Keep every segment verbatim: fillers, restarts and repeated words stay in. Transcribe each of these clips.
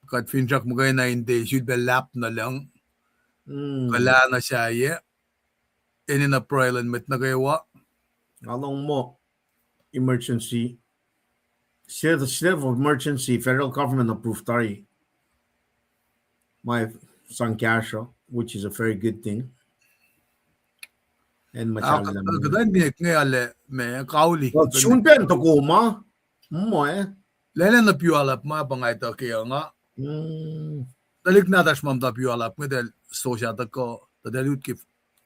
kuht finsrak muhkwena in tiac sulpac luhlahp nuh lucng. Mm. Kuhlahna sahyac. Enenuh pruhe luhn mwet nuh kwewa. Nga lohng muh emergency, state, state of emergency, federal government approve tari. Ma sang kahsruh, which is a very good thing. Acn ma sahyac kuht in nge ale me kauli. Sun pen tohkoh ma, muh, eh? Lwelah na pia luhlahp ma pa nga etuh ke nga. Mm. Tuhlihk nahtuhsr ma muhta pia luhlahp inge, eltahl stosah tuhkuh, tuh eltahl utke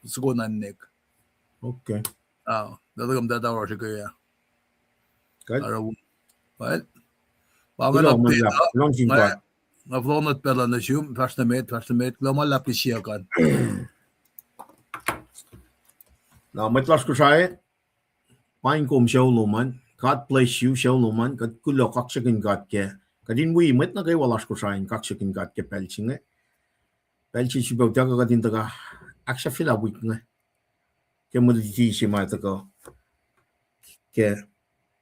soko na ninac. Okay. Ah, tuh tuhkuh muhtwacta oruh srihke ah. Good. Oruh, well, pa inge na pacl uh, nga fohlohk nuh pacl uh nuh sum, fahsr nuh met, fahsr nuh met, kuloh ma luhlahp ke siyuck an. Na mwet lasr Kosrae, paing kom sucu lom an, God bless you, sucu lom an, kuht kuloh kaksakihn God ke, kuht in wi mwet nuh kwewa lasr Kosrae in kaksakihn God ke pacl se inge. Pacl se srihpac utuckuh kuht in tuhkuh ahksahfyelah wik inge. Ke mwe luti se ma tuhkuh ke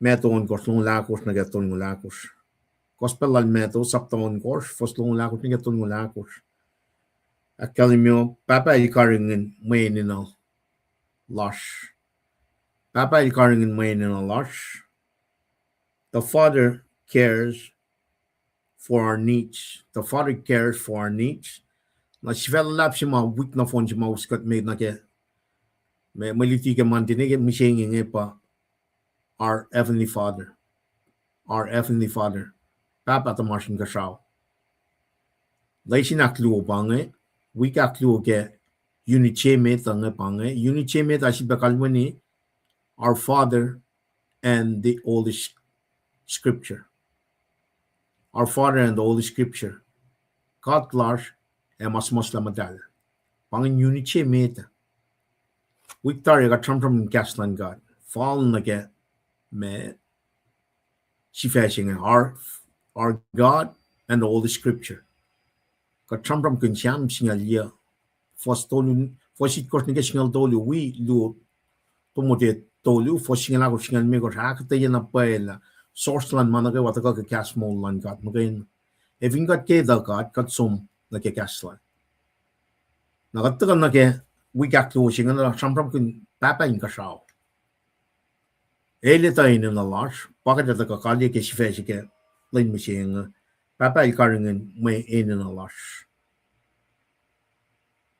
Matthew ohnkohsr, longoul ahkosr nuh ke tolngoul ahkosr. Gospel lal Matthew, sapta ohnkohsr, fuhs longoul ahkosr nuh ke tolngoul ahkosr. Ahkkahlwemye, Pahpah El karihngihn mwe enenuh lasr. Pahpah El karihngihn mwe enenuh lasr. The Father cares for our needs. The Father cares for our needs. Na sifac luhlahp se ma wik nohfohn se ma us kuht me nuh ke, me, mwe luti ke Monday inge, ke mihsenge inge pa our Heavenly Father. Our Heavenly Father. Pahpah tuhmasr Inkuhsrao. Lesin ahkluo pa inge, wik ahkluo ke unit se met uh inge pa inge, unit se met uh sifilpac kalweni Our Father and the Holy S-, Scripture. Our Father and the Holy Scripture. God lasr ac ma suhmuhslah muhtahl. Pa ingacn unit se met uh. Wik tari kuht sramsramkihn kahs luhn God. Fal nuh ke me sifac se inge, our, our God and the Holy Scripture. Kuht sramsramkihn Sam singucul yuc, fuhs tolu, fuhs itkohsr nuh ke singucul tolu, wi luo Timothy tolu, fuhs singucul ahkosr, singucul limekohsr, ahkuhtweyac na pwacye lah source luhn ma nuh kwewa tuhkuh ke kahs moul luhn God muhkwena. Ac fin kuht ke etuh God, kuht som nuh ke kahs lal. Na kuht tuhkuh nuh ke wik ahkluo se inge na sramsramkihn Pahpah Inkuhsrao. El etuh enenuh lasr, pa kuht etuh kuh kalye ke sifac se ke lwen mihsenge, Pahpah El karihngihn mwe enenuh lasr.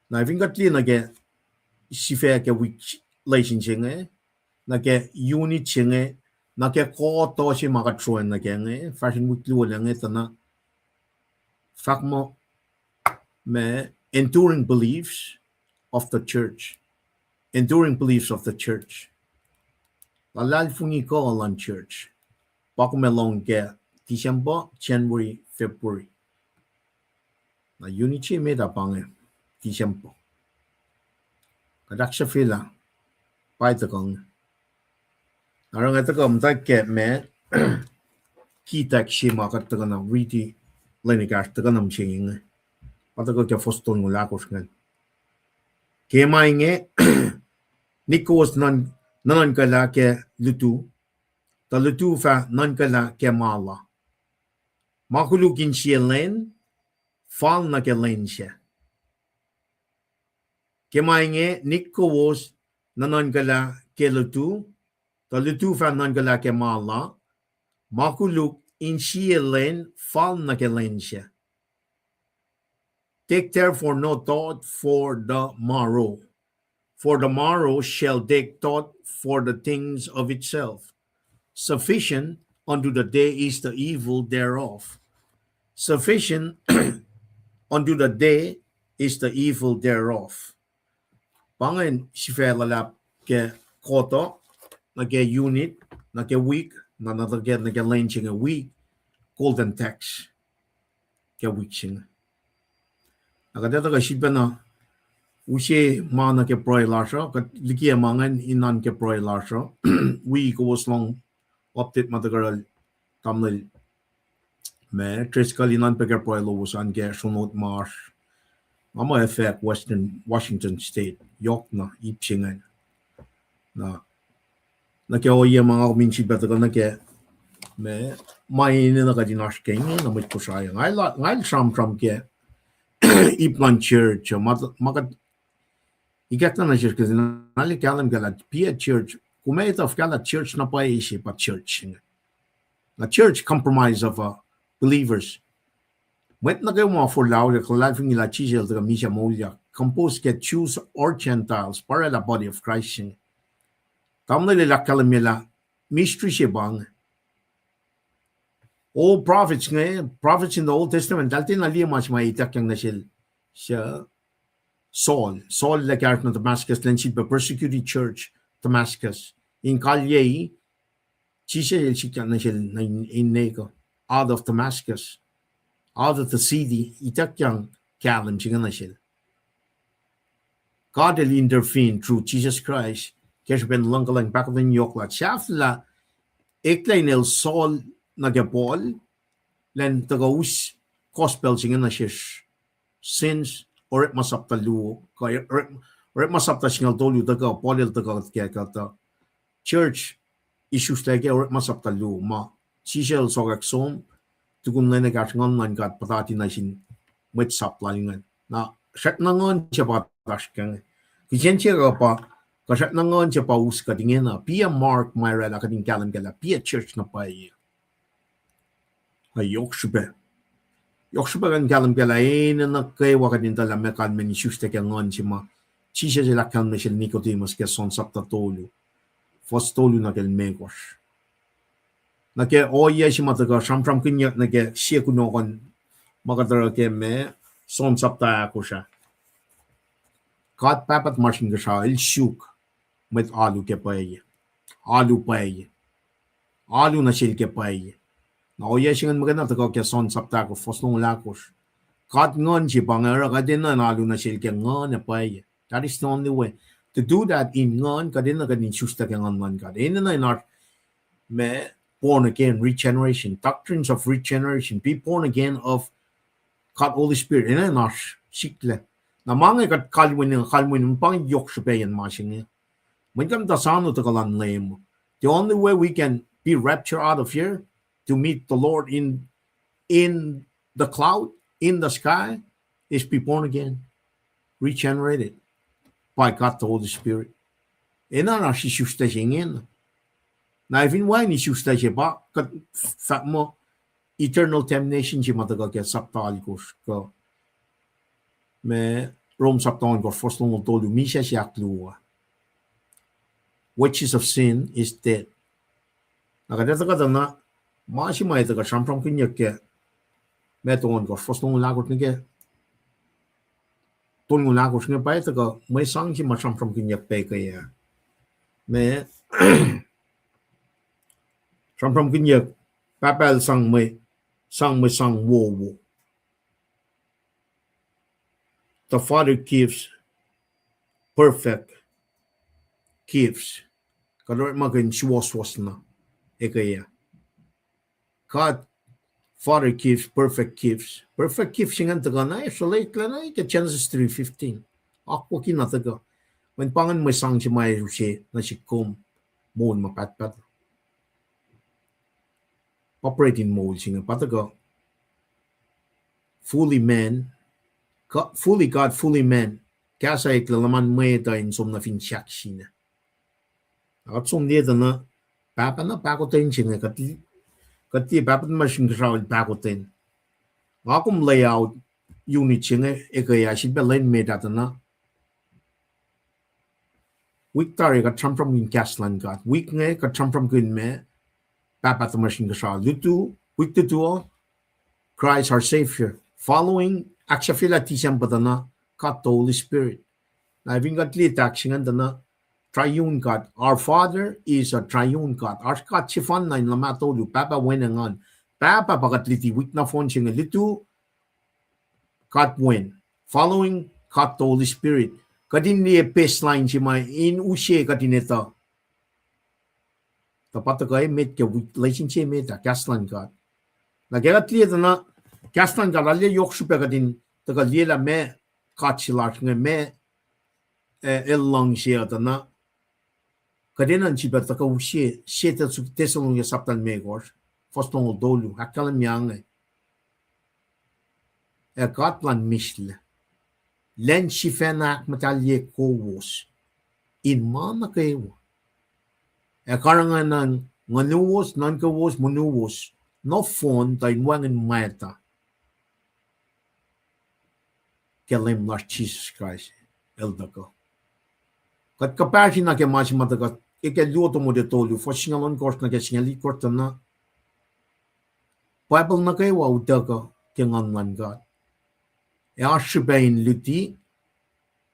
Na fin kuht liye nuh ke sifac ke wik, lesin se inge, nuh ke unit se inge, nuh ke koto se ma kuht sroacng nuh ke inge, fahsrwelihk luo lah inge tuh na fahk muh ma enduring beliefs of the church. Enduring beliefs of the church. Luhlahlfongi kuh luhn church. Pa kom ac lohng ke December, January, February. Na unit se met uh pa inge, December. Kuht ahksahfyelah, pa tuhkuh inge. Na oruh nga tuhkuh muhtwacta ke ma, key text se ma kuht tuhkuh na riti lwen ekahsr tuhkuh na mihsenge inge. Pa tuhkuh ke fuhs tolngoul ahkosr ingacn. Ke ma inge, nik kowos nuhnuhnkuhlah ke lutu, tuh lutu fah nuhnkuhlah ke ma la. Ma koluk in sie lwen, fal nuh ke lwen sac. Ke ma inge nik kowos nuhnuhnkuhlah ke lutu, tuh lutu fah nuhnkuhlah ke ma la, ma koluk in sie lwen, fal nuh ke lwen sac. Take therefore no thought for the morrow, for the morrow shall take thought for the things of itself. Sufficient unto the day is the evil thereof. Sufficient unto the day is the evil thereof. Pa ingacn sifac luhlahp ke koto, nuh ke unit, nuh ke wik, na nuh ke, nuh ke lwen se inge wi golden text ke wik se inge. Na kuht etuh kuh sifilpacna use ma nuh ke pruhe lasr uh, kuht likiyac ma ingacn in nuhn ke pruhe lasr uh, wi kowos lohng update ma tuhkuh lal tamuhlwel ma Driscoll in nuhnkuh pac ke pruhe lowos an ke sronot ma oasr. Nga muh fahk Western Washington State, yohk na ip se ingacn. Na, nuh ke ohiyac ma nga kom in sifilpac tuhkuh nuh ke Ma, ma enenuh kuht in oasr ke inge na mwet Kosrae. Nga el, nga el sramsram ke ip luhn church, ma, ma kuht ikackna nuh sesr ke na el kahlwem kac lah be a church. Kom etuh fuhkah lah church na pwacye se pa church inge. Na church comprise of, uh, believers. Mwet nuh kwewa ma forlah olyak, luhlahlfongi lah Jisus el tuhkuh misac moulyak, compose ke Jews or Gentiles, pa oraclah body of Christ inge. Tamuhlwel el ahkkahlwemye lah mystery se pa inge. Old prophets inge, prophets in the Old Testament, eltahl tiacna liye ma se ma ituckyang nuh sel, se Saul. Saul el kahsruh nuh Damascus, lwen sifilpac persecute church Damascus. In kalyei, Jisus el sikyak nuh sel in, in nekuh, out of Damascus, out of the city, ituckyang kahlwem se inge nuh sel. God el intervene through Jesus Christ ke srihpen luhngkuhlwacng pahkotwen yohk lal. Sahflah eklac inel Saul nuh ke Paul, lwen tuhkuh us gospel se inge nuh sesr, since Orekma sapta luo, kuh Orekma sapta singucul tolu tuhkuh, Paul el tuhkuh ke kuhtuh church isuslac ke Orekma sapta luo, ma Jisus el sokwack som, tukun lwen ekahsr Nguhn luhn God puhtati nuh sin mwet sap lal ingacn. Na srackna Nguhn se pa oasr kac inge. Kihsen se kuh pa, kuh srackna Nguhn se pa us kuht ingena, be a mark ma oraclah kuht in kahlwem kac lah be a church na pwacye. Ac yohk srihpac, yohk srihpac kuht in kahlwem kac lah enenuh kwewa kuht in etuh lah meac kalmacn isuslac ke Nguhn se ma Jisus el ahkkahlwemye sel Nicodemus ke John sapta tolu, fuhs tolu nuh ke limekohsr. Nuh ke ohiyac se ma tuhkuh sramsramkihnyuck nuh ke sie kunohkohn ma kuht oruh ke ma John sapta ahkosr ah. God Pahpah tuhmasr Inkuhsrao el suk mwet alu ke pwacye. Alu pwacye. Alu nuh sel ke pwacye. Na ohiyac se ingacn muhkwena tuhkuh ke John sapta ahkosr, fuhs longoul ahkosr. God Nguhn se pa inge oruh kuht enenuh in alu nuh sel ke Nguhn ac pwacye. That is the only way to do that in Nguhn, kuht enenuh kuht in isuslac ke Nguhn luhn God. Enenuh in oasr ma born again, regeneration, doctrines of regeneration, be born again of God Holy Spirit. Enenuh in oasr siklac. Na ma inge kuht kalweni, kalweni, pa inge yohk srihpac in ma se inge. Mweyen kuht muhta sano tuhkuh luhn Leum. The only way we can be raptured out of here to meet the Lord in, in the cloud, in the sky, is be born again, regenerated by God the Holy Spirit. Enenuh in oasr isuslac se ingena. Na fin wacngihn isuslac se pa, kuht fahk muh eternal damnation se ma tuhkuh ke sapta alkosr kuh ma Rom sapta ohnkohsr, fuhs longoul tolu, misac se ahkluo. Wages of sin is death. Na kuht etuh kuh tuh na ma se ma etuh kuh sramsramkihnyuck ke ma tolngoul ahkosr, fuhs tolngoul ahkosr nuh ke tolngoul ahkosr inge pa etuh kuh mwe sang se ma sramsramkihnyuck pac ke ah. Ma sramsramkihnyuck, Pahpah el sang mwe, sang mwe sang wowo. The Father gives perfect gifts. Kuht orekmakihn suwohswohs na ekuh ah. God Father gives perfect gifts. Perfect gifts ingacn tuhkuh na, eh, sulaclah na ke Genesis three fifteen. Akwucki na tuhkuh. Mweyen pa ingacn mwe sang se ma use nuh sihk kom moul ma pahtpaht. Pa pret in moul se inge, pa tuhkuh fully man, fully God, fully man. Kahs ah eklac luhman mwet uh in som nuh fin sahk sina. Kuht som liye tuh na, Pahpah na pahkotwen se inge, kuht, kuht liye Pahpah tuhmasr Inkuhsrao el pahkotwen. Nga kom lay out unit se inge ekuh ah, sifilpac lwen met ah tuh na wik tari kuht sramsramkihn kahs luhn God. Wik inge kuht sramsramkihn ma Pahpah tuhmasr Inkuhsrao. Lutu, wik lutu uh, Christ our Savior. Following, ahksahfyelah December tuh na, God the Holy Spirit. Na fin kuht liye tahk se ingacn tuh na, Triune God. Our Father is a Triune God. Oasr God sefanna in luhmah tolu, Pahpah, Wen, ac Nguhn. Pahpah pa kuht luti wik nohfohn se inge, lutu God Wen. Following God the Holy Spirit. Kuht in liye baseline se ma in use kuht in etuh tuh pa tuhkuh emet ke wik, lesin se emet ah, kahs luhn God. Na ke kuht liye tuh na, kahs luhn God arlac yohk srihpac kuht in tuhkuh liye lah ma God se lasr inge, ma, eh, el luhngse uh tuh na, kuht enenuh in sifilpac tuhkuh use, se Thessalonians sapta limekohsr. Fuhs longoul tolu, ahkkahlwemye inge. Ac God luhn mihslac, lwen sifacna ahkmuhtahlye kowos in ma nuh kwewa, ac karihngihn nguhnuwos, nuhnkowos, monuwos nohfohn tuh in wacngihn mwacta ke Leum lasr Jisus Kraist El tuhkuh. Kuht kuhpahsr na ke ma se ma tuhkuh, ke, ke Luo Timote tolu, fuhs singucul ohnkohsr nuh ke singucul itkohsr tuh na, Bible nuh kwewa utuckuh ke Nguhn luhn God. Ac oasr srihpac in luti,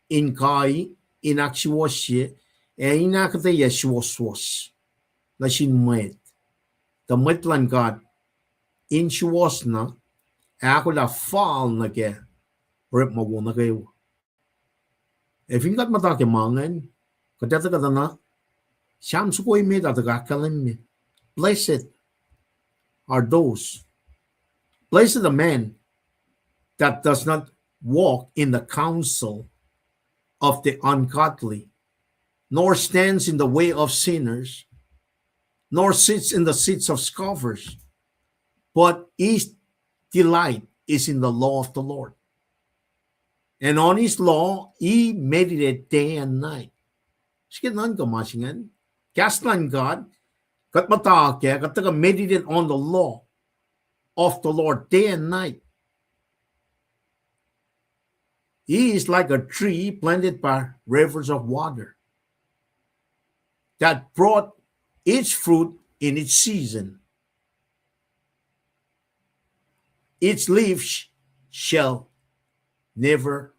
in kai, in ahksuwohsye, ac in ahkuhtweyac suwohswohs nuh sin mwet, tuh mwet luhn God in suwohs na, ac ahkolah fal nuh ke orekma wo nuh kwewa. Ac fin kuht muhta ke ma ingacn, kuht etuh kuhtuh na, Sam soko emet ah tuhkuh ahkkahlwemye, Blessed are those, blessed the man that does not walk in the counsel of the ungodly, nor stands in the way of sinners, nor sits in the seats of scoffers, but his delight is in the law of the Lord. And on his law he meditated day and night. Srihke nuhnkuh ma se ingacn. Kahs luhn God, kuht muhta kac, kuht tuhkuh meditate on the law of the Lord day and night. He is like a tree planted by rivers of water that brought its fruit in its season. Its leaves shall never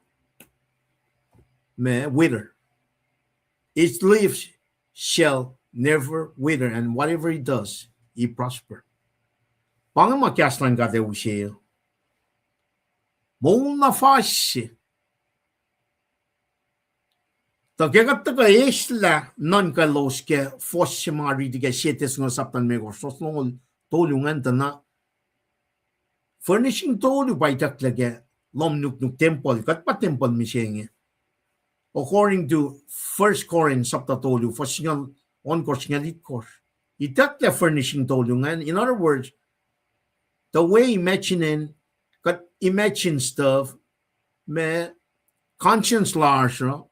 ma-, wither. Its leaves shall never wither, and whatever he does, he prosper. Pa inge ma kahs luhn God ac use. Moul na fas se. Tuh ke kuht tuhkuh eslah nuhnkuh lalos ke fuhs se ma riti ke Sie Tesalonika sapta limekohsr, fuhs longoul tolu ingacn tuh na, furnishing tolu pa itucklac ke lohm nuknuk tempuhl, kuht pa tempuhl mihsenge. According to First Corinth sapta tolu, fuhs singucul ohnkohsr, singucul itkohsr. Itucklac furnishing tolu ingacn. In other words, the way imagining, kuht imagine stuff, ma conscience lasr uh,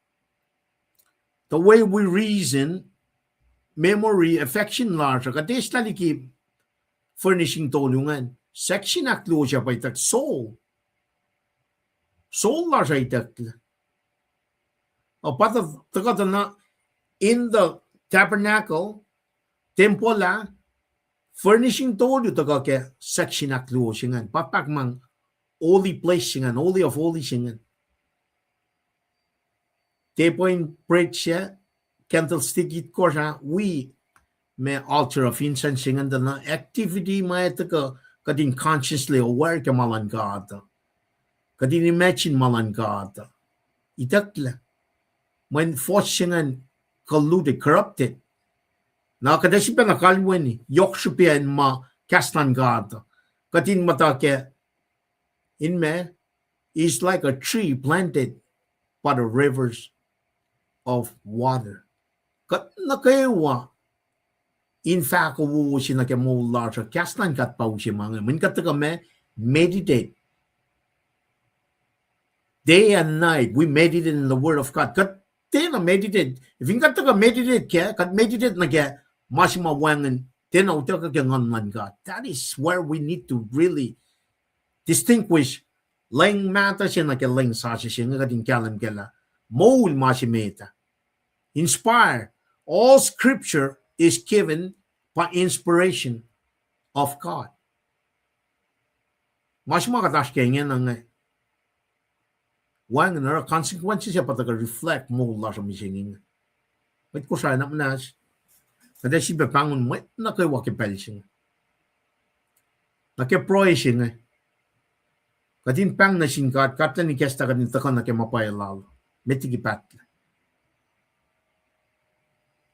the way we reason, memory, affection lasr uh, kuht eslah liki furnishing tolu ingacn. Section ahkluo se pa itucklac soul. Soul lasr uh itucklac. Uh, pa tuh, tuhkuh tuh na in the tabernacle, tempuhl ah, furnishing tolu tuhkuh ke section ahkluo se ingacn. Pa fahk ma holy place se ingacn, holy of holies se ingacn. Tepuh in bread se, candlestick itkohsr ah, wi ma altar of incense se ingacn tuh na activity ma tuhkuh kuht in consciously aware ke ma luhn God. Kuht in imagine ma luhn God. Itucklac. Mweyen force se ingacn colluded, corrupted. Na kuht ac sifacna kalweni yohk srihpac in ma kahs luhn God. Kuht in muhta ke, in ma, is like a tree planted by the rivers of water. Kuht nuh kwewa in fahk wowo se nuh ke moul lasr uh, kahs luhn God pa use ma inge. Mweyen kuht tuhkuh ma meditate. Day and night, we meditate in the word of God. Kuht tiacna meditate. Fin kuht tuhkuh meditate kac, kuht meditate nuh ke ma se ma wacngihn, tiacna utuckuh ke Nguhn luhn God. That is where we need to really distinguish lwen mahtuh se nuh ke lwen sasuc se inge, kuht in kahlwem kac lah moul ma se met ah. Inspire. All scripture is given by inspiration of God. Ma se ma kuht oasr ke ingena inge, wacngihn oruh consequences ac pa tuhkuh reflect moul lasr uh mihsenge inge. Mwet Kosrae, na muhnahs, kuht ac sifilpac pahngon mwet nuh kwewa ke pacl se inge. Na ke pruhe se inge, kuht in pahng nuh sin God, God elan ikacslah kuht in tuhkuh nuh ke ma pwacye lal, met liki pahtlac.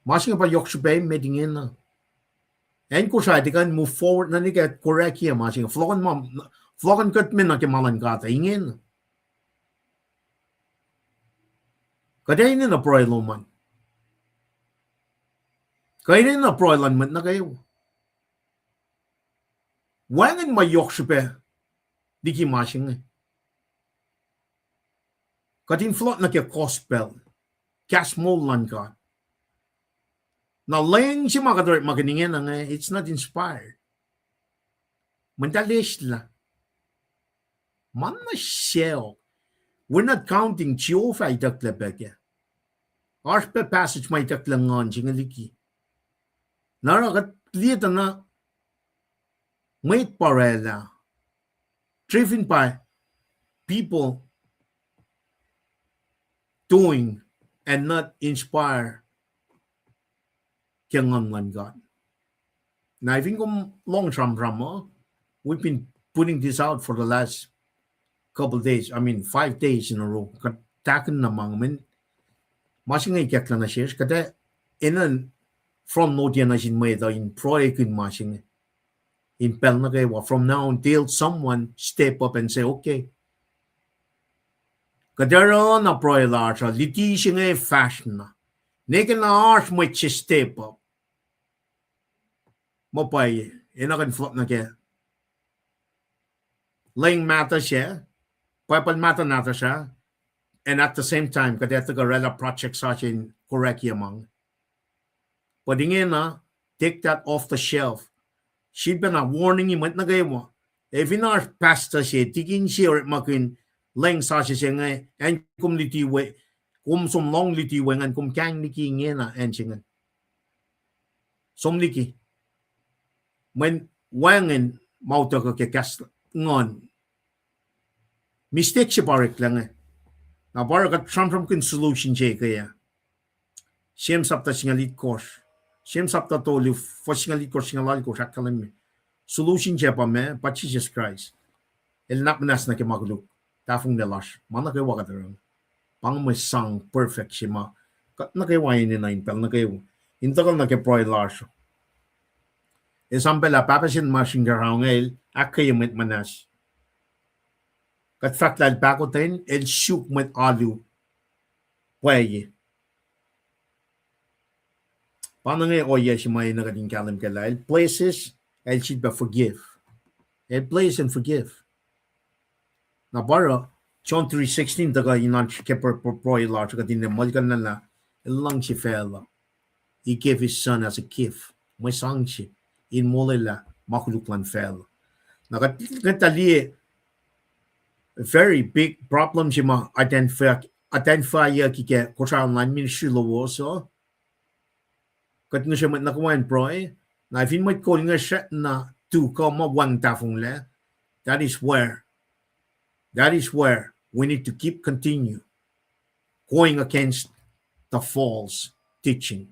Ma se inge pa yohk srihpac met ingena. Acn Kosrae tiac kuh in move forward nuh ke kuht correct-ye ma se inge. Fohlohkohn ma, fohlohkohn kuht me nuh ke ma luhn God uh ingena. Kuht enenuh pruhe lom an. Kuht enenuh pruhe luhn mwet nuh kwewa. Wacngihn ma yohk srihpac liki ma se inge. Kuht in fohlohk nuh ke gospel, kahs moul luhn God. Na leng se ma kuht orekmakihn ingena inge, it's not inspired. Mwet uh leslah. Ma na sacohk. We're not counting Jehovah itucklac pac kac. Oasr pac passage ma itucklac nguhn se inge liki. Na oruh kuht liye tuh na mwet pa oraclah, driven by people doing and not inspire ke nguhn luhn God. Na fin kom lohng sramsram uh, we've been putting this out for the last couple days, I mean, five days in a row. Kuht tahkihn na ma inge, ma se inge ikacklah nuh sesr, kuht ac enenuh in front load-ye nuh sin mwet uh in pruhekihn ma se inge. In pacl nuh kwewa, from now until someone step up and say, okay. Kuht oruh na pruhe lasr uh, liti se inge fahsr na. Nwe ke na oasr mwet se step up, muh pwacye, enenuh in fohlohk nuh ke leng mahtuh se, Bible mahtuh nahtuhsr ah, and at the same time kuht ac tuhkuh oraclah project sasuc in correct-ye ma inge. But ingena, take that off the shelf. Sifilpacna warning-i mwet nuh kwewa. Ac fin oasr pastor se, tikin se orekmakihn leng sasuc se inge, acn kom luti we, kom som lohng luti we ingacn, kom kahing liki ingena acn se inge. Som liki. Mweyen wacngihn ma utuckuh ke kahs nguhn. Mistake se pa oreklac inge. Na pa oruh kuht sramsramkihn solution se ke ah. James sapta singucul itkohsr. James sapta tolu, fuhs singucul itkohsr, singucul alkohsr ahkkahlwemye. Solution se pa meac, pa Jisus Kraist. El nuhnak muhnahs nuh ke ma koluk tahfonglac lasr, ma nuh kwewa kuht oruh. Pa inge mwe sang perfect se ma kuht nuh kwewa enenuh in pacl nuh kwewa in tuhkuh nuh ke pruhe lasr. Esam pacl ah Pahpah se ma sin kuhsrao inge el ahkkweye mwet muhnahs. Kuht fahk lah el pahkotwen, el suk mwet alu pwacye. Pa inge ohiyac se ma enenuh kuht in kahlwem kac lah el blesses, el sifilpac forgive. El bless and forgive. Na pa oruh John three sixteen tuhkuh in oan ke pr-, pr-, pruhe lasr kuht in muhlkuhnlah lah el luhngse facluh. He gave his son as a gift. Mwe sang se in molwelah ma koluk luhn facluh. Na kuht, kuht liye very big problem se ma identify, identifyucki ke Kosrae online ministry lowos uh. Kuht ngihsre mwet nuh kwewa in pruhe, na fin mwet kol inge srackna tu kuh ma wacngihn tahfonglac, that is where, that is where we need to keep continue going against the false teaching.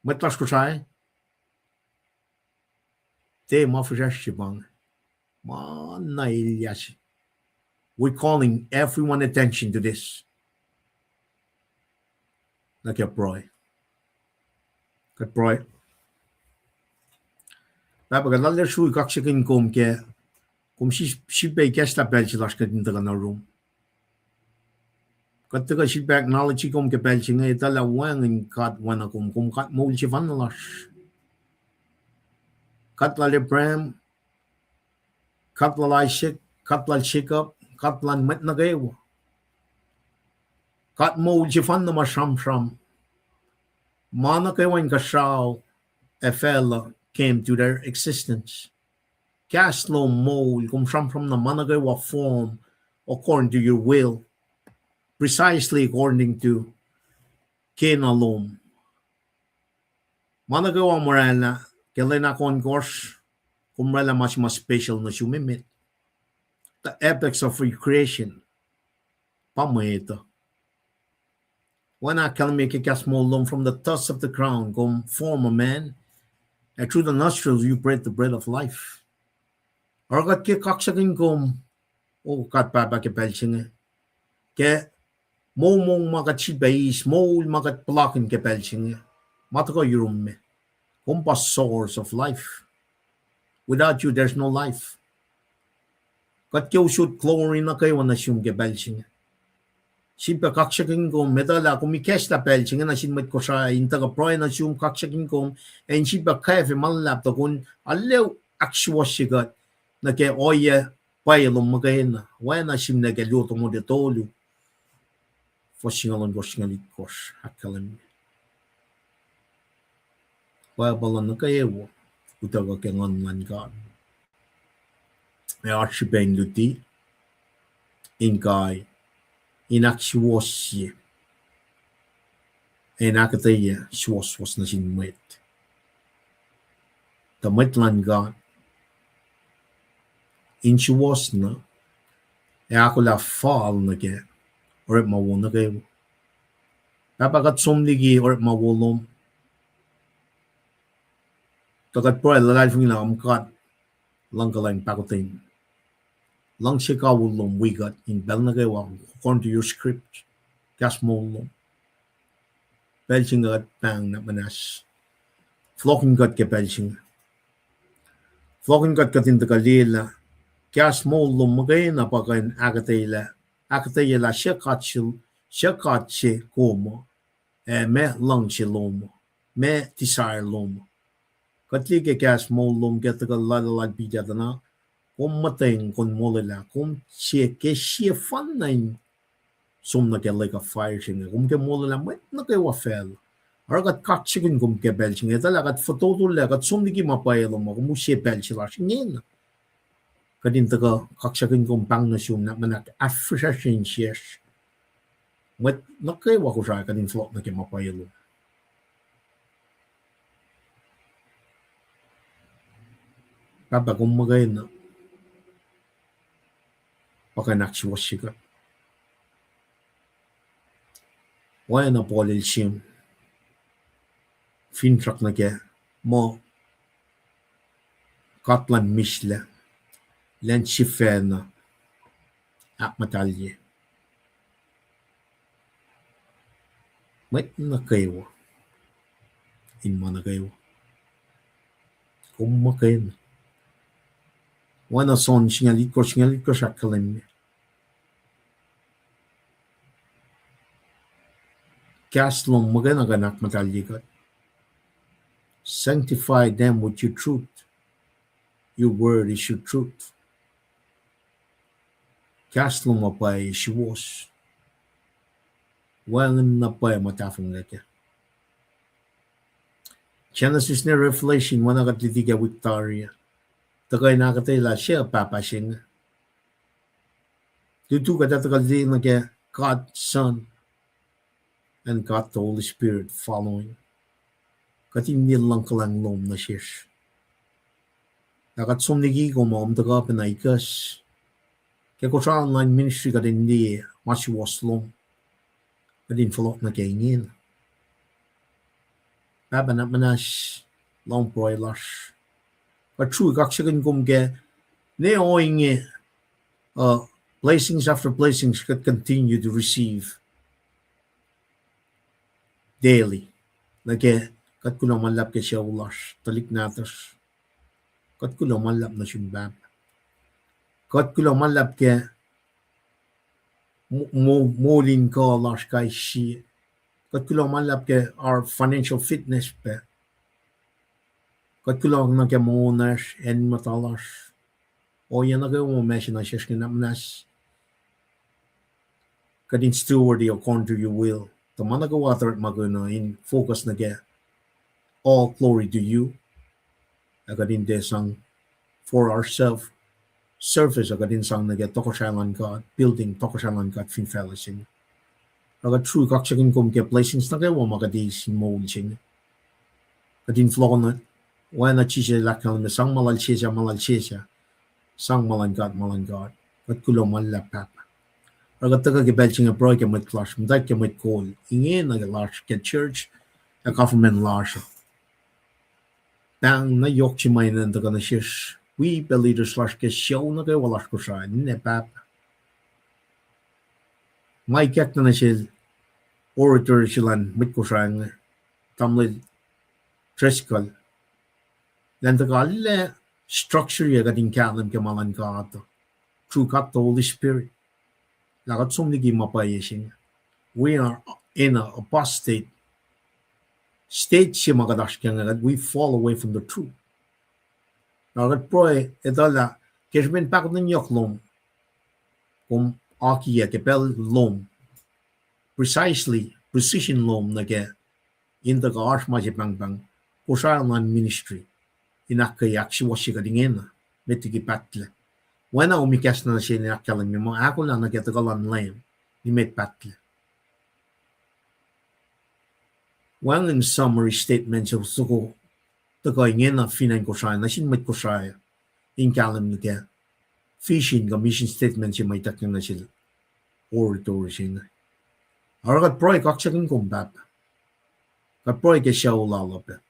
Mwet lasr Kosrae, tiac ma fihsracsr se pa inge. Ma na elyah se. We're calling everyone attention to this. Nuh ke pruhe. Kuht pruhe. Pahpah, kuht lal srui kaksakihn kom ke kom sifilpac ikacslah pacl se lasr kuht in tuhkuh nuh yurum. Kuht tuhkuh sifilpac acknowledge kom ke pacl se inge, etuh lah wacngihn God oacna kom, kom God moul sefanna lasr. God lal Abraham, God lal Isaac, God lal Jacob, God luhn mwet nuh kwewa. God moul sefanna ma sramsram. Ma nuh kwewa inkuhsrao ac facluh came to their existence. Kahs lom moul, kom sramsram na ma nuh kwewa form according to your will, precisely according to kena lom. Ma nuh kwewa kom oraclah ke lwen ahkohnkohsr, kom oraclah ma se ma special nuh sum emet. The apex of recreation pa mwet uh. Oacna ahkkahlwemye ke kahs moul lom, from the dust of the ground kom form a man, and through the nostrils you breathe the breath of life. Oruh kuht ke kaksakihn kom, O God Pahpah, ke pacl se inge, ke momong ma kuht sifilpac eis, moul ma kuht puhlakihn ke pacl se inge, ma tuhkuh yurum me. Kom pa source of life. Without you, there's no life. Kuht ke usot glory nuh kwewa nuh sum ke pacl se inge. Sifilpac kaksakihn kom, etuh lah kom ikacslah pacl se inge nuh sin mwet Kosrae in tuhkuh pruhe nuh sum, kaksakihn kom, ac in sifilpac kwacfe ma luhlahp tuh kom arlac ahksuwohsye kuht nuh ke ohiyac pwacye lom muhkwena. Oacna sihmlac ke Luo Timothy tolu, fuhs singucul ohnkohsr, singucul itkohsr, ahkkahlwemye Bible uh nuh kwewa utuckuh ke Nguhn luhn God. Ac oasr srihpac in luti, in kai, in ahksuwohsye, ac in ahkuhtweyac suwohswohs nuh sin mwet. Tuh mwet luhn God in suwohs na, ac ahkolah fal nuh ke orekma wo nuh kwewa. Pahpah, kuht som liki orekma wo lom, tuh kuht pruhe luhlahlfongi lah kom God luhngkuhlwacng pahkotwen. Luhngse kawihl lom wi kuht in pacl nuh kwewa, according to your script, kahs moul lom. Pacl se inge kuht pahng nuhnak muhnahs. Fohlohkihn kuht ke pacl se inge. Fohlohkihn kuht kuht in tuhkuh liyelah kahs moul lom muhkwena pa kuh in ahkuhtweyac lah, ahkuhtweyac lah suc God se, suc God se kom uh, ac meac luhngse lom uh, meac desire lom uh. Kuht liye ke kahs moul lom ke tuhkuh lal, lal Peter tuh na, kom muhtweng kom molwelah, kom sie ke sie fanna in som nuh ke lake of fire se inge, kom ke molwelah mwet nuh kwewa facluh. Oruh kuht kaksakihn kom ke pacl se inge, etuh lah kuht fototolac, kuht som liki ma pwacye lom uh, kom use pacl se lasr ingena. Kuht in tuhkuh kaksakihn kom, pahng nuh sum, nuhnak muhnahs, ahkfihsracsrye insiyacsr. Mwet nuh kwewa Kosrae kuht in fohlohk nuh ke ma pwacye lom. Pahpah, kom muhkwena pa kuh in ahksuwohsye kuht. Oacna Paul el sihm, finsrak nuh ke muh God luhn mihslac, lwen sifacna ahkmuhtahlye mwet nuh kwewa in ma nuh kwewa. Kom muhkwena. Oacna John singucul itkohsr, singucul itkohsr ahkkahlwemye, kahs lom muhkwena kuh in ahkmuhtahlye kuht. Sanctify them with your truth. Your word is your truth. Kahs lom uh pwacye, suwohs. Wacngihn na pwacye ma tahfonglac kac. Genesis nuh Revelation, oacna kuht luti ke wik tari uh, tuhkuh in ahkuhtweyac lah suc Pahpah se inge. Tutu kuht ac tuhkuh liye nuh ke God Son and God the Holy Spirit following. Kuht in liye luhngkuhlwacng lom nuh sesr. Lah kuht som liki kom, kom tuhkuh pacna ikacs. Ke Kosrae online ministry kuht in liye ma suwohs lom. Kuht in fohlohk nuh ke ingena. Pahpah, nuhnak muhnahs, lohng pruhe lasr. Kuht sruhf kaksakihn kom ke ne ohinge, uh, blessings after blessings kuht continue to receive daily. Nuh ke kuht kuloh ma luhlahp ke sucu lasr, tuhlihk nahtuhsr. Kuht kuloh ma luhlahp nuh sum, Pahpah. Kuht kuloh ma luhlahp ke mo-, mo-, moul in kuh lasr kais sie. Kuht kuloh ma luhlahp ke our financial fitness pac. Kuht kuloh nuh ke mongo lasr, acn muhta lasr. Ohiyac nuh kwewa ma se nuh sesr, nuhnak muhnahs, kuht in steward according to your will. Tuh ma nuh kwewa orekmakihn uh in focus nuh ke all glory to you. Ac kuht in tiac sang for ourselves, service uh kuht in sang nuh ke tohkohsrahi luhn God, building tohkohsrahi luhn God fin facluh se inge. Ac kuht sruhf kaksakihn kom ke blessings nuh kwewa ma kuht eis in moul se inge. Kuht in fohlohk nuh, oacna Jisus el ahkkahlwemye, sang ma lal Caesar ma lal Caesar, sang ma luhn God ma luhn God. Kuht kuloh ma luhlahp, Pahpah. Ac kuht tuhkuh ke pacl se inge pruhe ke mwet lasr, muhta ke mwet kol ingena lasr ke church ac government lasr uh. Pahng na yohk se ma enenuh in tuhkuh nuh sesr, wi pac leaders lasr ke sucu nuh kwewa lasr Kosrae, ninac, Pahpah. Ma ikackna nuh sel orator se luhn mwet Kosrae inge, Tamuhlwel Driscoll, elan tuhkuh arlac structure-ye kuht in kahlwem ke ma luhn God, through God the Holy Spirit, lah kuht som liki ma pwacye se inge. We are in an apostate state se ma kuht oasr kac inge, kuht, we fall away from the truth. Na kuht pruhe etuh lah ke srihpen pahkotwen yohk lom, kom akiyac ke pacl lom, precisely position lom nuh ke in tuhkuh oasr ma se pahngpahng Kosrae luhn ministry in ahkkweye ahksuwohsye kuht ingena met liki pahtlac. Oacna kom ikacslah nuh sel in ahkkahlwemye muh ahkolah nuh ke tuhkuh luhn Leum nimet pahtlac. Wacngihn summary statement se soko tuhkuh ingena fin acn Kosrae nuh sin mwet Kosrae in kahlwem nuh ke vision kuh mission statement se ma ituckyang nuh sel oratory se inge. Oruh kuht pruhe kaksakihn kom Pahpah. Kuht pruhe ke sucu lal uh pac,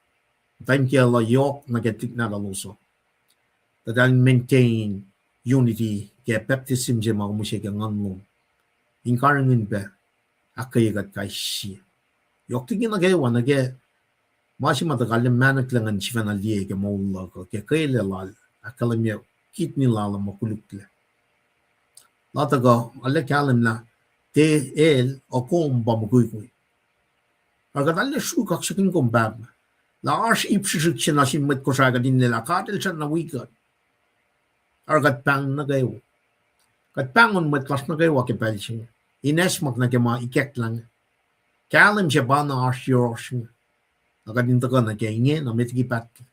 muhtwacn kiyacl uh yohk nuh ke tuhlihk nahtuhlos uh, tuh eltahl maintain unity ke baptism se ma kom use ke Nguhn lom, in karihngihn pac ahkkweye kuht kais sie. Yohk liki nuh kwewa nuh ke ma se ma tuh kalmac mahnaklac ngan sifacna liye ke moul luhk uh ke kele lal, ahkkahlwemye kidney lal uh ma koluklac. Lah tuhkuh arlac kahlwem lah tiac el, ac kom pa mukwikwi. Oruh kuht arlac sruhk kaksakihn kom Pahpah, lah oasr ip srihsrihk se nuh sin mwet Kosrae kuht in lwelah God El srackna wi kuht. Oruh kuht pahng nuh kwewa, kuht pahngon mwet lasr nuh kwewa ke pacl se inge in acsmak nuh ke ma ikacklah inge. Kahlwem se pa na oasr yohrohsr inge, na kuht in tuhkuh nuh ke ingena met liki pahtlac.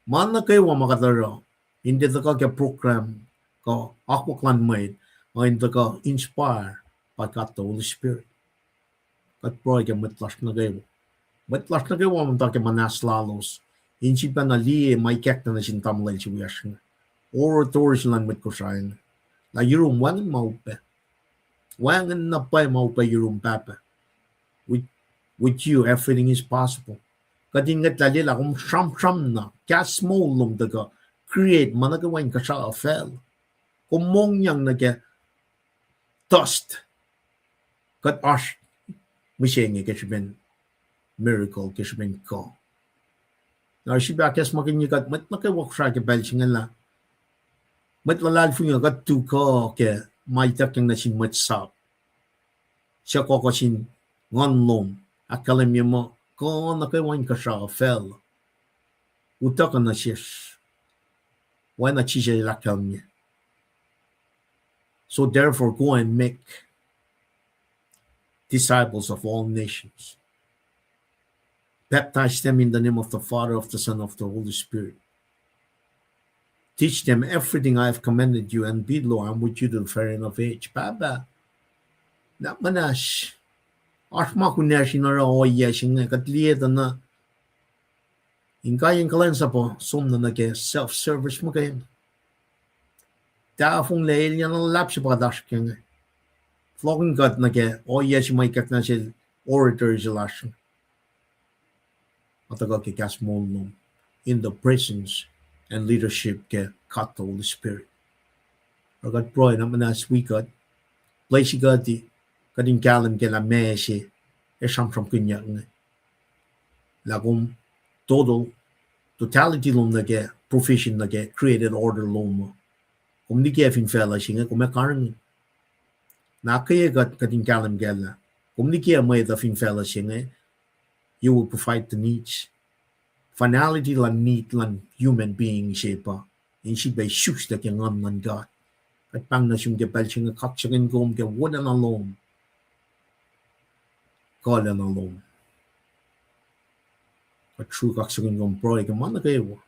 Ma nuh kwewa ma kuht oruh in tiac tuhkuh ke program kuh akwuck luhn mwet, uh, in tuhkuh inspired by God the Holy Spirit. Kuht pruhe ke mwet lasr nuh kwewa, mwet lasr nuh kwewa muhta ke muhnahs lalos, in sifacna liye ma ikacklah nuh sin tamuhlwel se wiyacsr inge, oratory se luhn mwet Kosrae inge, lah yurum wacngihn ma upac. Wacngihn na pwacye ma upac yurum Pahpah. With, with you, everything is possible. Kuht in ngwetlah lah kom sramsram na kahs moul lom tuhkuh create ma nuh kwewa inkuhsrao facl. Kom mongyang nuh ke dust. Kuht oasr mihsenge ke srihpen miracle, ke srihpen kuh. Na srihpac ahkacsmakihnye kuht mwet nuh kwewa Kosrae ke pacl se inge lah mwet luhlahlfongi uh kuht tuhkuh ke ma ituckyang nuh sin mwet sap, suc kuh kuh sin Nguhn lom, ahkkahlwemye muh kuh nuh kwewa inkuhsrao facl utuckuh nuh sesr. Oacna Jisus el ahkkahlwemye, so therefore go and make disciples of all nations, baptize them in the name of the Father, of the Son, of the Holy Spirit. Teach them everything I have commanded you, and be, lo, I'm with you to the very end of age. Pahpah, na muhnahs, oasr ma kunacsr in oruh ohiyac se inge, kuht liye tuh na inkaiyacn kuhlwacnsap uh som na nuh ke self-service muhkwena. Tahfonglac, elyah na luhlahp se pa kuht oasr ke inge. Fohlohkihn kuht nuh ke ohiyac se ma ikacklah nuh sel oratory se lasr uh tuhkuh ke kahs moul lom in the presence and leadership ke God the Holy Spirit. Oruh kuht pruhe na muhnahs wi kuht, bless kuht, kuht in kahlwem ke lah meac se ac sramsramkihnyuck inge, lah kom total, totality lom nuh ke provision nuh ke created order lom uh, kom likiyac fin facluh se inge kom ac karihngihn. Na ahkkweye kuht, kuht in kahlwem kac lah kom likiyac mwet uh fin facluh se inge, you will provide the needs. Finality luhn need luhn human being se pa in sifilpac isuslac ke Nguhn luhn God. Kuht pahng nuh sum ke pacl se inge, kaksakihn kom ke wolacna lom, kuhlacna lom. Kuht sruhk kaksakihn kom, pruhe ke ma nuh kwewa,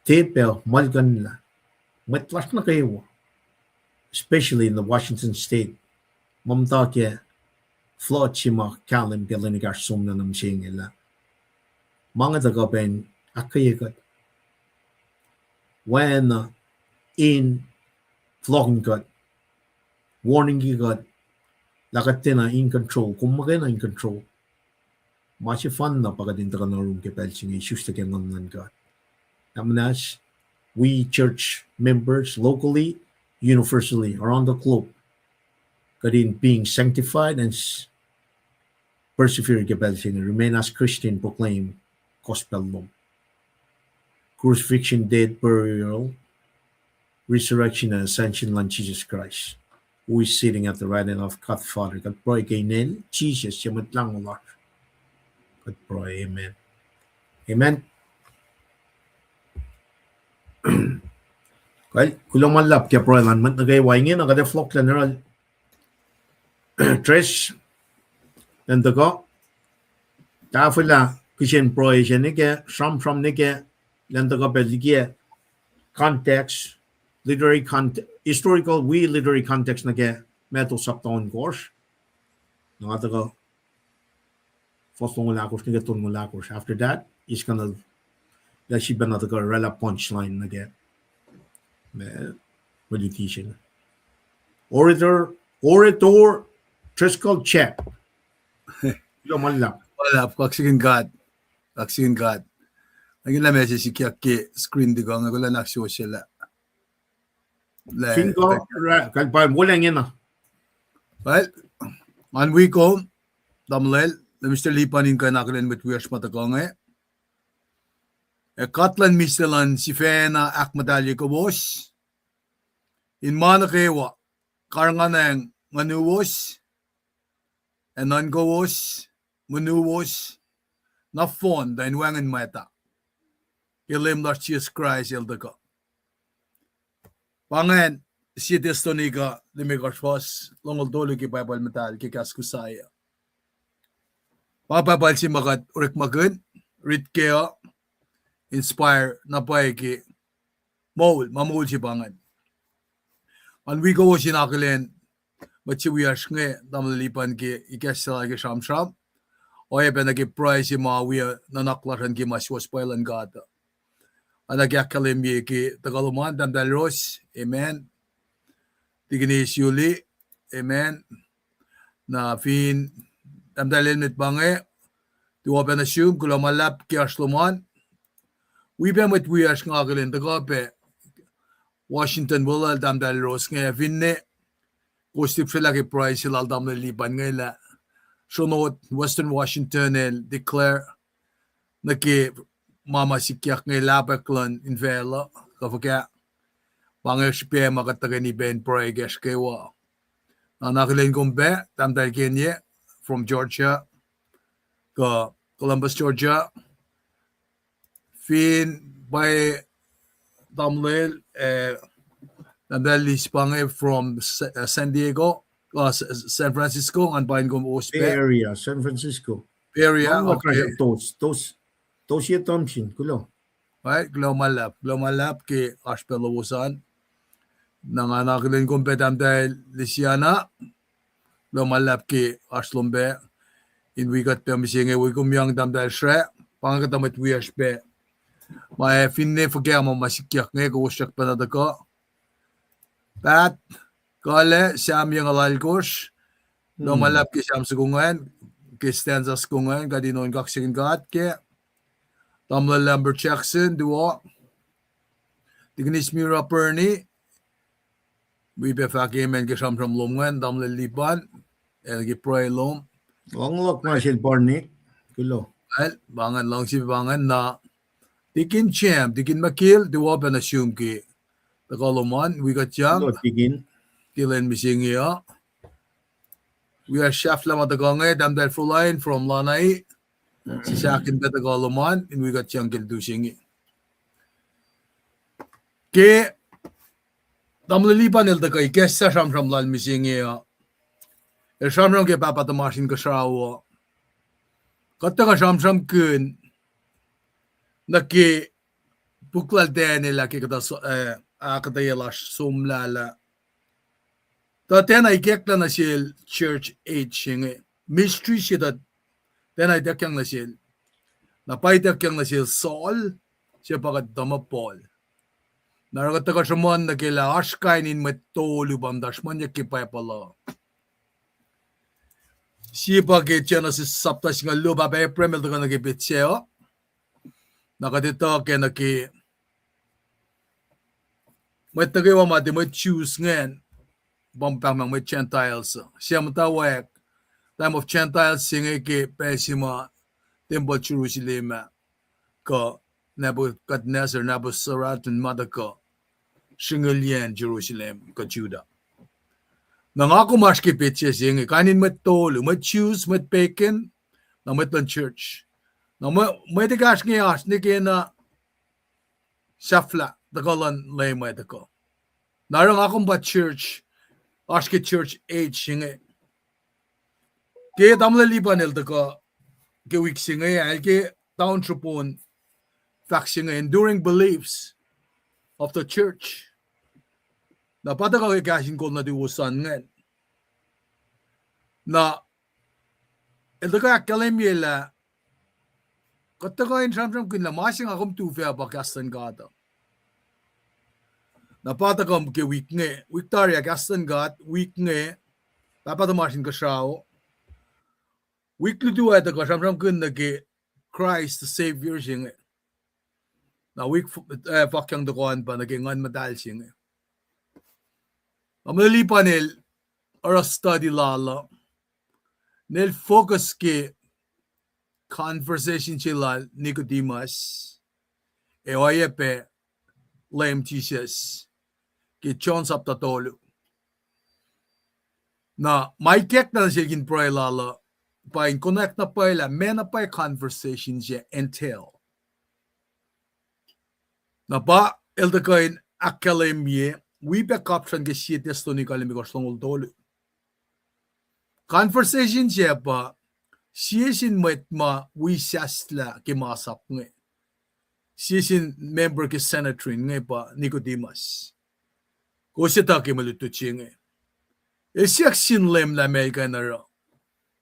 tiac pac muhlkuhnlah, mwet lasr nuh kwewa, especially in the Washington State, ma muhta ke flood se ma kahlwem ke lwen ekahsr somlah na mihsenge lah ma inge tuhkuh pac in ahkkweye kuht, oacna in fohlohkihn kuht, warning kuht lah kuht tiacna in control, kom muhkwena in control. Ma sefanna pa kuht in tuhkuh nuh yurum ke pacl se inge, isuslac ke Nguhn luhn God. Na muhnahs, we church members locally, universally, around the globe, kuht in being sanctified and s-, persevere ke pacl se inge, remain as Christian, proclaim gospel lom, crucifixion, death, burial, resurrection, and ascension luhn Jesus Christ, who is sitting at the right hand of God Father. Kuht pruhe ke inen Jisus, sie Mwet Lahngo lasr, kuht pruhe, amen. Amen. Kuloh ma luhlahp ke pruhe luhn mwet nuh kwewa. Ingena kuht ac fohlohk lah oruh Trish, lwen tuhkuh, tahfwelah kihsen pruhe se nuh ke, sramsram nuh ke, lwen tuhkuh pac likiyac context, literary context, historical wi literary context nuh ke Matthew sapta ohnkohsr. Na nga tuhkuh fuhs longoul ahkosr nuh ke tolngoul ahkosr. After that, he's gonna, lah sifacna tuhkuh oraclah punchline nuh ke ma, ma luti se inge. Orator, orator Driscoll Chap. Kuloh ma luhlahp. Ma luhlahp, kaksakihn God. Kaksakihn God. Ac ke lah ma se sikyak ke screen tuhkuh inge, kuloh na ahksuwohsyelah. Lah, fin kuh, kalpah wolacna. Well, ngan wi kom, tamuhlwel, Minister Lipan, in kuh in akihlen mwet wiyacsr ma tuhkuh inge. Ac God luhn mihslac luhn sifacna ahkmuhtahlye kowos in ma nuh kwewa, karihngihn nguhnuwos, ac nuhnkowos, monuwos, nohfohn tuh in wacngihn mwacta ke Leum lasr Jisus Kraist El tuhkuh. Pa ingacn, sie Thessalonica limekohsr fuhs longoul tolu ke Bible muhtahl ke kahs Kosrae uh. Pa Bible se ma kuht orekmakihn, rit kac uh, inspire na pwacye ke moul, ma moul se pa ingacn. Ngan wi kowos in akihlen mwet se wiyacsr inge, tamuhlwel Lipan, ke ikacslah ke sramsram. Oacyacpac nuh ke pruhe se ma wi nuhnak lasr an ke ma suwohs pwacye luhn God uh. Oacna ke ahkkahlwemye ke tuhkuh lom an, tahmtahel Ros, amen. Tikinis Yuli, amen. Na fin tahmtahel Elmet pa inge, tuh oacyacpac nuh sum, kuloh ma luhlahp ke oasr lom an. Wi pac mwet wiyacsr nga akihlen tuhkuh pac Washington, Wilal, tahmtahel Ros inge, finne kowos lihpsrelah ke pruhe se lal tamuhlwel Lipan inge lah sronot Western Washington el declare nuh ke ma ma sikyak inge lahpack luhn infacl uh, kuh fuhkah. Pa inge srihpac ma kuht tuhkweni pac in pruhe kacsr kwewa. Na nga akihlen kom pac, tahmtahel Kenye from Georgia, kuh Columbus, Georgia. Fin pwacye, tamuhlwel, eh, tahmtahel Lis pa inge from Sa-, eh, San Diego, uh, S-, San Francisco, ngan paing kom os pac. Bay Area, San Francisco. Bay Area, okay. Tos, tos ye Thompson, kuloh. Right, kuloh ma luhlahp, kuloh ma luhlahp ke oasr pac lowos an. Na nga akihlen kom pac, tahmtahel Lisiana. Kuloh ma luhlahp ke oasr lom pac in wi kuht pac mihsenge. Wi kom yang, tahmtahel Sra, pa inge kuhtuh mwet wiyacsr pac ma ac finne fuhkah ma ma sikyak inge, kowos srackpacna tuhkuh. Pat, Kale, Sam Yangalalkosr, kuloh ma luhlahp ke Sam soko ingacn, ke stanza soko ingacn, kuht in on kaksakihn God kac. Tamuhlwel Lambert Jackson, tuwo. Tikinis Mira Bernie, wi pac fahk amen ke sramsram lom ingacn, tamuhlwel Lipan, ac ke pruhe lom. Luhngse luhk ma sel Bernie, kuloh. Well, pa ingacn, luhngse pa ingacn na. Tikin Jem, Tikin McKill, tuwo pac nuh sum ke tuhkuh lom an, wi kuht yang. Kuloh, Tikin. Ke lwen mihsenge uh. Wi sahflah ma tuhkuh inge, tahmtahel Froline from Lanai. Sisakihn pac tuhkuh lom an in wi kuht yang ke lutu se inge. Ke tamuhlwel Lipan el tuhkuh ikacslah sramsram lal mihsenge uh, el sramsram ke Pahpah tuhmasr Inkuhsrao uh. Kuht tuhkuh sramsramkihn nuh ke puk lal Daniel ah ke kuhtuh, eh, ahkuhtweyac lasr somlah lah tuh tiacna ikacklah nuh sel church age se inge. Mystery se tuh tiacna ituckyang nuh sel. Na pa ituckyang nuh sel Saul, se pa kuht etuh muh Paul. Na oruh kuht tuhkuh sruhmuhn nuh ke lah oasr kain in mwet tolu pa muhta sruhmuhnyuck ke Bible uh. Sie pa ke Genesis sapta singucul luo, Pahpah Abraham el tuhkuh nuh ke petsac uh. Na kuht etuh ke nuh ke mwet nuh kwewa ma tiac mwet Jews ingacn, pa pahngpahng mwet Gentiles uh. Sie muhtwacwacack, time of Gentiles se inge ke pacl se ma tempuhl Jerusalem ah, kuh Nebuchadnezzar, Nebuzaradan ma tuhkuh sringiliyacn Jerusalem kuh Judah. Na nga kom oasr ke petsac se inge, kain in mwet tolu, mwet Jews, mwet pagan, na mwet luhn church. Na mwe-, mwet ekahsr inge oasr nwe ke na sahflah tuhkuh luhn Leum uh tuhkuh. Na oruh nga kom pa church, oasr ke church age se inge. Ke tamuhlwel Lipan el tuhkuh ke wik se inge, el ke tauntrupon fahk se inge, enduring beliefs of the church. Na pa tuhkuh ke kahs in kol nuhtuwos an ingacn. Na el tuhkuh ahkkahlwemye lah kuht tuhkuh in sramsramkihn lah ma se nga kom tufah pa kahs luhn God uh. Na pa tuhkuh ke wik inge, wik tari ah kahs luhn God, wik inge, Pahpah tuhmasr Inkuhsrao. Wik lutu ah tuhkuh sramsramkihn nuh ke Christ the Savior se inge. Na wik f-, eh, fakyang tohkoh an pa nuh ke Nguhn Muhtahl se inge. Tamuhlwel Lipan el oruh study lal uh, na el focus ke conversation se lal Nicodemus ac oacyacpac Leum Jisus ke John sapta tolu. Na ma ikacklah nuh sel in pruhe lal uh pa in konwacack na pwacye lah meac na pwacye conversation se entail. Na pa el tuhkuh in ahkkahlwemye, wi pac kapsrah ke Sie Thessalonica limekohsr longoul tolu. Conversation se pa sie sin mwet ma wi sahslah ke masap inge. Sie sin member ke Sanhedrin inge pa Nicodemus. Kowos etuh ke mwe lutlut se inge. El siyuck sin Leum lah meac el kuh in oruh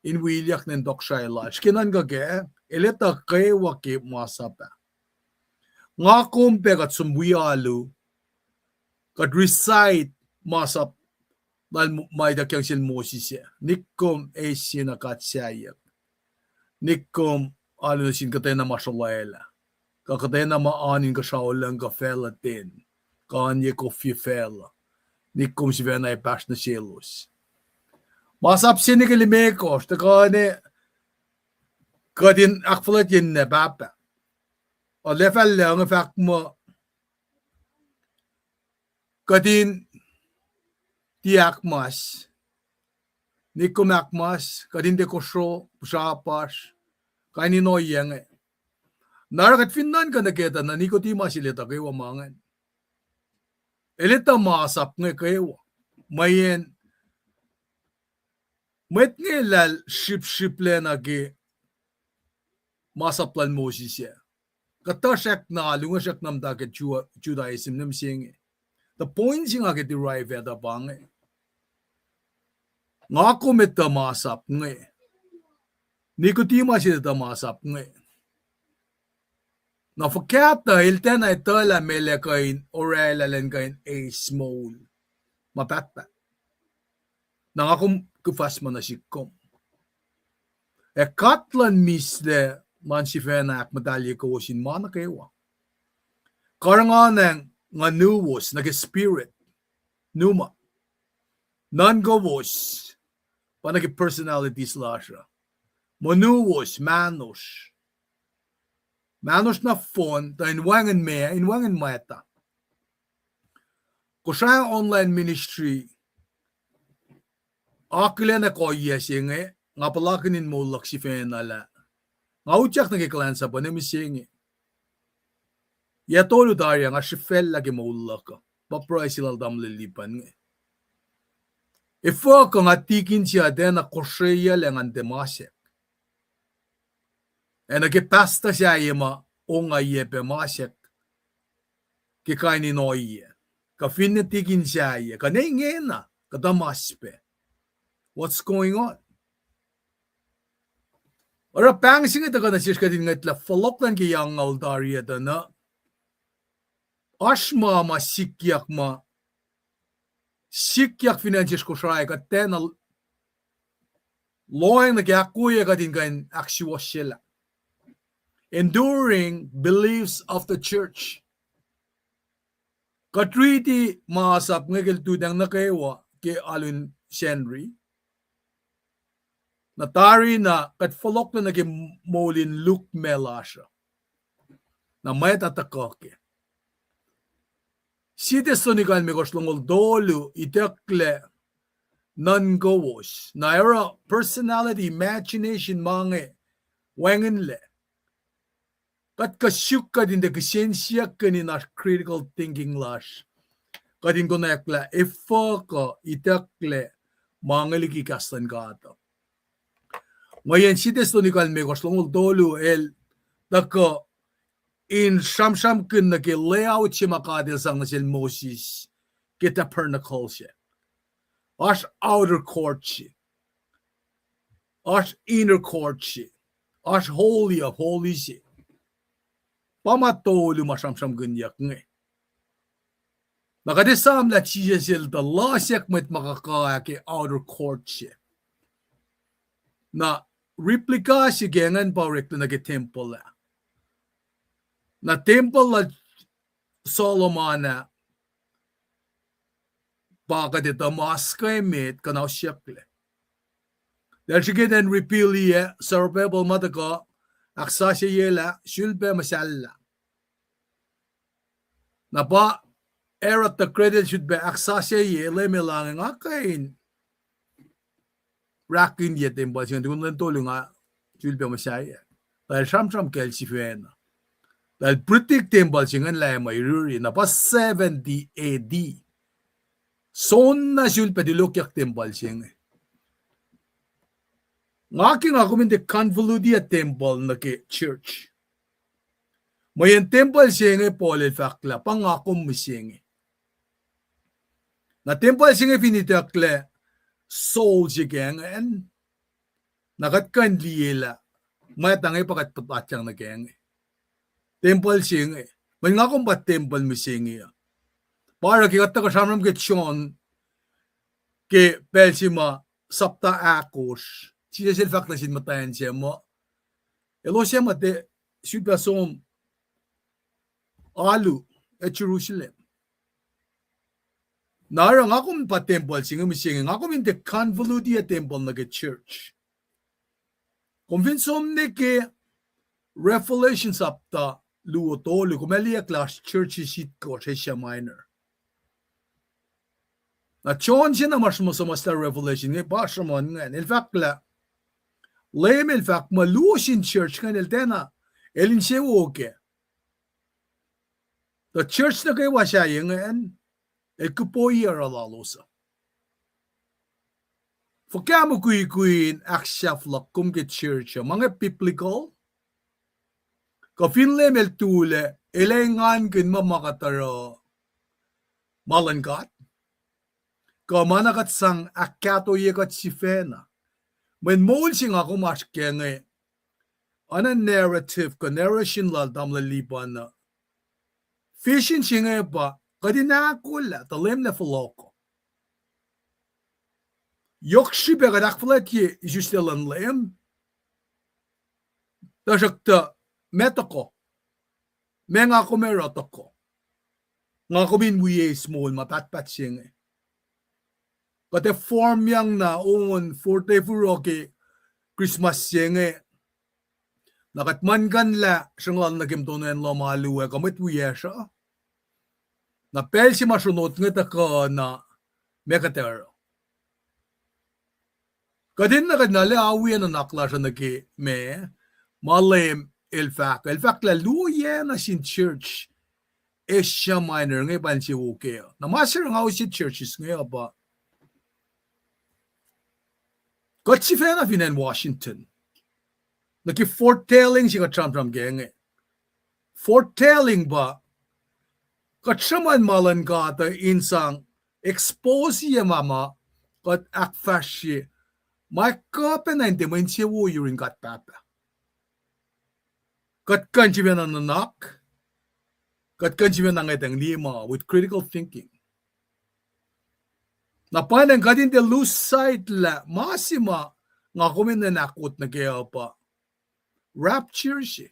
in wi ilyak nuh in tohkohsrahi lal. Srihke nuhnkuh kac, el etuh kwewa ke masap ah. Nga kom pac kuht som wi alu, kuht recite masap lal ma ituckyang sel Moses ah. Nikkom eis sie na god sahyuck. Nikkom alu nuh sin kuhtwena ma srolwaclah, kuh kuhtwena ma oan inkuhsrao lucng kuh facluh ten, kuh oan ye kofye facluh. Nikkom sifacna epahsr nuh selos. Masap se nuh ke limekohsr tuhkuh ne kuht in ahkfuhlwactye ninac pahpah. Olwelah fal lah inge fahk muh kuht in tiac ahkmas. Nikkom ahkmas, kuht in tiac kosro, puhsrapasr, kain in ohiyac inge. Na oruh kuht fin nuhnkuh nuh ke tuh na Nicodemus el etuh kwewa ma ingacn. El etuh masap inge kwewa. Mweyen mwet inge eltahl srihpsrihplacna ke masap lal Moses ah. Kuhtuh srackna alu inge srackna muhta ke Ju-, Judaism ne mihsenge. The point se nga ke derive at uh pa inge, nga kom etuh masap inge. Nicodemus el etuh masap inge. Na fuhkah tuh el tiacna etuh lah meac el kuh in orwaclah elan kuh in eis moul ma pahtpaht? Na nga kom kuhfahs ma nuh sihk kom. Ac God luhn mislac luhn sifacna ahkmuhtahlye kowos in ma nuh kwewa. Karihngihn nguhnuwos nuh ke spirit, numa. Nuhnkowos pa nuh ke personalities lasr uh. Monuwos, mahnosr. Mahnosr nohfohn, tuh in wacngihn meac, in wacngihn mwacta. Kosrae online ministry akihlen kuhiyac se inge, nga puhlakihn in moul luhk sifacna lah nga utyak nuh ke kuhlwacnsapuh ne mihsenge. Yac tolu tari ah nga srihfacllah ke moul luhk uh, pa pruhe se lal tamuhlwel Lipan inge. Efuh kuh nga tikin se uh tiacna kosreyuclac ngan tiac masack? Ac nuh ke pastor sahyac ma ongaiyac pac masack ke kain in ohiyac, kuh finne tikin sahyac, kuh ne ingena kuhtuh mas pac. What's going on? Oruh pahng se inge tuhkuh nuh sesr kuht in ngwetlah fohlohk luhn ke yac angngaul tari ah tuh na oasr ma ma sikyak ma sikyak fin acn sesr Kosrae, kuht tiacna lohacng nuh ke ahkwoye kuht in kuh in ahksuwohsyelah. Enduring beliefs of the church. Kuht riti masap inge ke lututacng nuh kwewa ke alu in Sacnri. Na tari na kuht fohlohklac nuh ke moul in lukmac lasr uh. Na mwet uh tuhkuh kac. Sie Thessalonica limekohsr longoul tolu itucklac nuhnkowos. Na oruh personality, imagination ma inge wacngihnlac. Kuht kuh suk kuht in tiac kihsen siyuck kuh in oasr critical thinking lasr. kuht in konwacack lah efuh kuh itucklac ma inge liki kahs luhn God uh. Mweyen sie Thessalonica limekohsr longoul tolu el tuhkuh in sramsramkihn nuh ke layout se ma God el sang nuh sel Moses ke tabernacle se. Oasr outer court se. Oasr inner court se. Oasr holy of holies se. Pa ma tolu ma sramsramkihnyuck inge. Na kuht esam lah Jisus el tuh losack mwet ma kuhkuh ke outer court se. Na replica se ke ingacn pa oreklac nuh ke tempuhl ah. Na tempuhl lal Solomon ah pa kuht etuh mas ke met kuhnahosyucklac. Eltahl srihke in rebuild-i ah, Zerubbabel ma tuhkuh, ahksasucye lah, sulpac muhsahllah. Na pa Herod the Great el sulpac ahksasucye, Leum El ange, nga kuh in rahkihnye tempuhl se inge, tukun lwen tolu nga sulpac muhsahi. Tuh el sramsram kacl sifacna. Tuh el predict tempuhl se inge lah ma iriri, na pa seventy A D. Soenna sulpac tulokyak tempuhl se inge. Nga ke nga kom in tiac convolute-i tempuhl nuh ke church. Mweyen tempuhl se inge Paul el fahk lah pa nga kom mihsenge. Na tempuhl se inge fin itucklac soul se ke ingacn, na kuht kuh in liye lah mwet inge pa kuht puhtatyang nuh ke inge. Tempuhl se inge. Mweyen nga kom pa tempuhl mihsenge uh. Pa oruh ke kuht tuhkuh sramsram ke John ke pacl se ma sapta ahkosr, Jisus el fahk nuh sin muhtwacn se muh, elos ac muh tiac sulpac som alu ac Jerusalem. Na oruh nga kom pa tempuhl se inge mihsenge, nga kom in tiac convolute-i tempuhl nuh ke church. Kom fin som nuh ke Revelation sapta luo tolu, kom ac liye lah oasr churches itkohsr Asia Minor. Na John se na ma sruhmuhn suhmuhslah Revelation inge pa sruhmuhn ingacn. El fahk lah, Leum el fahk muh luo sin church ingacn el tiacna, el insewowo kac. Tuh church nuh kwewa sahyac ingacn, el kuhpohi oruh lalos uh. Fuhkah mukwikwi in ahksahfyelah kom ke church uh, ma inge biblical? Kuh fin Leum el tulac, el ac engankihn ma ma kuht oruh ma luhn God? Kuh ma na kuht sang ahkkahtoye kuht sifacna? Mweyen moul se nga kom oasr kac inge, oacna narrative kuh narration lal tamuhlwel Lipan uh. Vision se inge pa kuht in ahkolah tuh Leum el ac fohlohkoh. Yohk srihpac kuht ahkfuhlwactye isuslac luhn Leum. Tuhsruhktuh, ma tohkoh, ma nga kom ac oruh tohkoh, nga kom in wi eis moul ma pahtpaht se inge. Kuht ac formyang na on forty-four ke Christmas se inge. Na kuht muhlkuhnlah sruhnguhl nuh ke muhtuhnoa in lohm alu ac kuh mwet wiyacsr uh. Na pacl se ma sronot inge tuhkuh na, ma kuht ac oruh? Kuht enenuh kuht na lah awi nuhnak lasr uh nuh ke ma, ma Leum el fahk, el fahk lah luo yac na sin church Asia Minor inge pa insewowo kac uh. Na ma se nga use churches inge uh pa kuht sifacna fin acn Washington. Nuh ke foretelling se kuht sramsram kac inge. Foretelling pa kuht sruhmuhn ma luhn God uh in sang expose-i ma ma kuht ahkfahsrye, ma kuh pacna in tiac mwe insewowo yurin God Pahpah. Kuht kuh in sifacna nuhnak, kuht kuh in sifacna ngwetacng liye ma with critical thinking. Na pwacnwacng kuht in tiac lose sight lah ma se ma nga kom enenuh in ahkot nuh kac uh pa rapture se.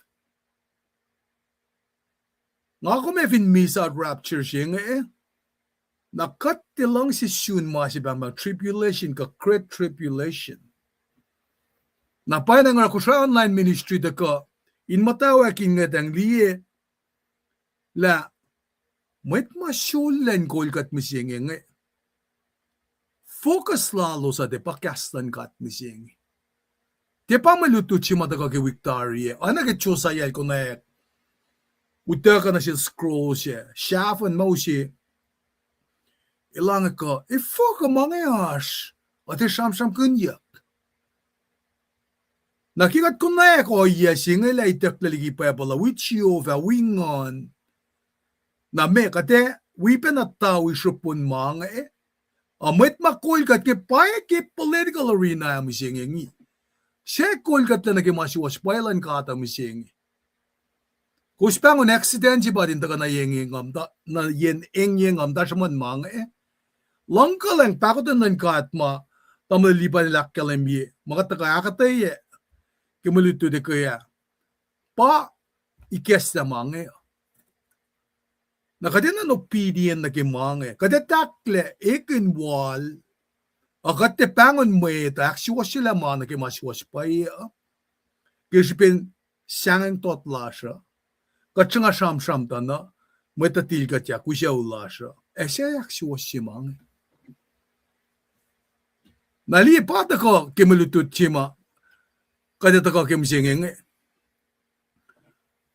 Nga kom ac fin miss out rapture se inge, na kuht tiac luhngse sun ma se pahngpahng tribulation kuh great tribulation. Na pwacnwacng oruh Kosrae Online Ministry tuhkuh in muhtwacwacack in ngwetacng liye lah mwet ma sulaclah in kol kuht mihsenge inge, focus lalos uh tiac pa kahs luhn God mihsenge. Tiac pa mwe lutlut se ma tuhkuh ke wik tari ah, oacna ke Josiah el konwacack, utuckuh nuh sel scroll se, sahfuhn ma use Elan kuh, efuh kuh ma inge oasr, kuht ac sramsramkihnyuck. Na ke kuht konwacack ohiyac se inge lah itucklac liki Bible uh, wi Jehovah, wi Nguhn. Na meac, kuht ac wi pacna tui sruhpun ma inge? A mwet ma kol kuht inge pwacye ke political arena ah mihsenge inge. Suc kol kuhtlac nuh ke ma suwohs pwacye luhn God uh mihsenge? Kowos pahngon accident se pa in tuhkuh nuh ye engyeng, na yen engyeng, nga muhta sruhmuhn ma inge. Luhngkuhlwacng pahkotwen luhn God ma tamuhlwel Lipan el ahkkahlwemye, ma kuht tuhkuh ahkuhtweyac ke mwe lutlut ekuh ah, pa ikacslah ma inge. Na kuht enenuh obedient nuh ke ma inge. Kuht ac tahklac ekihn wal, a kuht tiac pahngon mwet uh ahksuwohsyelah ma nuh ke ma suwohs pwacye uh. Ke srihpen sahngweng tot lasr uh, kuht sruhnga sramsram tuh na mwet uh tilkuhtyak, wi sucu lasr uh, ac suc ahksuwohsye ma inge. Na liye pa tuhkuh ke mwe lutlut se ma kuht ac tuhkuh ke mihsenge inge.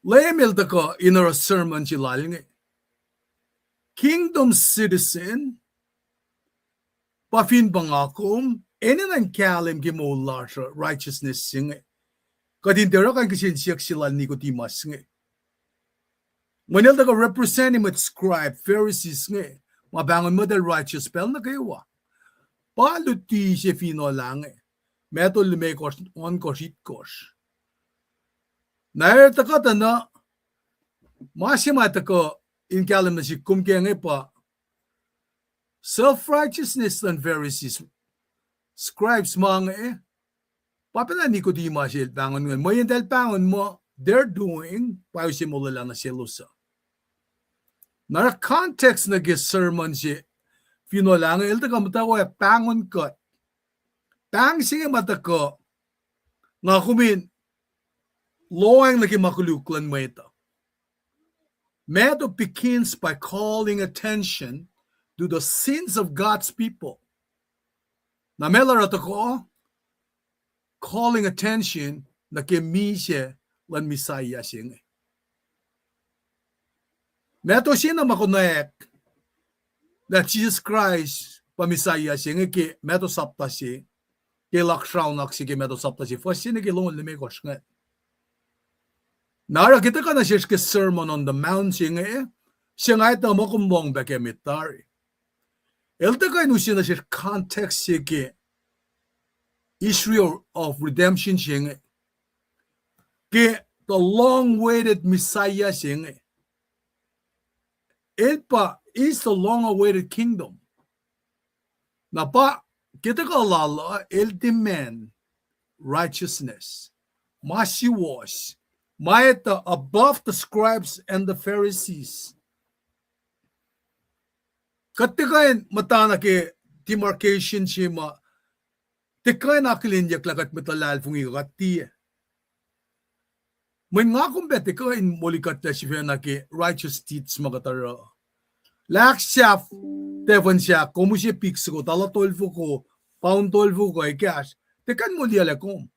Leum el tuhkuh in oruh sermon se lal inge. Kingdom citizen, pa fin pa nga kom, enenuh in kahlwem ke moul lasr uh righteousness se inge. Kuht in tiac oruh kain kihsen siyuck se lal Nicodemus inge. Mweyen el tuhkuh represent-i mwet scribe, Pharisees inge, ma pahngon mwet el righteous pacl nuh kwewa. Pa luti se Finolah inge, Matthew limekohsr, ohnkohsr, itkohsr. Na el tuhkuh tuh na, ma se ma tuhkuh in kahlwem nuh sihk kom ke inge pa self-righteousness luhn Pharisees, scribes ma inge, pa pacna Nicodemus el pahngon inge, mweyen eltahl pahngon muh they're doing, pa use molwelah nuh selos uh. Na oruh context nuh ke sermon se Finolah inge, el tuhkuh muhta wo ac pahngon kuht. Pahng se inge ma tuhkuh, nga kom in lohacng nuh ke ma koluk luhn mwet uh. Matthew begins by calling attention to the sins of God's people. Na meac el oruh tuhkuh? Calling attention nuh ke misac luhn Messiah se inge. Matthew se na ma konwacack lah Jisus Kraist pa Messiah se inge ke Matthew sapta se, ke laksraonak se ke Matthew sapta se, fuhs se nuh ke longoul limekohsr ingacn. Na oruh ke tuhkuh nuh sesr ke Sermon on the Mount se inge, se nga etuh muh kom lohng pac ke met tari. El tuhkuh in use nuh sesr context se ke Israel of Redemption se inge, ke the long-awaited Messiah se inge. El pa is the long-awaited kingdom. Na pa ke tuhkuh lal uh, el demand righteousness, ma suwohs, ma etuh above the scribes and the Pharisees. Kuht tiac kuh in muhtana ke demarcation se ma tiac kuh in akihlenyucklah kuht mwet luhlahlfongi kuh kuht tiac. Mweyen nga kom pac tiac kuh in molikuhtlac sifacna ke righteous deeds ma kuht oruh. Lah ahksahf tafun sahk, kom use pik soko, tala tolfoko, paun tolfoko ekahsr, tiac kuh in moliyuclac kom.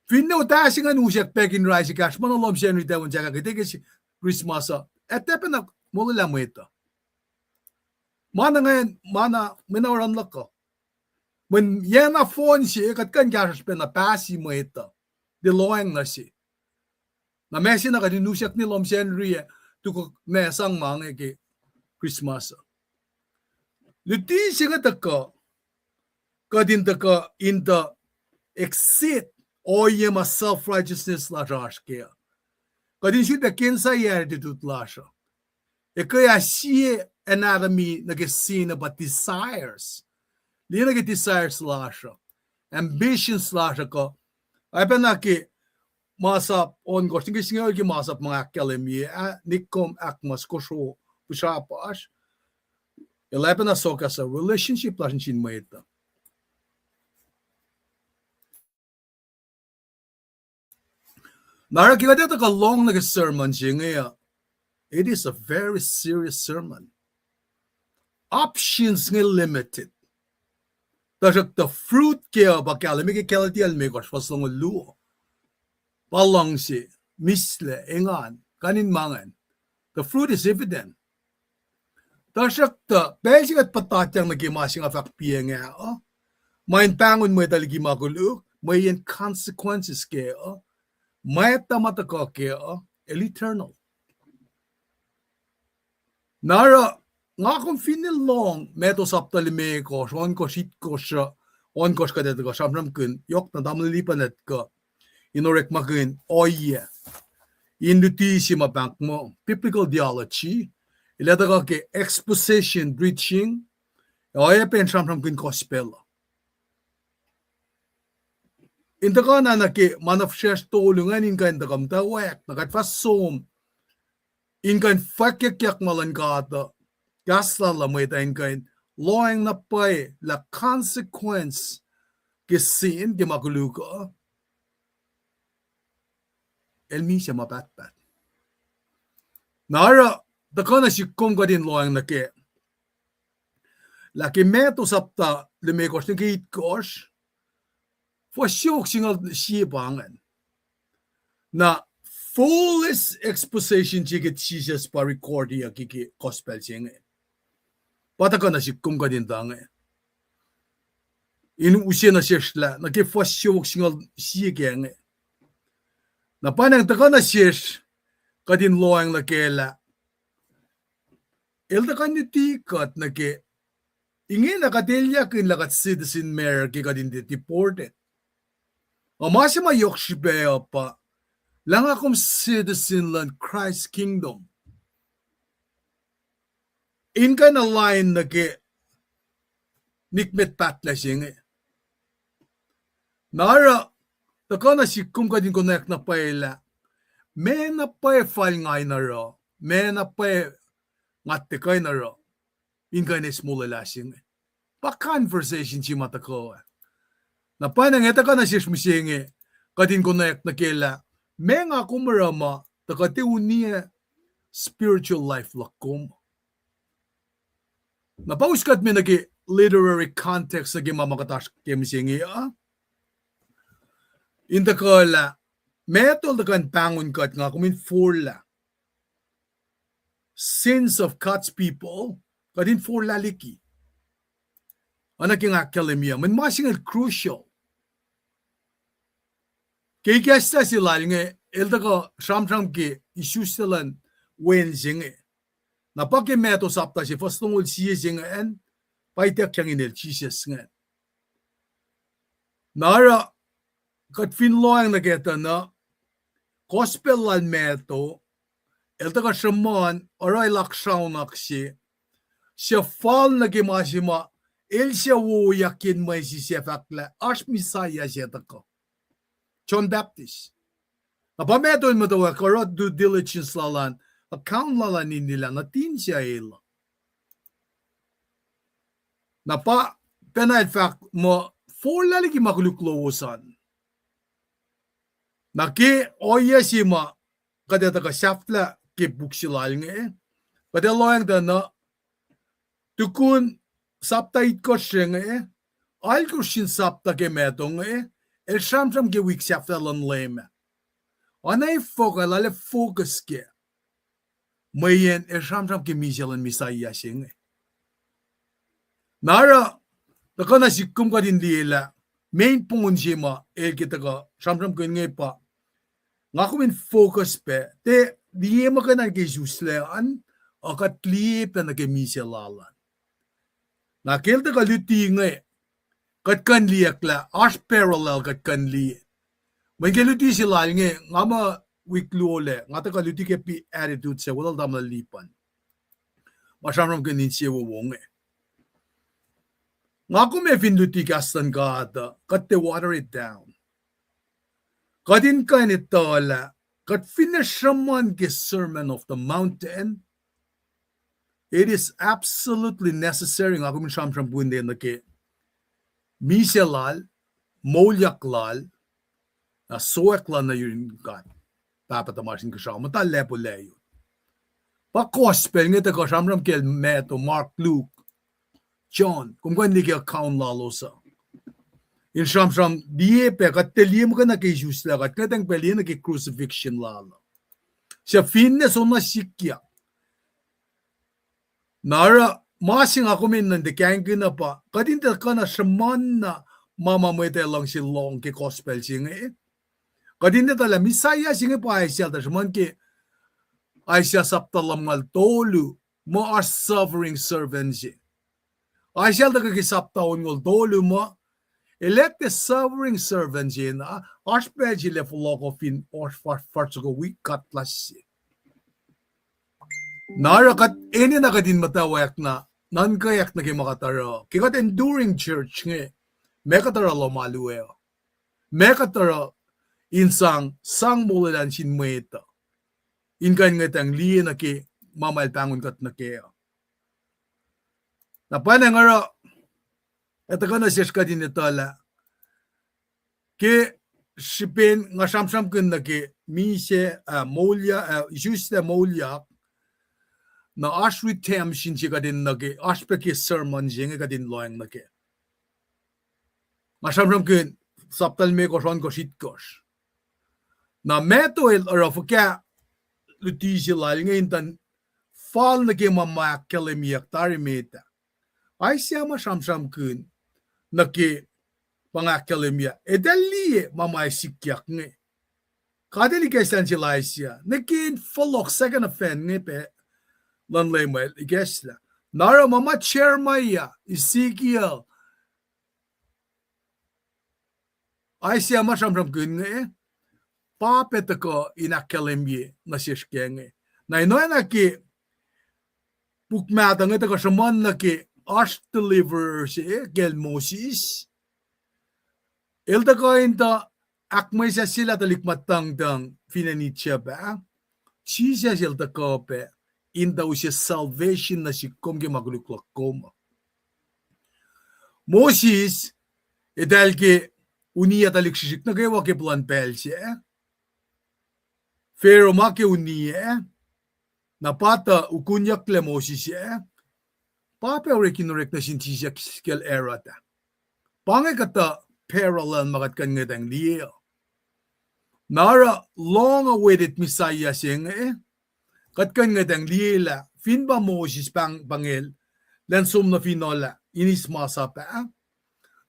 Finne otahs ingacn usack pack in rice ekahsr, ma na lohm Sacnri tafun sahk ah, ke tiac ke Christmas uh, ac tiac pacna molwelah mwet uh. Ma na ingacn, ma na, mwe na oruh luhk uh. Mweyen yac na fohn se, kuht kuh in kahsruhsr pacna pahsi mwet uh, tiac lohacng nuh se. Na ma se na kuht in usack ne lohm Sacnri ah, tuh kuh ma sang ma inge ke Christmas uh. Luti se inge tuhkuh, kuht in tuhkuh in tuh exit ohiyac ma self-righteousness lasr oasr kac. Kuht in sulpac kena sie attitude lasr uh. Ekuh ah sie anatomy nuh ke sin uh pa desires. Liye nuh ke desires lasr uh, ambitions lasr uh kuh, oacpacna ke masap ohnkohsr, nuh ke singucul ke masap ma ahkkahlwemye ah, nikom ahkmas kosro, pihsrapasr. El oacpacna sokahs uh relationship lasr nuh sin mwet uh. Na oruh ke kuht etuh kuh lohng nuh ke sermon se inge uh, it is a very serious sermon. Options inge limited. Tuhsruhk the fruit ke uh pa kahlwem ke Galatia limekohsr fuhs longoul luo. Pa luhngse, mihslac, engan, kain in ma ingacn. The fruit is evident. Tuhsruhktuh pacl se kuht puhtatyang nuh ke ma se nga fahk piacng ah uh, ma in pahngon mwet uh liki ma koluk, mweyen consequences kac uh, mwacta ma tuhkuh kac uh, el eternal. Na oruh, nga kom finne lohng Matthew sapta limekohsr, ohnkohsr, itkosr, ohnkohsr kuht ac tuhkuh sramsramkihn, yohk na tamuhlwel Lipan el tuhkuh in orekmakihn ohiyac in luti se ma pahngpahng muh biblical theology, el ac tuhkuh ke exposition preaching, ac oacyacpac in sramsramkihn gospel uh. In tuhkuh na nuh ke ma na fihsracsr tolu ingacn in kuh in tuhkuh muhtwacwacack, na kuht fah som in kuh in fwackyuckyak ma luhn God uh, kahs lal uh, mwet uh in kuh in lohacng na pwacye lah consequence ke sin, ke ma koluk uh, el misac ma pahtpaht. Na oruh, tuhkuh nuh sihk kom kuht in lohacng nuh kac lah ke Matthew sapta limekohsr nuh ke itkosr, fuhs siofok singucul sie pa ingacn. Na fullest exposition se ke Jisus pa recordiyucki ke gospel se inge. Pa tuhkuh nuh sihk kom kuht in tuh inge, in use nuh sesr lah nuh ke fuhs siofok singucul sie ke inge. Na pa nacng tuhkuh nuh sesr kuht in lohacng nuh kac lah el tuhkuh in luti kuht nuh ke, ingena kuht elyahkihn lah kuht citizen America ke kuht in tiac deported. Ac ma se ma yohk srihpac uh pa lah nga kom citizen luhn Christ kingdom in kuh in align nuh ke nikmet pahtlac se inge. Na oruh, tuhkuh nuh sihk kom kuht in konwacack na pwacye lah meac na pwacye fal nga in oruh, meac na pwacye nga tiac kuh in oruh in kuh in eis molwelah se inge. Pa conversation se ma tuhkuh ah. Na pa nacng tuhkuh nuh sesr mihsenge, kuht in konwacack nuh kac lah meac nga kom oruh ma tuhkuh tiac uniyac spiritual life luhk kom. Na pa us kuht me nuh ke literary context nuh ke ma ma kuht oasr ke mihsenge uh, in tuhkuh lah Matthew el tuhkuh in pahngon kuht nga kom in forlah sins of God's people, kuht in forlah liki. Oacna ke nga ahkkahlwemye, mweyen ma se inge el crucial. Ke ikacslah se lal inge, el tuhkuh sramsram ke isuslac luhn wen se inge. Na pa ke Matthew sapta se fuhs longoul sie se inge an, pa ituckyang inel Jisus ingacn. Na oruh, kuht fin lohacng nuh kac tuh na, gospel lal Matthew el tuhkuh sruhmuhn oruh el oak sraunak se, suc fal nuh ke ma se ma el suc wowoyak yen mwesis ac fahk lah oasr Messiah se tuhkuh, John Baptist. Na pa Matthew el muhtwacwacack oruh due diligence lal an, account lal an in liye lah nuhtin se el uh. Na pa pacna el fahk muh forlah liki ma koluk lowos an. Na ke ohiyac se ma kuht ac tuhkuh sahflah ke puk se lal inge, kuht ac lohacng tuh na, tukun sapta itkosr se inge, alkosr sin sapta ke Matthew inge, el sramsram ke wik sahflah luhn Leum ah. Oacna fohk ah lal ac focus kac, mweyen el sramsram ke misac luhn Messiah se inge. Na oruh, tuhkuh nuh sihk kom kuht in liye lah main point se ma el ke tuhkuh sramsramkihn inge pa nga kom in focus pac, tiac liye muhkwena ke isuslac an, ac kuht liye pac nuh ke misac lal an. Na ke el tuhkuh luti inge, kuht kuh in liye lah oasr parallel kuht kuh in liye. Mweyen ke luti se lal inge, nga muh wik luo lac, nga tuhkuh luti ke Beatitudes se, weluhl tamuhlwel Lipan, ma sramsramkihn insewowo inge. Nga kom ac fin luti kahs luhn God uh, kuht tiac water it down. Kuht in kuh in etuh lah, kuht finne sruhmuhn ke Sermon of the Mountain, it is absolutely necessary nga kom in sramsramkihn nuh ke misac lal, moulyak lal, na sowack lal nuh yurin God Pahpah tuhmasr Inkuhsrao, muhta lacpo layot. Pa gospel inge tuhkuh sramsram kacl Matthew, Mark, Luke, John, kom kuh in liye ke account lalos uh, in sramsram liye pac, kuht tiac liye muhkwena ke isuslac, kuht ngwetacng pac liye nuh ke crucifixion lal uh, suc finne soenna sikyak. Na oruh ma se nga kom enenuh in tuh kahingkihn uh pa kuht in tuhkuh na sruhmuhn na ma ma mwet uh luhngse lohng ke gospel se inge. Kuht in etuh lah Messiah se inge pa Isaiah el tuh sruhmuhn ke Isaiah sapta lumngaul tolu, muh oasr suffering servant se. Isaiah el tuhkuh ke sapta onngoul tolu muh, el ac tiac suffering servant se na, oasr pacl se el ac fohlohkoh fin oasr far, far soko wik kuht lasr se. Na oruh kuht enenuh kuht in muhtwacwacack na, nuhnkweyuck nuh ke ma kuht oruh ke kuht enduring church inge, ma kuht oruh lohm alu uh, ma kuht oruh in sang, sang molwelah nuh sin mwet uh, in kuh in ngwetwacng liye nuh ke ma ma el pahngon kuht nuh kac uh. Na pwacnwacng oruh, ac tuhkuh nuh sesr kuht in etuh lah ke srihpen nga sramsramkihn nuh ke misac, ah, moulyak, ah, isuslac moulyak, na oasr redemption se kuht in nuh ke, oasr pac ke sermon se inge kuht in lohacng nuh kac. Nga sramsramkihn sapta limekohsr ohnkohsr itkohsr. Na Matthew el oruh fuhkah luti se lal inge in tuh fal nuh ke ma ma ahkkahlwemyeyuck tari met ah. Isaiah ma sramsramkihn nuh ke pa nga ahkkahlwemye, eltahl liye ma ma ac sikyak inge. God el ikacslah nuh sel Isaiah nuh ke in fohlohk second advent inge pac luhn Leum el ikacslah. Na oruh ma ma Jeremiah, Ezekiel, Isaiah ma sramsramkihn inge, pa pac tuhkuh in ahkkahlwemye nuh sesr kac inge. Na in oacna ke puk mahtuh inge tuhkuh sruhmuhn nuh ke oasr deliverer se kacl Moses. El tuhkuh in tuh ahkmwesahsyelah tuhlihk muhtuhngtuhng fin acn Egypt ah. Jisus el tuhkuh pac in tuh use salvation nuh sihk kom ke ma koluk luhk kom. Moses, eltahl ke uniyac tuhlihk srihsrihk nuh kwewa ke puhlan pacl sac. Pharaoh ma ke uniyac, na pa tuh ukunyucklac Moses ah, pa pac orek in orek nuh sin Jisus kacl Herod ah. Pa inge kuhtuh parallel ma kuht kuh in ngwetwacng liye uh. Na oruh long awaited Messiah se inge, kuht kuh in ngwetwacng liye lah fin pa Moses pahng, pahngel, elan som nuh finohl ah in eis masap ah,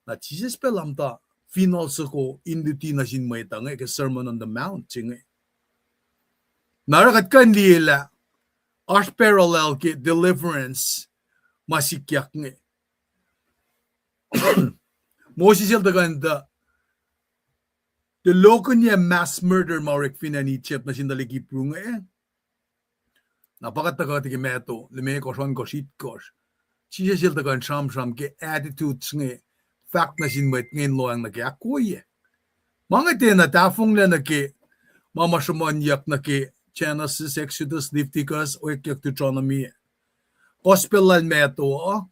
na Jisus pac lumtuh finohl soko in luti nuh sin mwet uh inge ke Sermon on the Mount se inge. Na oruh kuht kuh in liye lah oasr parallel ke deliverance ma sikyak inge. Moses el tuhkuh in tuh, tuh lokihnyac mass murder ma orek fin acn Egypt nuh sin tuhlihk Hebrew inge. Na pa kuht tuhkuh ke Matthew limekohsr ohnkohsr itkohsr, Jisus el tuhkuh in sramsram ke attitudes inge, fahk nuh sin mwet inge in lohacng nuh ke ahkwoye. Ma inge tiacna tahfonglac nuh ke ma ma sruhmuhnyuck nuh ke Genesis, Exodus, Leviticus, Oekyuck, Deuteronomy. Gospel lal Matthew uh,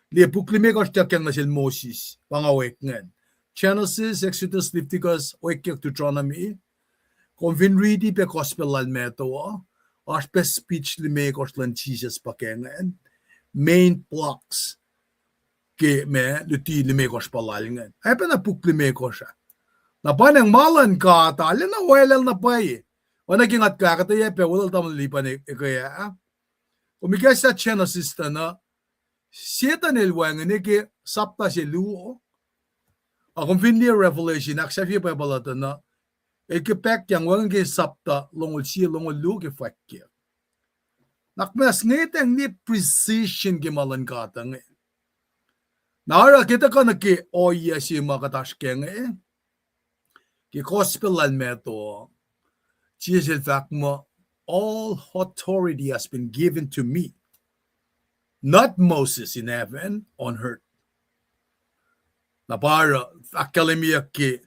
liye puk limekohsr ituckyang nuh sel Moses, pa nga oek ingacn. Genesis, Exodus, Leviticus, Oekyuck, Deuteronomy. Kom fin riti pac Gospel lal Matthew uh, oasr pac speech limekohsr luhn Jisus pa ke ingacn. Main blocks ke ma luti limekohsr pa lal ingacn. Ac pacna puk limekohsr ah. Na pa nacng ma luhn God ah, lacna oalel na pwacye. Oacna ke nga tuh ahkuhtweyac pac welul tamuhlwel Lipan ekuh ah. Kom ikacslah Genesis tuh na, Setuhn el wacngihn ke sapta se luo. Ac kom fin liye Revelation, ahksahfye Bible uh tuh na, el ke pahyang wacngihn ke sapta longoul sie, longoul luo ke fwackyak. Nuhnak muhnahs ngwetwacng liye precision ke ma luhn God uh inge. Na oruh ke tuhkuh nuh ke ohiyac se ma kuht oasr kac inge, ke Gospel lal Matthew, Jisus el fahk muh, all authority has been given to me, not Moses in heaven, on earth. Na pa oruh ahkkahlwemyeyuck ke,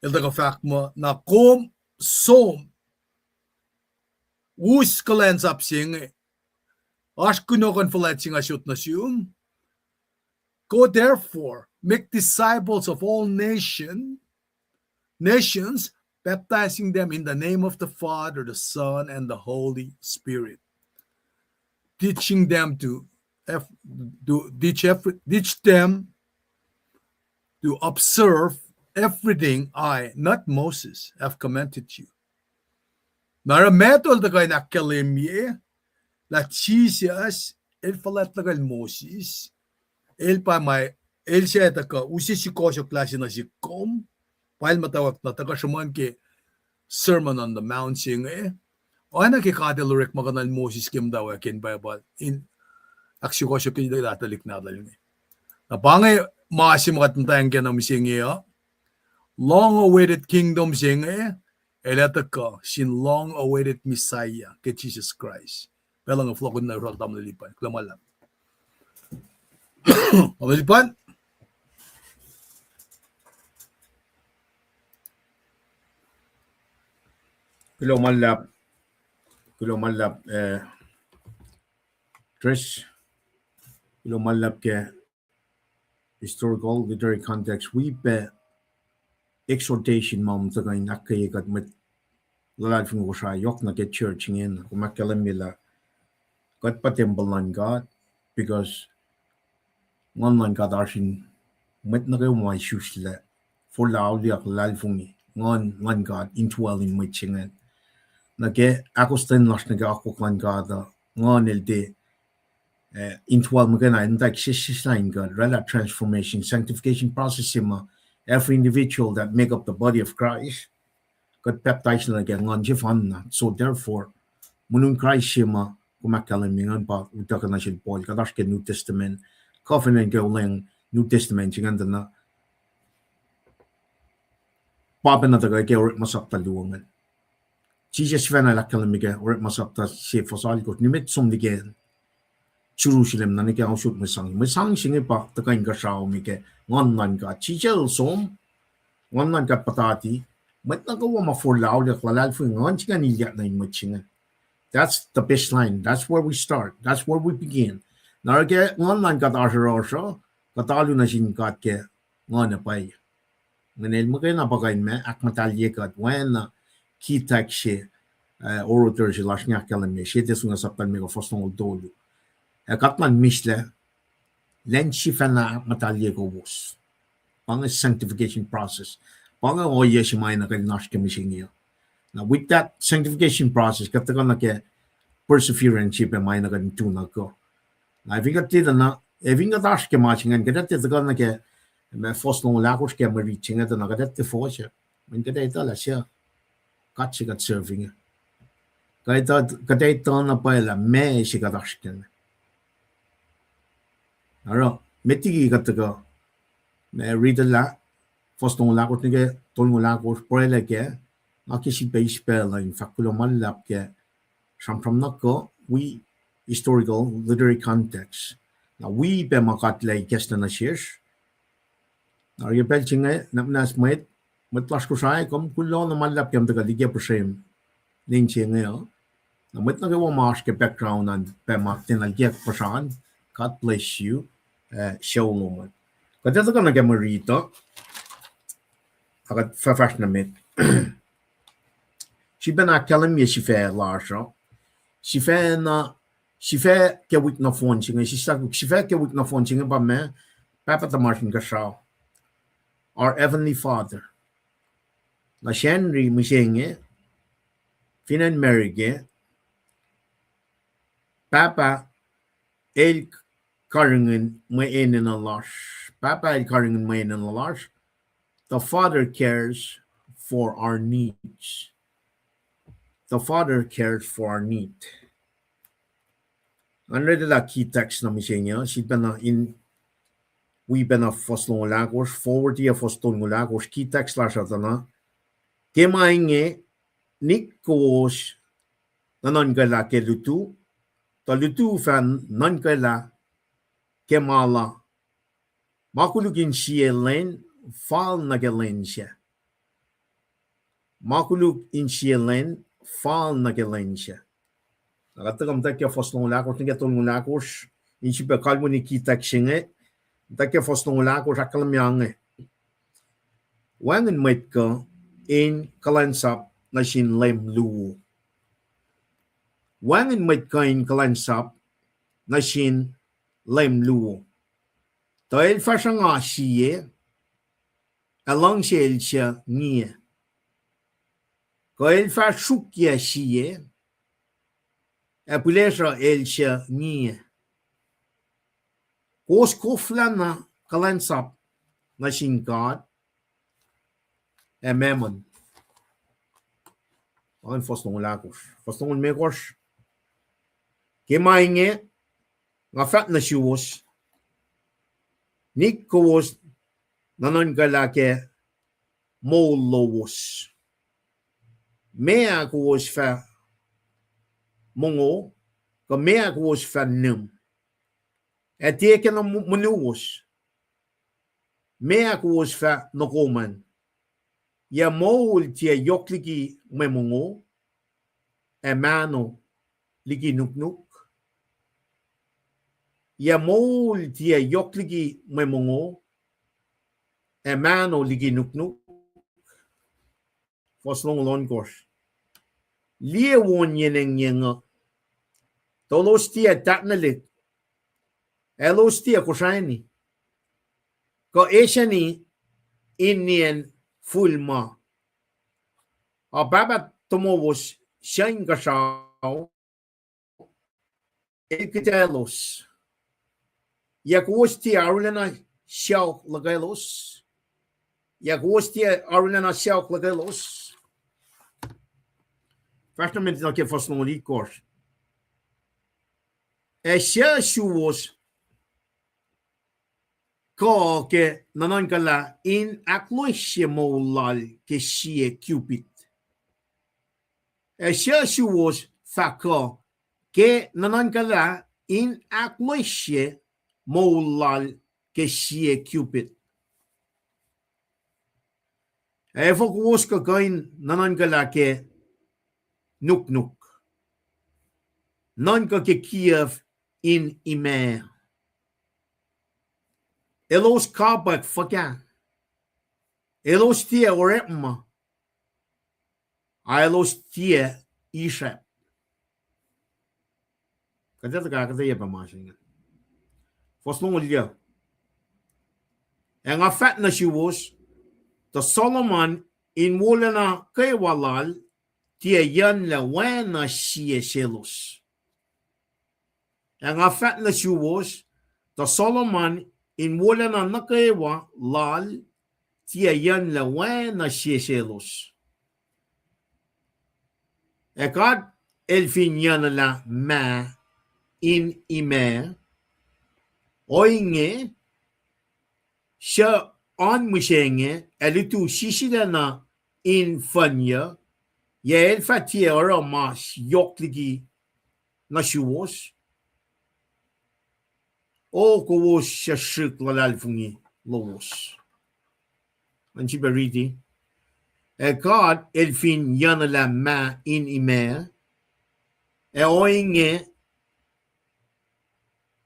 el tuhkuh fahk muh, na kom som, us kuhlwacnsap se inge, oasr kunohkohn fuhlwact se nga sot nuh sum. Go therefore, make disciples of all nation, nations, baptizing them in the name of the Father, the Son, and the Holy Spirit, teaching them to, ev- to teach, every, teach them to observe everything I, not Moses, have commanded you. Na oruh Matthew el tuhkuh in ahkkahlwemye lah Jisus el fuhlwact luhkel Moses, el pa ma, el sac tuhkuh use sukohsohk lah se nuh sihk kom, pa el muhtwacwacack na tuhkuh sruhmuhn ke Sermon on the Mount se inge, oacna ke God El orekmakihnuhl Moses ke muhtwacwacack in Bible, in ahksukohsohkye lah tuhlihk nahtuhl inge. Na pa inge ma se ma kuht muhtwacwacack ke na mihsenge uh, long awaited kingdom se inge, el ac tuhkuh sin long awaited Messiah ke Jesus Christ. Pacl inge fohlohkihn na yohrohl tamuhlwel Lipan. Kuloh ma luhlahp. Tamuhlwel Lipan. Kuloh ma luhlahp. Kuloh ma luhlahp, eh, Trish. Kuloh ma luhlahp ke historical literary context. Wi pac exhortation ma tuhkuh in ahkkweye kuht mwet luhlahlfongi Kosrae yohk nuh ke church ingena, kom ahkkahlwemye lah kuht pa tempuhl luhn God, because Nguhn luhn God oasr in mwet nuh kwewa ma isuslac, forlah, auliyak, luhlahlfongi, Nguhn luhn God indwell in mwet se ingacn. Nuh ke ahkostwen lasr nuh ke akwuck luhn God uh, Nguhn el tiac, eh, indwell muhkwena, in tuh sesseslah in kuht, oraclah transformation, sanctification process se ma every individual that make up the body of Christ, kuht pacptais nuh ke Nguhn sefanna. So therefore, muhnun Kraist se ma kom ahkkahlwemye ingacn pa utuckuh nuh sel Paul, kuht oasr ke New Testament, covenant ke Olweacng New Testament se ingacn tuh na pa pacna tuhkuh ke orekma sapta luo ingacn. Jisus sifacna el ahkkahlwemye ke orekma sapta se fuhs alkosr, nimet som liki acn Jerusalem, na nuh ke ao sot mwe sang. Mwe sang se inge pa tuhkuh inkuhsrao me ke Nguhn luhn God. Jisus el som, Nguhn luhn God puhtati, mwet nuh kwewa ma forlah, auliyak, luhlahlfongi, Nguhn se ingacn ilyak nuh in mwet se ingacn. That's the baseline. That's where we start. That's where we begin. Na oruh ke Nguhn luhn God oasr yohrohsr uh, kuht alu nuh sin God ke Nguhn ac pwacye. Ingena el muhkwena pa kuh in ma ahkmuhtahlye kuht oacna ki text se, eh, orator se lasr inge ahkkahlwemye, Sietes Unge sapta limekohsr fuhs longoul tolu. Ac kuht luhn mihslac, Leum sifacna ahkmuhtahlye kowos. Pa inge sanctification process. Pa inge ohiyac se ma enenuh kuht in oasr ke mihsenge uh. Now, with that sanctification process, kuht tuhkuh nuh ke perseverance se pac ma enenuh kuht in tu na kuh. Na fin kuht tiac tuh na, ac fin kuht oasr ke ma se ingacn, kuht ac tiac tuhkuh nuh ke, ma fuhs longoul ahkosr ke mwe riti se inge tuh na kuht ac tiac fohsack. Mweyen kuht ac etuh lah suc God se kuht serve inge. Kuht ac etuh, kuht ac etuh na pwacye lah meac se kuht oasr kac. Oruh met liki kuht tuhkuh, ma riti lah, fuhs longoul ahkosr nuh ke tolngoul ahkosr, pwacye lah ke, nga ke sifilpac eis pacl uh in fahk kuloh ma luhlahp ke sramsram na kuh, wi historical literary context. Na wi pac ma kuht lah ikacslah nuh sesr. Na oruh ke pacl se inge, na muhnahs mwet, mwet lasr Kosrae, kom kuloh na ma luhlahp ke kom tuhkuh liye puhsrem nuh inse inge uh. Na mwet nuh kwewa ma oasr ke background an pac ma tiacna liye puhsran, God bless you, eh, sucu lom an. Kuht ac tuhkuh nuh ke mwe riti uh, ac kuht fahfahsr nuh met. Sifacna ahkkahlwemye sifac lasr uh. Sifacna, sifac ke wik nohfohn se inge, sislah, sifac ke wik nohfohn se inge pa ma, Pahpah tuhmasr Inkuhsrao, our Heavenly Father. Na Sacnri mihsenge, fin acn America, Pahpah el karihngihn mwe enenuh lasr. Pahpah el karihngihn mwe enenuh lasr. The Father cares for our needs. The Father cares for our need. Ngan readlah key text nuh mihsenge uh, sifacna in wi pacna fuhs longoul ahkosr, forward ke fuhs tolngoul ahkosr, key text lasr uh tuh na, ke ma inge, nik kowos nuhnuhnkwaclah ke lutu, tuh lutu fah nuhnkwaclah ke ma la. Ma koluk in sie lwen, fal nuh ke lwen sac. Ma koluk in sie lwen, fal nuh ke lwen sac. Na kuht tuhkuh muhtwacwacack ke fuhs longoul ahkosr nuh ke tolngoul ahkosr, in sifilpac kalweni key text se inge, muhtwacwacack ke fuhs longoul ahkosr ahkkahlwemye inge. Wacngihn mwet kuh in kuhlwacnsap nuh sin leum luo. Wacngihn mwet kuh in kuhlwacnsap nuh sin leum luo. Tuh el fah sruhnga sie, ac luhngse el suc ngiye. Kuh el fah sruokyac sie, ac pihlesruh el suc ngiye. Kowos koflahna kuhlwacnsap nuh sin God ac mammon. An fuhs longoul ahkosr. Fuhs longoul limekohsr. Ke ma inge, nga fahk nuh suwos, nik kowos nuhnuhnkuhlah ke moul lowos. Meac kowos fah mongo, kuh meac kowos fah nihm? Ac tiac ke na m-, monuwos, meac kowos fah nokomwacng? Yac moul tiac yohk liki mwe mongo, ac mahno liki nuknuk? Yac moul tiac yohk liki mwe mongo, ac mahno liki nuknuk? Fuhs longoul ohnkohsr. Liye won yen engyeng uh, tuh elos tiac tahknwelihk, elos tiac kosrani, kuh esani in nien fihl ma. A Pahpah tomowos suc Inkuhsrao el kihte elos. Yac kowos tiac arulacna saok luhkelos? Yac kowos tiac arulacna saok luhkelos? Fahsr nuh met nuh ke fuhs longoul itkohsr. Ac suc suwos kuh ke nuhnuhnkuhlah in ahklohsye moul lal ke sie cubit? Ac suc suwos fah kuh ke nuhnuhnkuhlah in ahklohsye moul lal ke sie cubit? Ac efuh kowos kuh kuh in nuhnuhnkuhlah ke nuknuk? Nuhnkuh ke kiyuhf in imac. Elos kapwack fuhkah? Elos tiac orekma, a elos tiac israp. Kuht ac tuhkuh ahkuhtweyac pac ma se inge. Fuhs longoul yuh. Ac nga fahk nuh suwos, tuh Solomon in wolacna kwewa lal tiac yucnlac oacna sie selos. Ac nga fahk nuh suwos, tuh Solomon in wolacna nuh kwewa lal tiac yucnlac oacna sie selos. Ac God el fin yucnuhlah mah in imac, ohinge, suc oan mihsenge ac lutu sisilacna in fuhnyuc, yac el fah tiac oruh ma yohk liki nuh suwos? O kowos suc srihk luhlahlfongi lowos. An sifilpac riti. Ac God el fin yucnuhlah mah in imac, ac ohinge,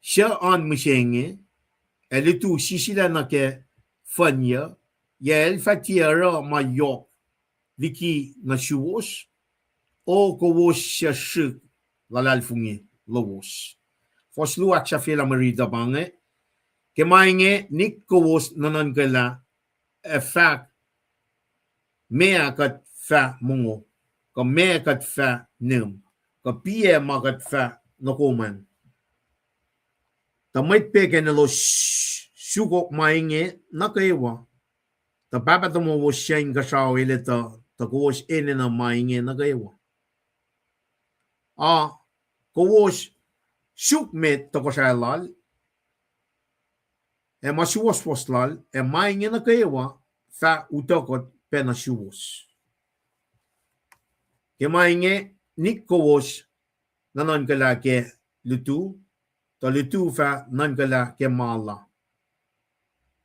suc oan mihsenge ac lutu sisilacna ke fuhnyuc, yac el fah tiac oruh ma yohk liki nuh suwos? O kowos suc srihk luhlahlfongi lowos. Fuhs luo ahksahfyelah mwe riti pa inge. Ke ma inge nik kowos nuhnuhnkuhlah ac fahk, meac kuht fah mongo, kuh meac kuht fah nihm, kuh piac ma kuht fah nokomwacng? Tuh mwet pegan elos sukok ma inge nuh kwewa, tuh Pahpah tomowos suc Inkuhsrao el etuh tuh kowos enenuh ma inge nuh kwewa. A kowos suk met tohkohsrahi lal ac ma suwohswohs lal, ac ma inge nuh kwewa fah utuckuh pac nuh suwos. Ke ma inge nik kowos nuhnuhnkuhlah ke lutu, tuh lutu fah nuhnkuhlah ke ma la.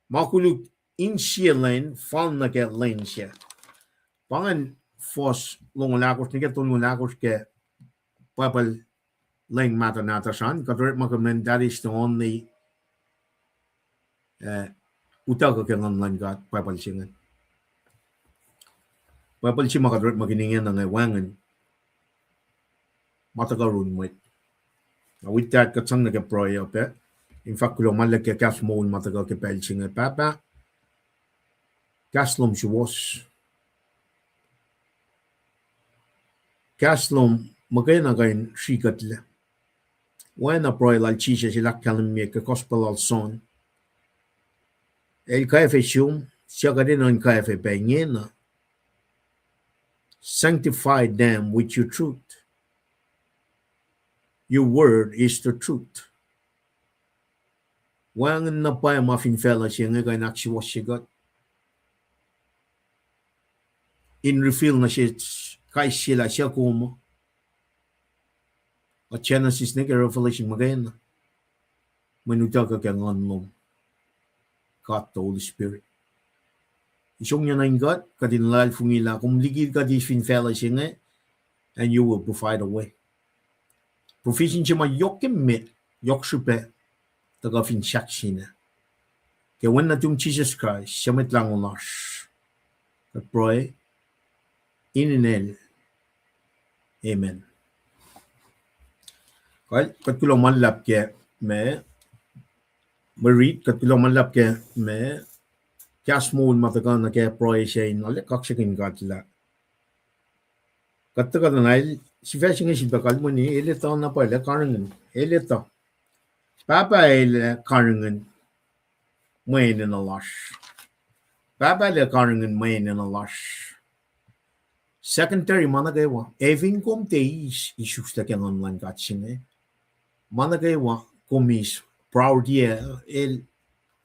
Ma koluk insiyac lwen fal nuh ke lwen sac. Pa ingacn fuhs longoul ahkosr nuh ke tolngoul ahkosr ke Bible lwen mahtuh nahtuhsr an, kuht orekmakihn that is the only, eh, utuckuh ke Nguhn luhn God, Bible se ingacn. Bible se ma kuht orekmakihn ingena inge wacngihn ma tuhkuh yurin mwet. With that, kuht sang nuh ke pruhe uh pac. In fact, kuloh ma luhlahp ke kahs moul ma tuhkuh ke pacl se inge, Pahpah, kahs lom suwohs. Kahs lom muhkwena kuh in srihkuhtlac. Oacna pruhe lal Jisus el ahkkahlwemye ke Gospel lal John. El kwacfe sum, suc kuht enenuh in kwacfe pac ingena: Sanctify them with your truth. Your word is the truth. Wacngihn na pwacye ma fin facluh se inge kuh in ahksuwohsye kuht in reveal nuh sesr kais sie lah suc kom uh. Genesis nuh ke Revelation muhkwena, mweyen utuckuh ke Nguhn lom, God the Holy Spirit. Isongyac nuh in kuht, kuht in luhlahlfongi lah kom liki kuht eis fin facluh se inge, and you will provide a way. Provision se ma yohk emet, yohk srihpac, tuhkuh fin sahk se inge. Ke wen nuhtum Jisus Kraist, suc Mwet Lahngo lasr, kuht pruhe in inen El. Amen. Kuht, kuht kuloh ma luhlahp ke ma, mwe rit, kuht kuloh ma luhlahp ke ma, kahs moul ma tuhkuh nuh ke pruhe se inge, arlac kaksakihn God lah kuht tuhkuh na El, sifac se inge sifilpac kalweni, El etuh na pwacye lah karihngihn, El etuh. Pahpah El karihngihn mwe enenuh lasr. Pahpah El karihngihn mwe enenuh lasr. Secondary ma nuh kwewa. Ac fin kom tiac eis isuslac ke Nguhn luhn God se inge, ma nuh kwewa kom eis, priority ac, el,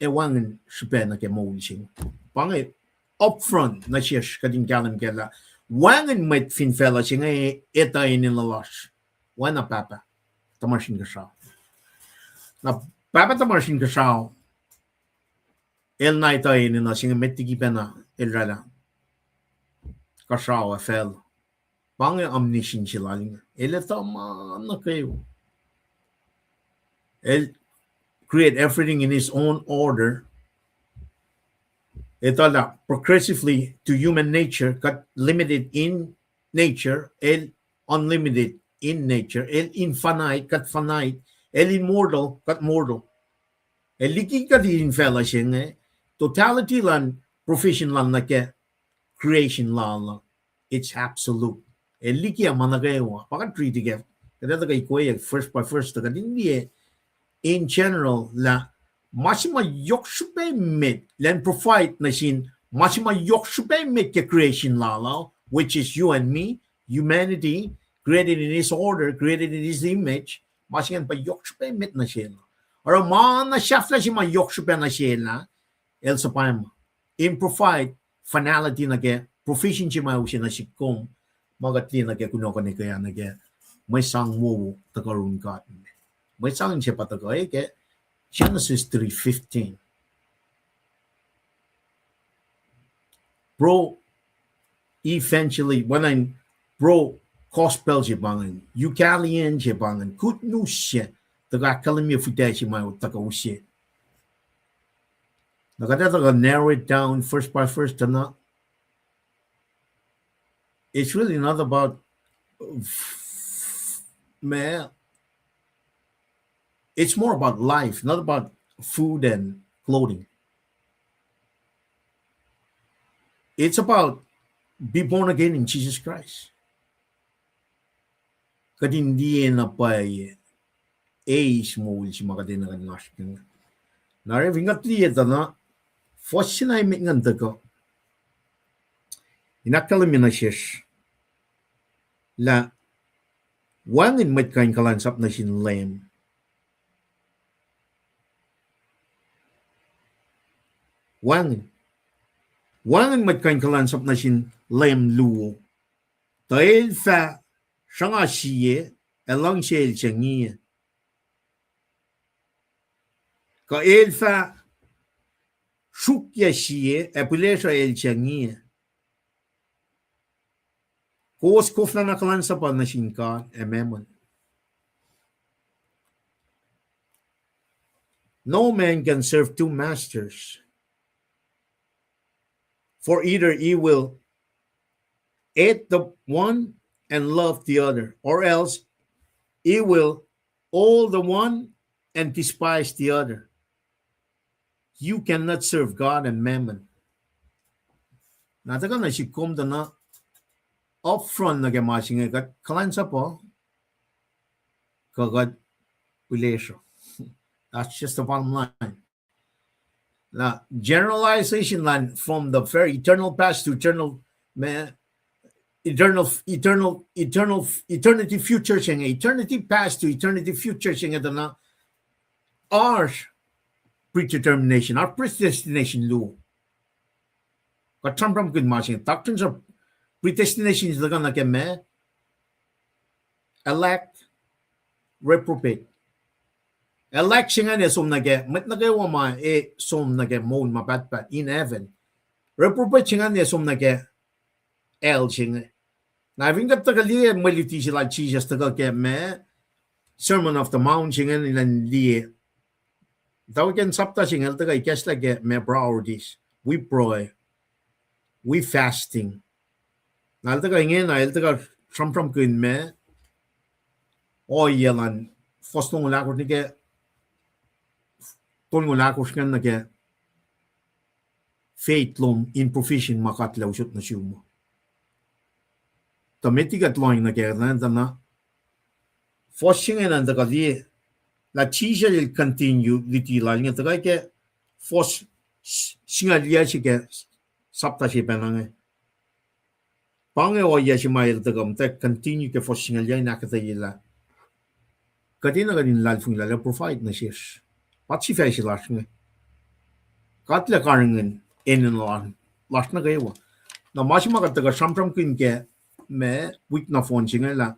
ac wacngihn srihpac nuh ke moul se inge. Pa inge upfront nuh sesr kuht in kahlwem kac lah wacngihn mwet fin facluh se inge etuh enenuh lasr. Oacna Pahpah tuhmasr Inkuhsrao. Na Pahpah tuhmasr Inkuhsrao El na etuh enenuh se inge met liki pacna El oraclah kuhsrao ac facluh. Pa inge omniscience se Lal inge. El etuh ma nuh kwewa. El create everything in His own order. Etuh lah progressively to human nature, kuht limited in nature, El unlimited in nature, El infinite, kuht finite, El immortal, kuht mortal. El liki kuht fin facluh se inge, totality luhn provision Lal nuh ke creation Lal uh, it's absolute. El liki ma nuh kwewa. Pa kuht riti ke, kuht etuh ke ikwe, verse by verse, tuh kuht in liye in general lah ma se ma yohk srihpac emet, lah El provide nuh sin ma se ma yohk srihpac emet ke creation Lal uh, which is you and me, humanity, created in His order, created in His image, ma se ingacn pa yohk srihpac emet nuh sel uh. Oruh ma na sahflah se ma yohk srihpac nuh sel uh, El suhpwacma in provide finality nuh ke provision se ma use nuh sihk kom, ma kuht liye nuh ke kunohkohn ekuh ah nuh ke mwe sang wowo tuhkuh yurin God. Mwe sang se pa tuhkuh ke Genesis three fifteen. Pro evangeli-, wacngihn pro gospel se pa ingacn, euangelion se pa ingacn, good news se, tuhkuh ahkkahlwemye fihtac se ma tuhkuh use. Na kuht ac tuhkuh narrow it down verse by verse tuh na, it's really not about, ma, it's more about life, not about food and clothing. It's about be born again in Jesus Christ. Kuht in liye na pwacye, eis moul se ma kuht enenuh in oasr ke inge. Na oruh fin kuht liye tuh na, fuhs se na emet ingacn tuhkuh in ahkkahlwemye nuh sesr lah wacngihn mwet kuh in kuhlwacnsap nuh sin Leum. Wacngihn. Wacngihn mwet kuh in kuhlwacnsap nuh sin Leum luo. Tuh el fah sruhnga sie, ac luhngse el se ngiye. Kuh el fah sruokyac sie, ac pihlesruh el se ngiye. Kowos koflana kuhlwacnsap uh nuh sin God ac mammon. No man can serve two masters, for either he will hate the one and love the other, or else he will hold the one and despise the other. You cannot serve God and mammon. Na tuhkuh nuh sihk kom tuh na upfront nuh ke ma se inge, kuht kuhlwacnsap uh, kuh kuht That's just the bottom line. Na generalization line from the very eternal past to eternal, ma, eternal, eternal, eternal, eternity future se inge, eternity past to eternity future se inge tuh na oasr predetermination, oasr predestination luo. Kuht sramsramkihn ma se inge, doctrines of predestination se tuhkuh nuh ke ma, elect, reprobate. Elect se ingacn ac som nuh ke mwet nuh kwewa ma ac som nuh ke moul ma pahtpaht in heaven. Reprobate se ingacn ac som nuh ke hell se inge. Na fin kuht tuhkuh liye mwe luti se lal Jisus tuhkuh ke ma Sermon of the Mount se ingacn, elan liye. Tuh ke sapta se inge el tuhkuh ikacslah ke ma priorities. Wi pruhe, wi fasting. Na el tuhkuh ingena, el tuhkuh sramsramkihn ma ohiyac luhn fuhs longoul ahkosr nuh ke tolngoul ahkosr ingacn nuh ke faith lom in provision ma kuht lac usot nuh sum uh. Tuh met liki kuht lohacng nuh ke na tuh na fuhs se ingena tuhkuh liye lah Jisus el continue luti lal inge tuhkuh ke fuhs singucul yac se ke sapta se pacna inge. Pa inge ohiyac se ma el tuhkuh muhta continue ke fuhs singucul yac in ahkuhtweyelah kuht enenuh kuht in luhlahlfongi lah el provide nuh sesr. Pa sifac se lasr inge. Kuht lac karihngihn enenuh lasr nuh kwewa. Na ma se ma kuht tuhkuh sramsramkihn ke ma wik nohfohn se inge lah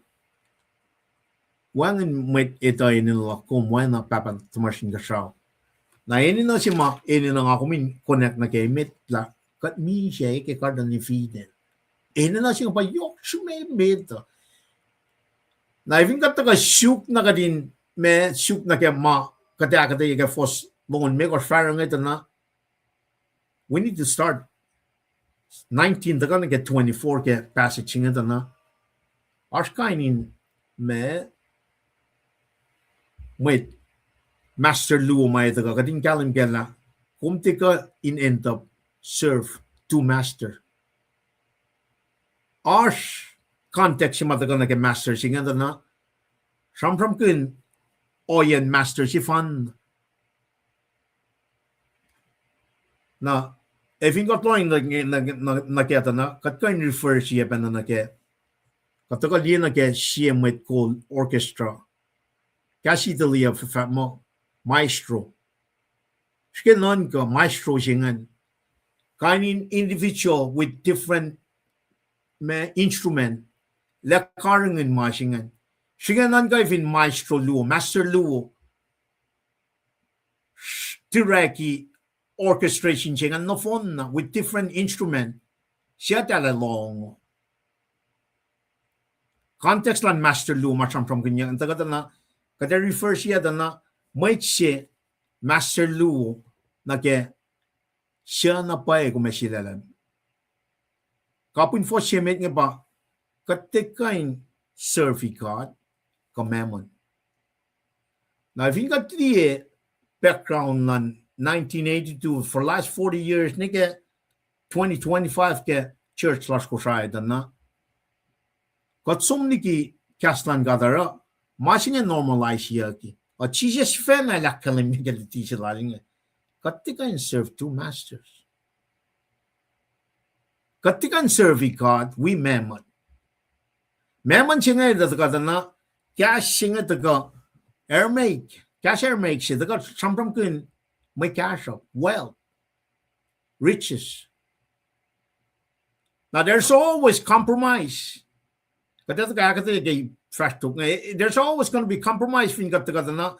wacngihn mwet etuh enenuh luhk kom oacna Pahpah tuhmasr Inkuhsrao. Na enenuh se ma enenuh nga kom in connect nuh ke emet lah kuht misac ke Garden of Eden. Enenuh se inge pa yohk srihpac emet uh. Na fin kuht tuhkuh suk na kuht in, ma suk nuh ke ma kuht ahkuhtweyac ke fuhs longoul limekohsr fahsruh inge tuh na, we need to start nineteen tuhkuh nuh ke twenty-four ke passage inge tuh na. Oasr kain in ma, mwet master luo ma etuh kuh kuht in kahlwem kac lah kom tiac kuh in end up serve two master. Oasr context se ma tuhkuh nuh ke master se inge tuh na, sramsramkihn ohiyacn master sefanna. Na ac fin kuht lohacng nuh, nuh, nuh, nuh ke tuh na kuht kuh in refer sie pacna nuh ke, kuht tuhkuh liye nuh ke sie mwet kol orchestra. Kahs Italy uh fahk muh maestro. Srihke nuhnkuh maestro se ingacn, kain in individual with different ma instrument, lac karihngihn ma se ingacn. Srihke nuhnkuh fin maestro luo, master luo, direct orchestration se ingacn nohfohnna with different instrument, suc eltahl lohng. Context luhn master luo ma sramsramkihnyuck in tuhkuh tuh na, kuht ac refer sie tuh na, mwet se master luo nuh ke suc na pwacye kom ac sulaclah. Kapihn fuhs se met inge pa, kuht tiac kuh in serve God kuh mammon. Na fin kuht liye background luhn nineteen eighty-two, for last forty years, nuh ke twenty twenty-five ke church lasr Kosrae tuh na, kuht som liki kahs luhn God oruh ma se inge normaliceyucki. Uh, Jisus sifacna el ahkkahlwemye ke luti se lal inge, kuht tiac kuh in serve two masters. Kuht tiac kuh in serve God wi mammon. Mammon se inge tuh tuhkuh tuh na, kahs se inge tuhkuh Aramaic, kahs Aramaic se tuhkuh sramsramkihn mwe kahsruhp, wealth, riches. Now there's always compromise. Kuht ac tuhkuh ahkuhtweyac ke fahsr tok inge, there's always gonna be compromise fin kuht tuhkuh tuh na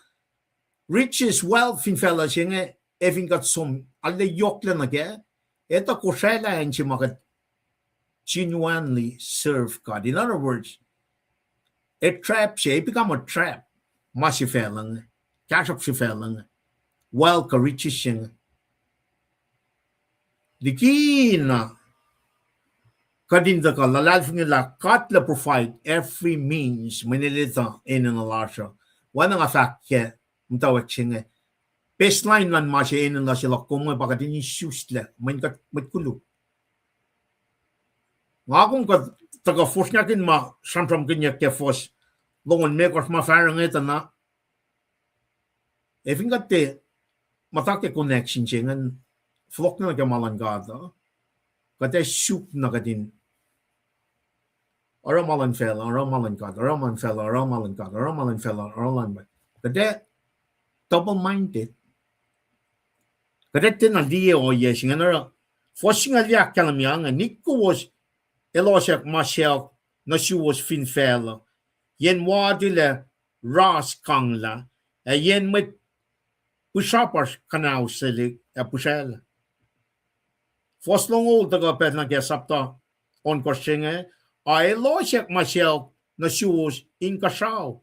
riches, wealth fin facluh se inge, ac fin kuht som arlac yohklac nuh kac, etuh kosraclah acn se ma kuht genuinely serve God. In other words, a trap se, it become a trap. Ma sifacluh inge, kahsruhp sifacluh inge, wealth kuh riches se inge. Likina kuht in tuhkuh luhlahlfongi lah God lac provide every means mweyen el etuh enenuh lasr uh. Oacna nga fahk ke muhtwacwacack se inge, baseline luhn ma se enenuh se luhk kom inge pa kuht in isuslac mweyen kuht mwet koluk. Nga kom kuh tuhkuh fosrngahkihn ma sramsramkihnyuck ke fuhs longoul limekohsr ma fahsruh inge tuh na, Ac fin kuht tiac muhta ke connection se ingacn, fohlohk nuh ke ma luhn God uh, kuht ac suk na kuht in oruh ma luhn facluh, oruh ma luhn God, oruh ma luhn facluh, oruh ma luhn God, oruh ma luhn facluh, oruh ma luhn God. Kuht ac double-minded. Kuht ac tiacna liye ohiyac se ingacn oruh. Fuhs singucul yac ahkkahlwemye inge, Nik kowos elohsrack ma sacohk nuh suwos fin facluh, yen watilac ras kanglah, ac yen mwet pihsrapasr kuhnauselik ac pihsraclah. Fuhs longoul tuhkuh pac nuh ke sapta ohnkohsr se inge, a elohsrack ma sacohk nuh suwos inkuhsrao,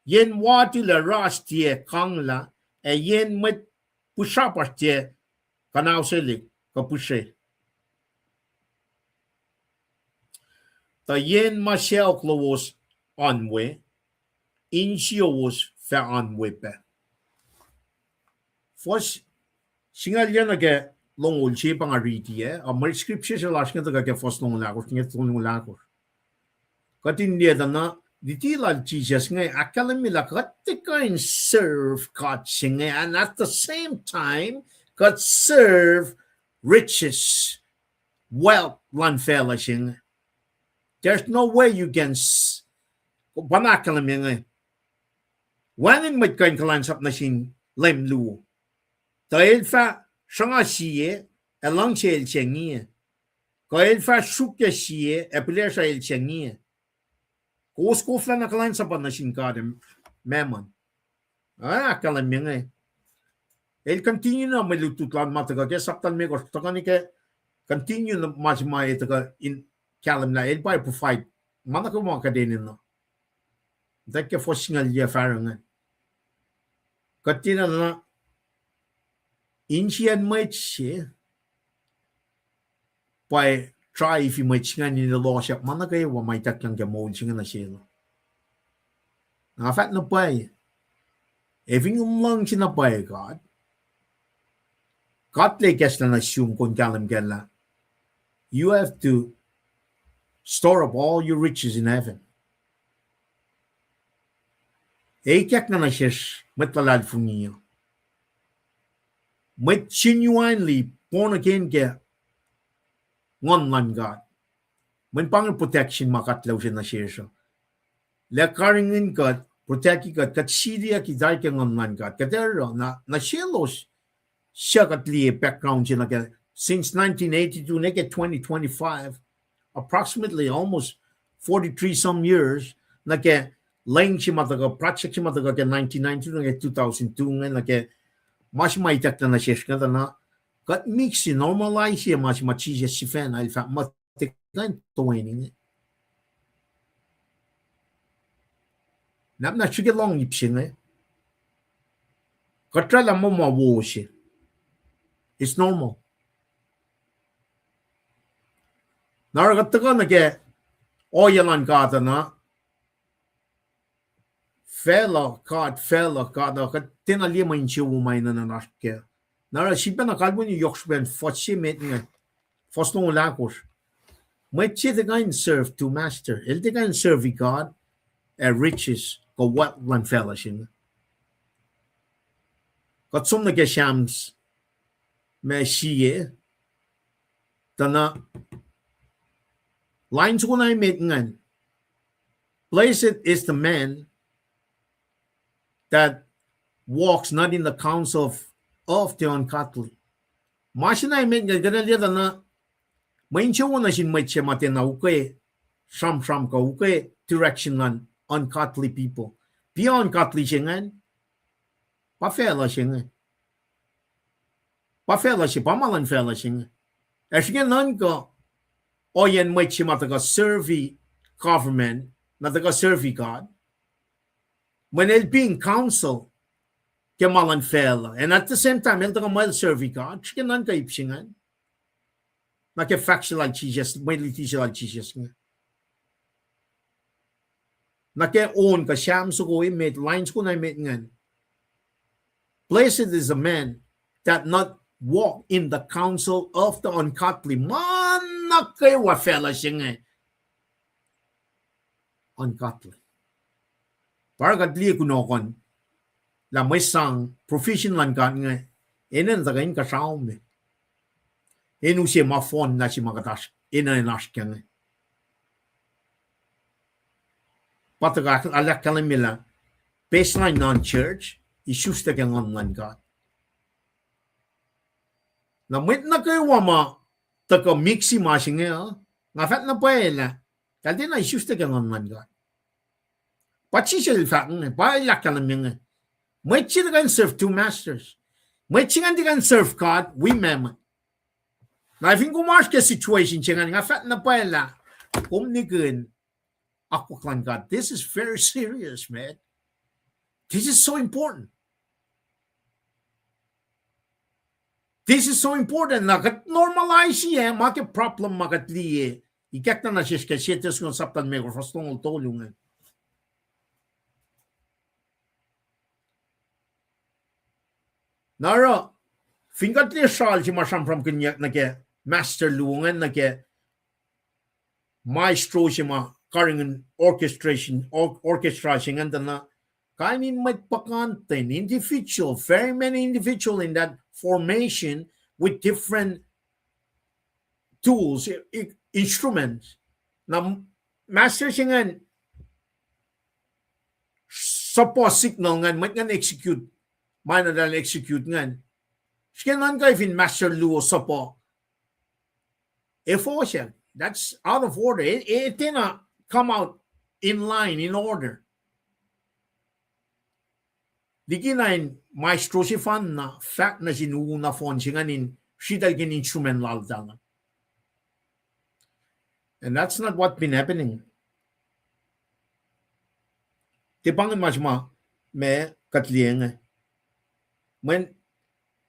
yen watilac ras tiac kanglah, ac yen mwet pihsrapasr tiac kuhnauselik kuh pihsre. Tuh yen ma sacohk lowos oan we, insiyowos fah oan we pac. Fuhs singucul yac nuh ke longoul se pa nga riti ah, a mwe scripture se lasr inge tuhkuh ke fuhs longoul ahkosr, inge longoul ahkosr. Kuht in liye tuh na, luti lal Jisus inge ahkkahlwemye lah kuht tiac kuh in serve God se inge, and at the same time, kuht serve riches, wealth luhn facluh se inge. There's no way you can s-, pa na ahkkahlwemye inge. Wacngihn mwet kuh in kuhlwacnsap nuh sin leum luo. Tuh el fah sruhnga sie, ac luhngse el se inge. Kuh el fah sruokyac sie, ac pihlesruh el se inge. Kowos koflah na kuhlwacnsap uh nuh sin God ac mammon. Ah, ahkkahlwemye inge. El continue na mwe lutlut lal ma tuhkuh ke sapta limekohsr, tuhkuh nuh ke continue na ma se ma el tuhkuh in kahlwem lah el pa provide ma nuh kwewa kuht enenuh. Tuh ke fuhs singucul yac fahsruh ingacn, kuht tiacna, insiyacn mwet se pa try fi mwet se ingacn in elohsrack ma nuh kwewa ma ituckyang ke moul se inge nuh sel. Na fahk na pwacye, ac fin kom luhngse na pwacye God, God El ikacslah nuh sum kom kahlwem kac lah you have to store up all your riches in heaven. Ac ikackna nuh sesr mwet luhlahlfongi uh, mwet genuinely born again ke Nguhn luhn God, mweyen pa inge protection ma kuht luhngse nuh sesr uh. Lah karihngihn kuht, protect kuht, kuht siliyucki tari ke Nguhn luhn God. Kuht oruh na, nuh selos, suc kuht liye background se nuh ke, since nineteen eighty-two nuh ke twenty twenty-five, approximately almost forty-three some years, nuh ke leng se ma tuhkuh, project se ma tuhkuh ke nineteen ninety-two nuh ke two thousand two inge, nuh ke ma se ma ituckyang nuh sesr inge tuh na, kuht mix se, normalize se ma se ma Jisus sifacna El fahk muh tiac kuh in toeni inge. Nahpna srihke lohng ip se inge. Kuht oraclah muh ma wo se. It's normal. Na oruh kuht tuhkuh nuh ke ohiyac luhn God uh na, facluh God, facluh God uh, kuht tiacna liye mwe insewowo ma enenuh in oasr kac. Na oruh sifilpacna kalweni yohk srihpen fuhs se met ingacn, fuhs longoul ahkosr. Mwet se tiac kuh in serve two master. El tiac kuh in serve God ac riches kuh wealth luhn facluh se inge. Kuht som nuh ke Psalms ma sie, tuh na, line soko na emet ingacn, Blessed is the man that walks not in the counsel of, of the ungodly. Ma se na emet ingacn, kuht liye tuh na, mwe insewowo nuh sin mwet se ma tiacna ukwe sramsram kuh ukwe direction luhn ungodly people. Piac ungodly se ingacn, pa facluh se inge. Pa facluh se, pa ma luhn facluh se inge. Ac srihke nuhnkuh ohiyacn mwet se ma tuhkuh serve government, na tuhkuh serve God, mweyen el being counsel ke ma luhn facluh, and at the same time el tuhkuh muh el serve God, srihke nuhnkuh ip se ingacn. Na ke fahk se lal Jisus, mwe luti se lal Jisus inge, na ke on kuh Psalm soko emet, line soko na emet ingacn, Blessed is a man that not walk in the counsel of the ungodly. Ma nuh kwewa facluh se inge ungodly. Pa oruh kuht liye kunohkohn lah mwe sang provision luhn God inge, enenuh in tuhkuh in kuhsrao me, in use ma fohn na se ma kuht oasr, enenuh in oasr kac inge. Pa tuhkuh ahk-, ahkahlwemye lah baseline non-church isuslac ke Nguhn luhn God. Na mwet nuh kwewa ma tuhkuh mix-i ma se inge uh, nga fahk na pwacye lah, eltahl tiacna isuslac ke Nguhn luhn God. Pa Jisus el fahk inge, pa el ahkkahlwemye inge. Mwet se tiac kuh in serve two masters. Mwet se ingacn tiac kuh in serve God wi meac. Na fin kom oasr ke situation se ingacn, nga fahk na pwacye lah, kom nikihn akwuck luhn God. This is very serious, man. This is so important. This is so important. Na kuht normalize-i, eh, ma ke problem ma kuht liye. Ikackna nuh sesr ke Sie Tessalonians sapta limekohsr, fuhs longoul tolu ingacn. Na oruh, fin kuht liye sral se ma sramsramkihnyuck nuh ke master luo ingacn, nuh ke maestro se ma karihngihn orchestration, or-, orchestra se ingacn tuh na, kain in mwet puhkantwen, individual, very many individual in that formation with different tools, i-, i-, instruments. Na master se ingacn suhpuh signal ingacn, mwet ingacn execute, ma na eltahl execute ingacn. Srihke nuhnkuh fin master luo suhpuh efohsyak. That's out of order. It, it did not come out in line, in order. Likina in maestro sefanna fahk nuh sin u nohfohn se ingacn in sritaclkihn instrument laltahl. And that's not what's been happening. Tiac pa ingacn ma se ma, ma kuht liye inge. Mweyen,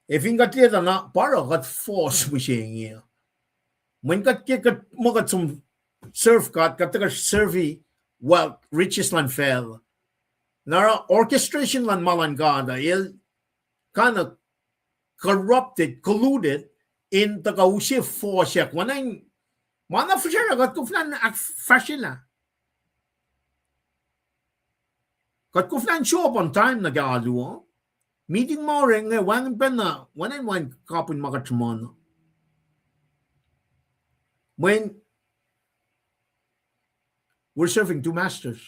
ac fin kuht liye tuh na, pa oruh kuht force mihsenge. Mweyen kuht ke kuht muh kuht som serve God, kuht tuhkuh serve wealth, riches luhn facluh. Na oruh orchestration luhn ma luhn God uh, el kinda corrupted, colluded, in tuhkuh use force-yak. Oacna in, ma na fihsrwacsr uh, kuht koflah in ahkfahsryelah. Kuht koflah in show up on time nuh ke alu uh. Meeting ma orek inge wacngihn pacna, oacna in wacngihn kapihn ma kuht sruhmuhn uh. Mweyen, we're serving two masters.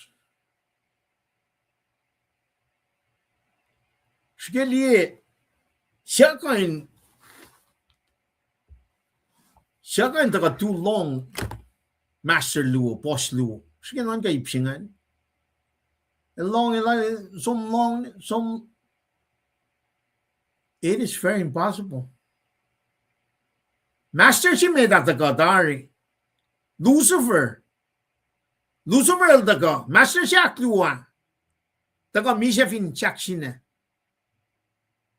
Srihke liye, suc kuh in, suc kuh in tuhkuh tu lohng master luo, boss luo. Srihke nuhnkuh ip se ingacn. El lohng, el, som lohng, som, it is very impossible. Master se met ah tuhkuh tari. Lucifer. Lucifer el tuhkuh, master se ahkluo ah. Tuhkuh misac fin sahk sina.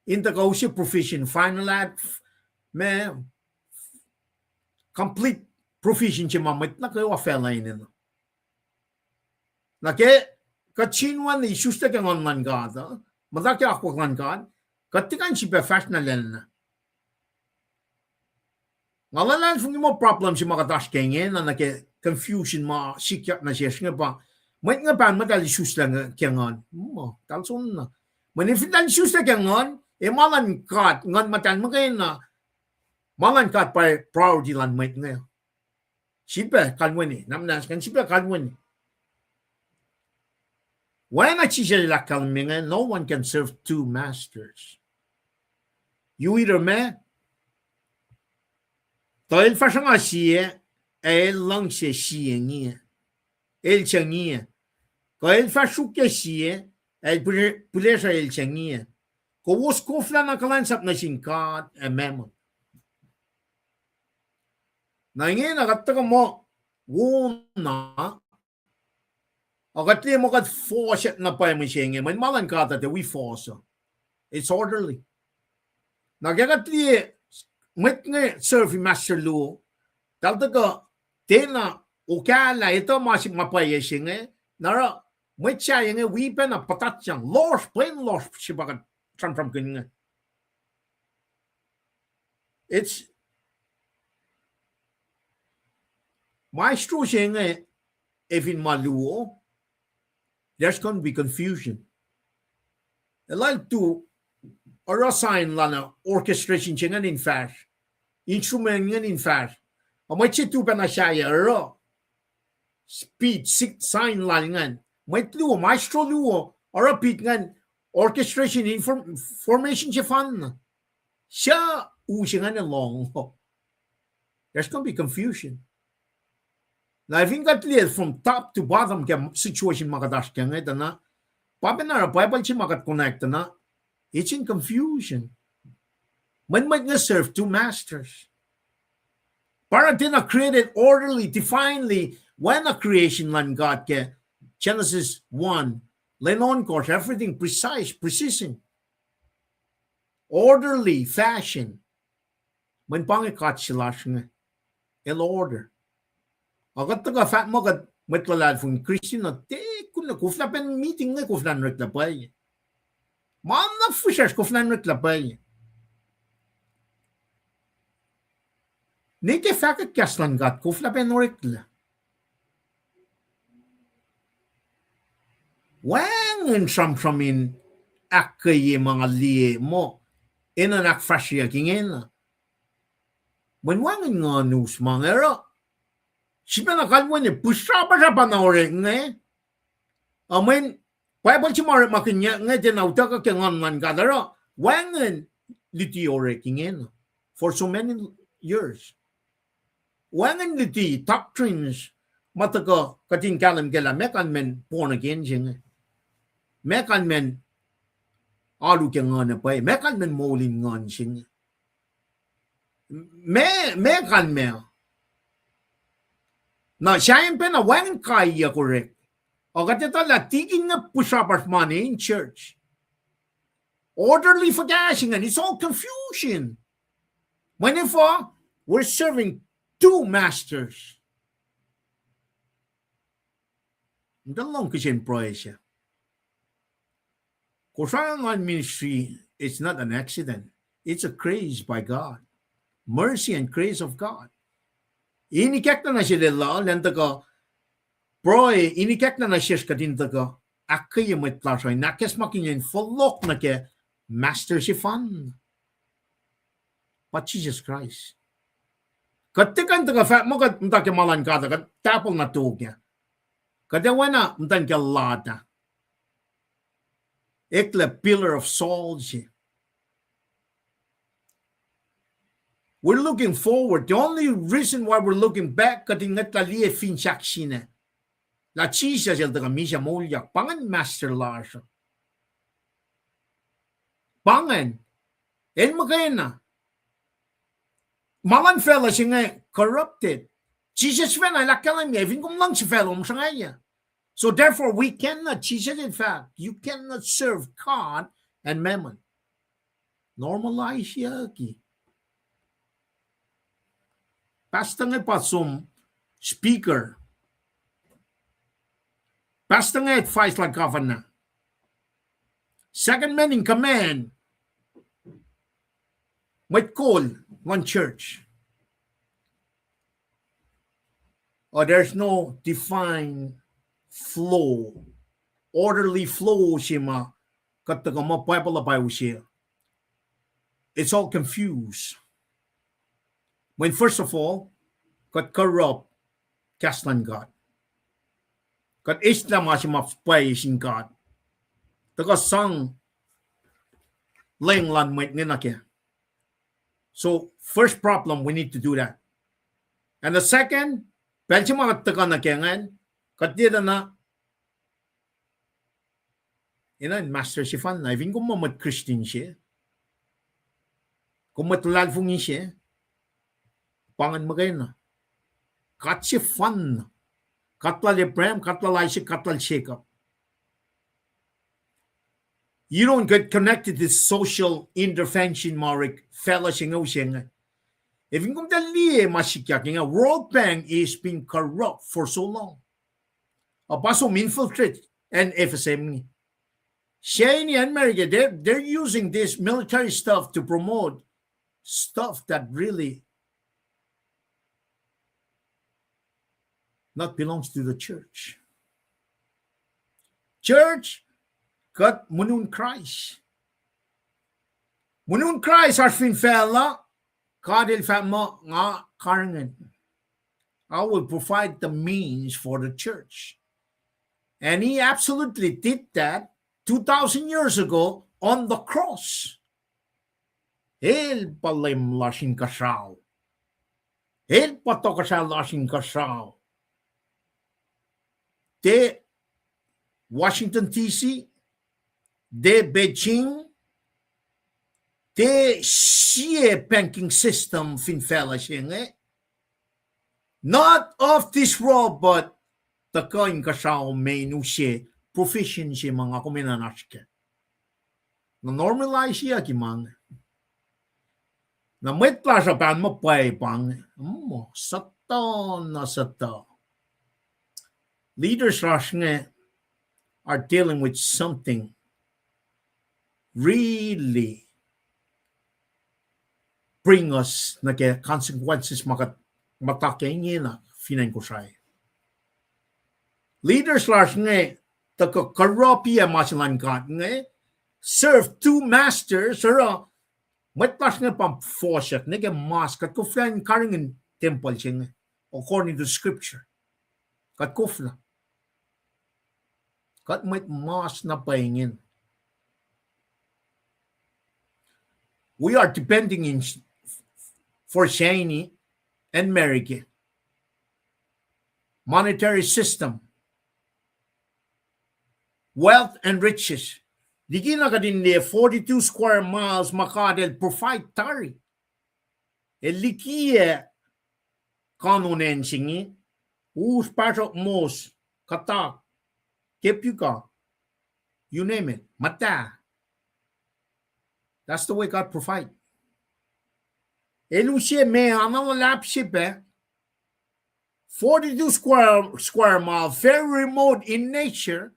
In tuhkuh use provision, final ad, ma, complete provision se ma mwet nuh kwewa facluh enenuh. Na ke kuht sin wacna isuslac ke Nguhn luhn God uh, muhta ke akwuck luhn God, kuht tiac kuh in sifilpac fahsr na lacna. Nga luhlahlfongi muh problem se ma kuht oasr ke ingena nuh ke confusion ma sikyak nuh sesr inge pa, mwet inge pahn muh eltahl isuslac ke Nguhn. Muh, eltahl soenna. Mweyen fin eltahl isuslac ke Nguhn, ac ma luhn God, Nguhn Muhtahl muhkwena, ma luhn God pa priority luhn mwet inge. Sifilpac kalweni, na muhnahs kuh in sifilpac kalweni. Oacna Jisus el ahkkahlwemye inge, no one can serve two masters. You either ma, tuh el fahsruh nga sie, ac el luhngse sie inge, el se inge. Kuh el fahsrukye sie, ac el pile-, pilesruh el se inge. Kowos koflah na kuhlwacnsap nuh sin God ac mammon. Na ingena kuht tuhkuh muh wona, a kuht liye muh kuht force na pwacye mihsenge, mweyen ma luhn God uh tiac wi force uh. It's orderly. Na ke kuht liye mwet inge serve master luo, eltahl tuhkuh tiacna okahlah etuh ma se ma pwacye se inge, na oruh mwet sahyac inge wi pacna puhtatyang, lohsr, pwen lohsr se pa kuht sramsramkihn inge. It's, maestro se inge, ac fin ma luo, there's going to be confusion. Elal tu, oruh sign lana orchestration se ingacn in fahsr. Instrument ingacn in fahsr. A mwet se tu pacna sahyac oruh beat, si-, sign lal ingacn. Mwet luo, maestro luo, oruh beat ingacn, orchestration, inform-, formation sefanna. Suc u se ingacn lohng? There's gonna be confusion. Na fin kuht liye from top to bottom ke situation ma kuht oasr kac inge tuh na, pa pacna oruh Bible se ma kuht connect tuh na, it's in confusion. Mwet, mwet inge serve two masters. Pa oruh tiacna created orderly, divinely, oacna creation luhn God ke Genesis one, lwen ohnkohsr, everything precise, precision, orderly fashion. Mweyen pa inge God se lasr inge, el order. Ac kuht tuhkuh fahk muh kuht mwet luhlahlfongi Christian uh, tiac kunlah, koflah pac meeting inge koflah in oreklac pwacye. Ma na fihsracsr koflah in oreklac pwacye. Ne ke fahkwack kahs luhn God koflah pac in oreklac. Wacngihn sramsram in ahkkweye ma nga liye muh enenuh in ahkfahsryeyuck ingena. Mweyen wacngihn nguhn us ma inge oruh, sifacna kalweni pihsrapasrapa na orek inge. Ac mweyen Bible se ma orekmakihnyuck inge tiacna utuckuh ke nguhn luhn God oruh, wacngihn luti orek ingena for so many years. Wacngihn luti doctrines ma tuhkuh kuht in kahlwem kac lah meac kalmacn born again se inge, meac kalmacn alu ke nguhn uh pwacye, meac kalmacn moul in nguhn se inge. Meac, meac kalmac. Na sahyacn pacna wacngihn kaiyuck orek. Ac kuht etuh lah tikin inge pihsrapasr ma ne in church. Orderly fuhkah se ingacn, it's all confusion. Mweyen efuh, we're serving two masters. Muhta lohng kihsen pruhe se. Kosrae luhn ministry, it's not an accident. It's a grace by God. Mercy and grace of God. In ikacklah nuh sel elan tuhkuh pruhe, in ikacklah nuh sesr kuht in tuhkuh ahkkweye mwet lasr uh, in ahkacsmakihnyen fohlohk nuh ke master sefanna, pa Jisus Kraist. Kuht tiac kuh in tuhkuh fahk muh kuht muhta ke ma luhn God uh, kuht tahpuhl na tok ah. Kuht ac oacna muhtwacn ke lat ah, eklac pillar of salt se. We're looking forward. The only reason why we're looking back, kuht in ngwetlah liye fin sahk sina, lah Jisus el tuhkuh misac moulyak. Pa ingacn master lasr uh. Pa ingacn, el muhkwena. Ma luhn facluh se inge corrupted. Jisus sifacna el ahkkahlwemye, fin kom luhngse facluh, kom sruhngwacyuc. So therefore we cannot, Jisus el fahk, you cannot serve God and mammon. Normalize-yucki. Pastor inge pa som speaker. Pastor inge advice luhn governor. Second man in command, mwet kol luhn church. Or there's no defined flow, orderly flow se ma kuht tuhkuh muh Bible uh pa use. It's all confused. Mweyen first of all, kuht corrupt kahs luhn God. Kuht eslah ma se ma pwacye sin God, tuhkuh sang leng luhn mwet inge nuh kac. So first problem, we need to do that. And the second, pacl se ma kuht tuhkuh nuh kac ingacn, kuht liye tuh na, enenuh in master sefanna. Fin kom muh mwet Christian se, kom mwet luhlahlfongi se, pa ingacn muhkwena. God sefanna. God lal Abraham, God lal Isaac, God lal Jacob. You don't get connected to social intervention ma orek facluh se inge use inge. Ac fin kom tuh liye ma sikyak inge, World Bank is being corrupt for so long. Ac pa som infiltrate an F S M inge. Seni an America, they're, they're using this military stuff to promote stuff that really not belongs to the church. Church, Kuht munun Kraist. Munun Kraist oasr fin facluh, God El fahk muh nga karihngihn. I will provide the means for the church. And he absolutely did that two thousand years ago on the cross. El pa Leum lasr inkuhsrao. El pa tohkohsrah lasr inkuhsrao. Tiac Washington D C, tiac Beijing, tiac sie banking system fin facluh se inge. Not of this world, but tuhkuh inkuhsrao me in use profession se ma nga kom enenuh in oasr kac. Na normalize-yucki ma inge. Na mwet lasr uh pahn muh pwacye pa inge. Muh suhtuh na suhtuh. Leaders lasr inge are dealing with something really bring us nuh ke consequences ma kuht muhta ke ingena fin acn Kosrae. Leaders lasr inge tuhkuh corrupt-i ma se luhn God inge, serve two masters, oruh mwet lasr inge pa fohsack nuh ke mas, kuht koflah in karihngihn tempuhl se inge, according to scripture. Kuht koflah. Kuht mwet mas na pwacye ingena. We are depending in for Chinese and American monetary system, wealth and riches. Likina kuht in liye forty-two square miles ma God El provide tari. El likiyac kanon acn se inge, us, pahsrok, mos, kuhtak, tepuka, you name it, muhta. That's the way God provide. El use meac na luhlahp se pac, forty-two square, square mile, very remote in nature,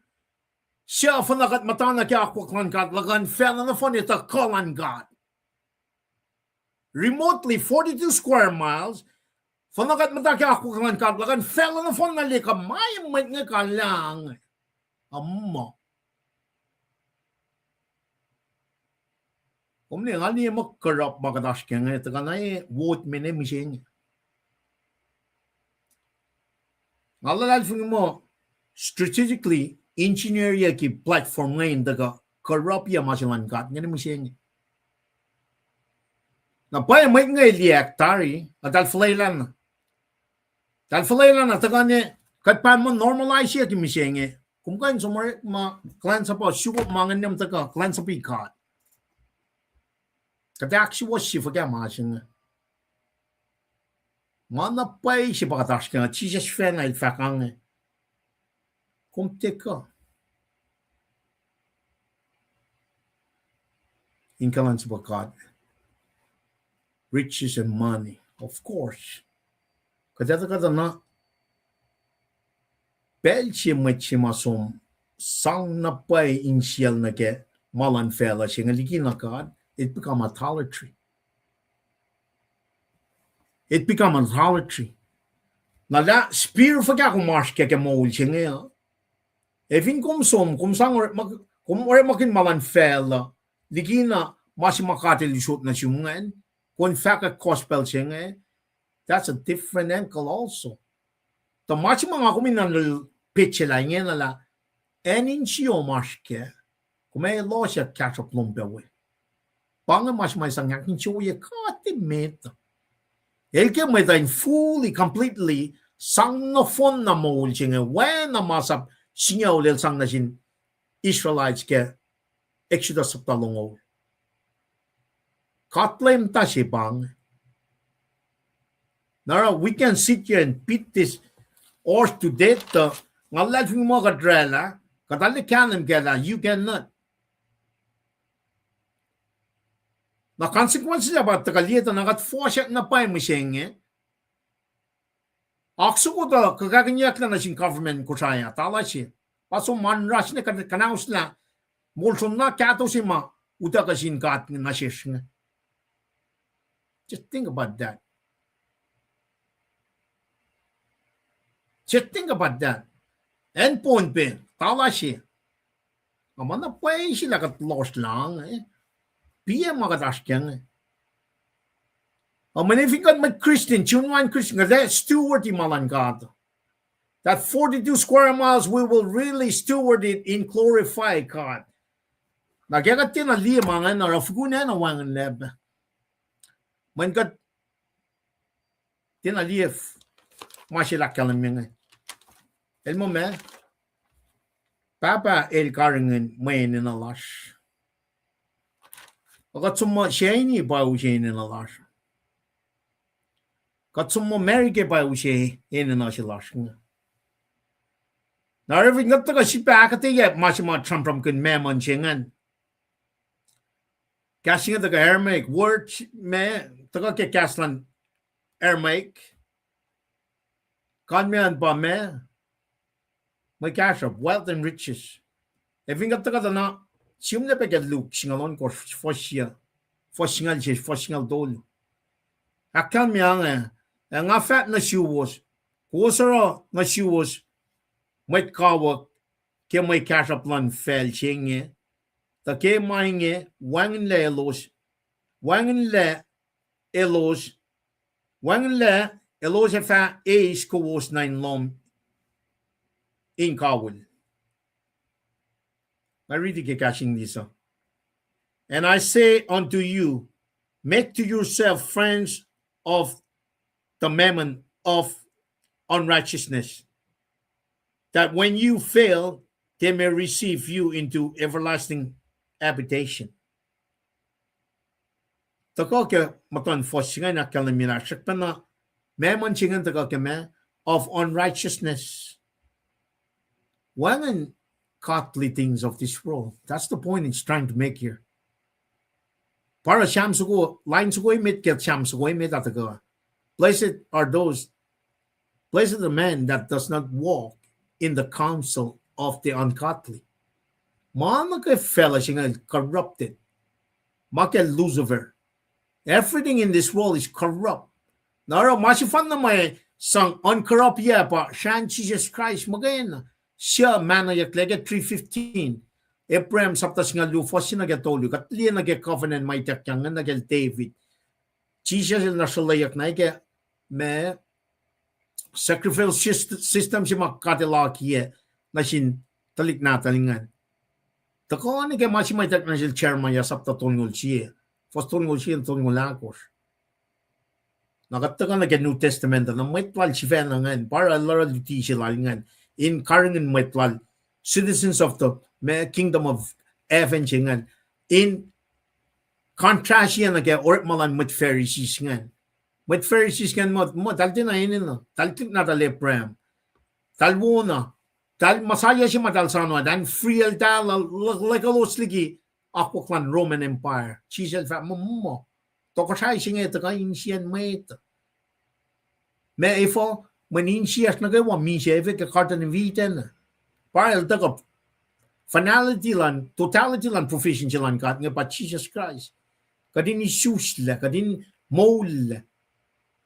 suc fuhnuh kuht muhta nuh ke akwuck luhn God, luhkuhn facluh nohfohn etuh kuh luhn God. Remotely, forty-two square miles, fuhnuh kuht muhta ke akwuck luhn God, luhkuhn facluh nohfohn na liye kuh ma mwet inge kalah inge. Amuh. Kom liye, nga liye muh corrupt ma kuht oasr ke inge, tuhkuh na vote me ne mihsenge. Nga luhlahlfongi muh strategically engineer-yucki platform inge in tuhkuh corrupt-i ma se luhn God inge ne mihsenge. Na pwacye mwet inge liyacack tari, eltahl fuhlwelah na. Eltahl fuhlwelah na tuhkuh ne, kuht pahn muh normalize-yucki mihsenge. Kom kuh in som orekma, kuhlwacnsap uh sukok ma inge, nihm tuhkuh kuhlwacnsapi God. Kuht ahksuwohsye fuhkah ma se inge. Ma na pwacye se pa kuht oasr ke inge, Jisus Sifacna El fahk inge, kom tiac kuh in kuhlwacnsapuh God, riches and money, of course. Kuht etuh kuhtuh na pacl se mwet se ma som sang na pwacye insiyacl nuh ke ma luhn facluh se inge liki na God, it become idolatry. It become idolatry. Na lah spirit fuhkah kom oasr kac ke moul se inge uh? Ac fin kom som, kom sang, kom orekmakihn ma luhn facluh liki na ma se ma God El usot nuh sum ingacn, kom fahkwack gospel se inge, that's a different angle also. Tuh ma se ma nga kom in nuhnkuh petsac lah ingena lah, acn insiyom oasr kac, kom ac elohsyak kahsruhp lom pac we. Pa inge ma se ma sang ahkinsewowoye God emet. El ke mwet uh in fully, completely sang nohfohn na moul se inge, oacna masap singucul El sang nuh sin Israelites ke Exodus sapta longoul. God Leum ta se pa inge. Na oruh we can sit here and beat this horse to death, tuh nga luhlahlfongi muh kuht oraclah, kuht arlac kahlwem kac lah you cannot. Na consequences ah pa tuhkuh liye tuh na kuht fohsack na pwacye mihsenge. Oak soko tuh kuhkahkihnyucklah nuh sin government Kosrae ah, tala se. Pa som ma oasr ne kuhnauslah moul somna kahto se ma utuckuh sin God nuh sesr inge. Just think about that. Just think about that. Acn Pohnpei, tala se. Nga muh na pwacye lah kuht lohsr lang, eh. Piyac ma kuht oasr kac inge. Ac mweyen fin kuht mwet Christian, June one Christian, kuht ac steward-i ma luhn God. That forty-two square miles, we will really steward it in glorify God. Na ke kuht tiacna liye ma ingacn, oruh fokoko na wacngihnlac pac. Mweyen kuht tiacna liye f-, ma se el ahkkahlwemye inge. El muh ma, Pahpah el karihngihn mwe enenuh lasr. Ac kuht som muh Shanny pa use enenuh lasr. Kuht som muh Mary ke pa use enenuh se lasr inge. Na oruh fin kuht tuhkuh sifilpac ahkuhtweyac ma se ma sramsramkihn mammon se ingacn. Kahs inge tuhkuh Aramaic word ma, tuhkuh ke kahs luhn Aramaic. Kalmac an pa ma, mwe kahsruhp, wealth and riches. Ac fin kuht tuhkuh tuh na, sihmlac pac ke Luke singucul ohnkohsr, fuhs singucul se, fuhs singucul tolu. Ahkkahlwemye inge, ac nga fahk nuh suwos, kowos oruh nuh suwos mwet kawuck ke mwe kahsruhp luhn facl se inge, tuh ke ma inge wacngihnlac elos, wacngihnlac elos, wacngihnlac elos ac fah eis kowos nuh in lohm in kawihl. Nga riti ke kahs English uh. And I say unto you, make to yourself friends of the mammon of unrighteousness, that when you fail, they may receive you into everlasting habitation. Tuhkuh ke muhtuhn fuhs se ingacn ahkkahlwemye lah srackpacna mammon se ingacn tuhkuh ke ma of unrighteousness. Wacngihn godly things of this world. That's the point it's trying to make here. Pa oruh Sam soko, lain soko emet ke Sam soko emet ah tuhkuh, Blessed are those, blessed is the man that does not walk in the counsel of the ungodly. Ma nuh ke facluh se inge corrupted. Ma ke Lucifer. Everything in this world is corrupt. Na oruh ma sefanna ma sang uncorrupt ah pa srahn Jisus Kraist muhkwena. Suc manayucklac ke three fifteen. Abraham sapta singucul luo fuhs se nuh ke tolu. Kuht liye nuh ke covenant ma ituckyang nuh ke David. Jisus el na sruhlweyuck na ke ma sacrificial syst-, system se ma God el akiyac nuh sin tuhlihk nahtuhl ingacn. Tuhkuh nuh ke ma se ma ituckyang nuh sel Jeremiah sapta tolngoul sie, fuhs tolngoul sie, tolngoul ahkosr. Na kuht tuhkuh nuh ke New Testament ah, na mwet lal sifacna ingacn, pa oruh el oruh luti se lal ingacn, in karihngihn mwet lal, citizens of the ma-, kingdom of heaven se ingacn, in contrast nuh ke orekma luhn mwet Pharisees ingacn. Mwet Pharisees ingacn muh, muh, eltahl tiacna enenuh, eltahl tuhlihk nahtuhl Abraham. Eltahl wona, eltahl Messiah se ma eltahl soano, eltahl free eltahl, l-, l-, luhkelos liki akwuck luhn Roman Empire. Jisus el fahk muh, muh, tohkohsrahi se inge tuhkuh insiyacn mwet. Ma efuh, mweyen insiyacsr nuh kwewa misac efuh ke Garden of Eden. Pa el tuhkuh finality luhn, totality luhn provision se luhn God inge pa Jisus Kraist. Kuht in isuslac, kuht in moullac.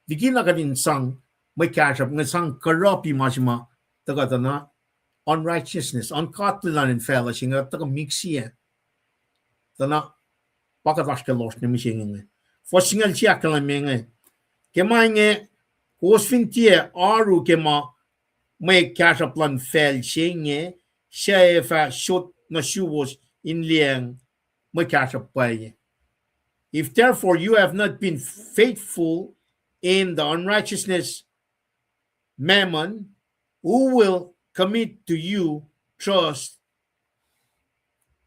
Likina kuht in sang mwe kahsruhp inge, sang corrupt ma se ma tuhkuh tuh na unrighteousness, ungodly luhn facluh se inge, tuhkuh mix-i ah. Tuh na pa kuht oasr ke lohsr nuh mihsenge inge. Fuhs singucul sie ahkkahlwemye inge, ke ma inge, kowos fin tiac oaru ke ma mwe kahsruhp luhn facl se inge, suc ac fah sot nuh suwos in liyacacng mwe kahsruhp pwacye. If therefore you have not been faithful in the unrighteousness, mammon, who will commit to you trust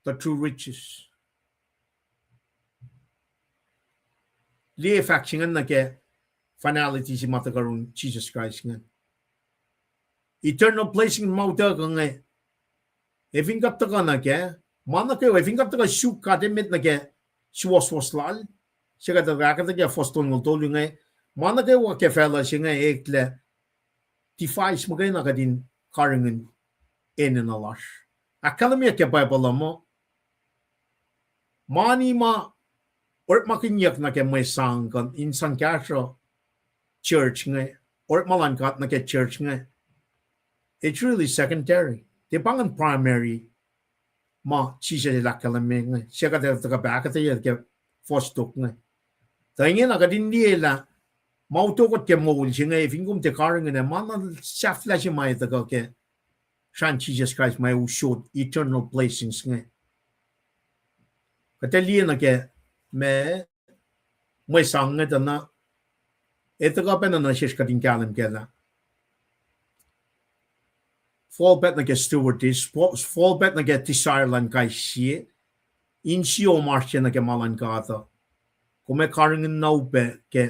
the true riches? Liye fahk se ingacn nuh ke finality se ma tuhkuh yurin Jisus Kraist ingacn. Eternal blessing ma utuckuh inge. Ac fin kuht tuhkuh nuh ke, ma nuh kwewa, ac fin kuht tuhkuh suk God emet nuh ke suwohswohs lal, se kuht ahkuhtweyac ke fuhs tolngoul tolu inge, ma nuh kwewa ke facluh se inge eklac device muhkwena kuht in karihngihn enenuh lasr. Ahkkahlwemyeyuck ke Bible uh muh, mani ma orekmakihnyuck nuh ke mwe sang kuh in sang kahsruh church inge, orekma luhn God nuh ke church inge, it's really secondary. Tiac pa ingacn primary ma Jisus el ahkkahlwemye inge. Sie kuht ac tuhkuh pac ahkuhtweyac ke fuhs tok inge. Tuh ingena kuht in liye lah ma utuckuh ke moul se inge, fin kom tiac karihngihn ac, ma na sahflah se ma ac tuhkuh ke srahn Jisus Kraist ma usot eternal blessings inge. Kuht ac liye nuh ke ma mwe sang inge tuh na, ac tuhkuh pacna nuh sesr kuht in kahlwem kac lah fall back nuh ke stewardess, fall, fall back nuh ke desire luhn kais sie, in sio ma oasr se nuh ke ma luhn God uh. Kom ac karihngihn na upac ke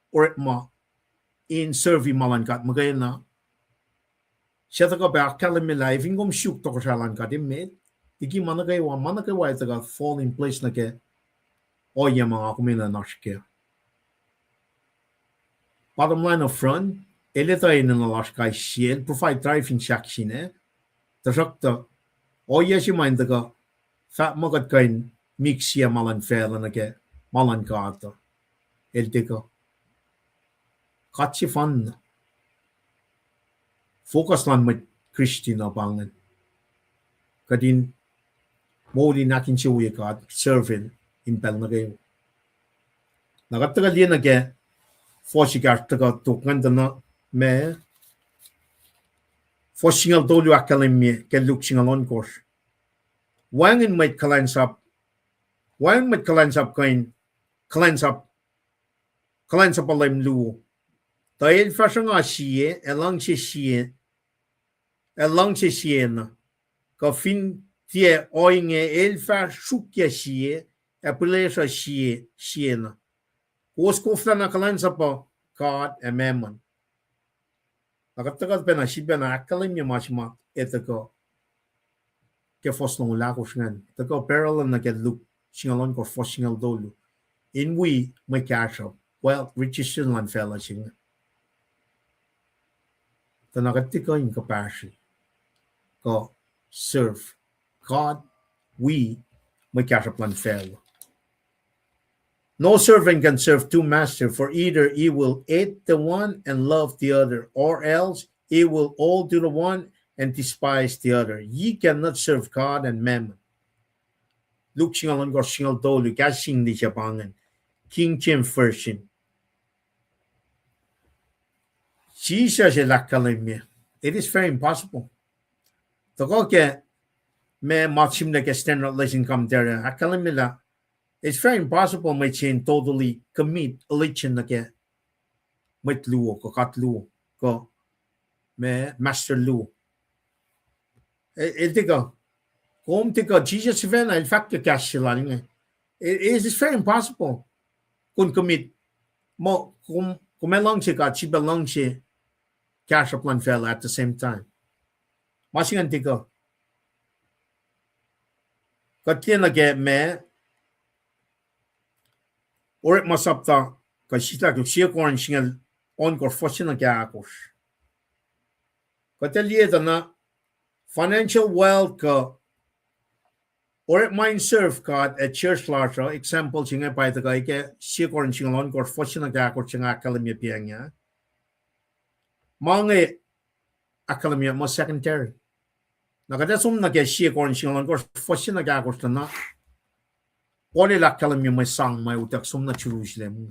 orekma in serve-i ma luhn God muhkwena. Suc tuhkuh pac ahkkahlwemye lah fin kom suk tohkohsrahi luhn God emet, liki ma nuh kwewa, ma nuh kwewa ac tuhkuh fall in place nuh ke ohiyac ma nga kom enenuh in oasr kac. Bottom line up front, el etuh enenuh lasr kais sie, el provide tari fin sahk sina, tuhsruhktuh ohiyac se ma in tuhkuh fahk muh kuht kuh in mix-i ma luhn facluh nuh ke ma luhn God uh, el tiac kuh. God sefanna. Focus luhn mwet Christian uh pa ingacn. Kuht in moul in ahkinsewowoye God, serve El in pacl nuh kwewa. Na kuht tuhkuh liye nuh ke fuhs ekahsr tuhkuh tok ingacn tuh na ma fuhs singucul tolu ahkkahlwemye ke Luke singucul ohnkohsr. Wacngihn mwet kuhlwacnsap, wacngihn mwet kuhlwacnsap kuh in kuhlwacnsap, kuhlwacnsapuh Leum luo. Tuh el fah sruhnga sie, ac luhngse sie, ac luhngse siena. Kuh fin tiac ohinge, el fah sruokyac sie, ac pihlesruh sie, siena. Kowos koflana kuhlwacnsapuh God ac mammon. Na kuht tuhkuh pacna sifacna ahkkahlwemye ma se ma ac tuhkuh ke fuhs longoul ahkosr ingacn, tuhkuh parallel nuh ke Luke singucul ohnkohsr fuhs singucul tolu. In wi mwe kahsruhp, wealth, riches luhn facluh se inge, tuh na kuht tiac kuh in kuhpahsri kuh serve God, wi mwe kahsruhp luhn facluh. No servant can serve two masters, for either he will hate the one and love the other, or else he will hold to the one and despise the other. Ye cannot serve God and mammon. Luke singucul ohnkohsr singucul tolu, kahs English se pa ingacn, King James Version. Jisus el ahkkahlwemye, it is very impossible. Tuhkuh ke ma ma sihmlac ke Standard Lesson Commentary, ahkkahlwemye lah it's very impossible mwet se in totally commit allegiance nuh ke mwet luo, kuh god luo, kuh ma master luo. E, el tiac kuh, kom tiac kuh, Jisus sifacna el fahk ke kahs se lal inge, it is very impossible kom commit, muh kom, kom ac luhngse God, sifilpac luhngse kahsruhp luhn facluh at the same time. Ma se ingacn tiac kuh. Kuht liye nuh ke ma Orekma sapta, kuh sislah ke sie Corinth singucul ohnkohsr fuhs se nuh ke ahkosr. Kuht ac liye tuh na financial wealth kuh orekma in serve God ac church lasr uh, example se inge pa tuhkuh ke sie Corinth singucul ohnkohsr fuhs se nuh ke ahkosr se nga ahkkahlwemye piacng ah. Ma inge ahkkahlwemye muh secondary. Na kuht ac som nuh ke sie Corinth singucul ohnkohsr fuhs se nuh ke ahkosr tuh na Paul el ahkkahlwemye mwe sang ma utuck som nuh Jerusalem.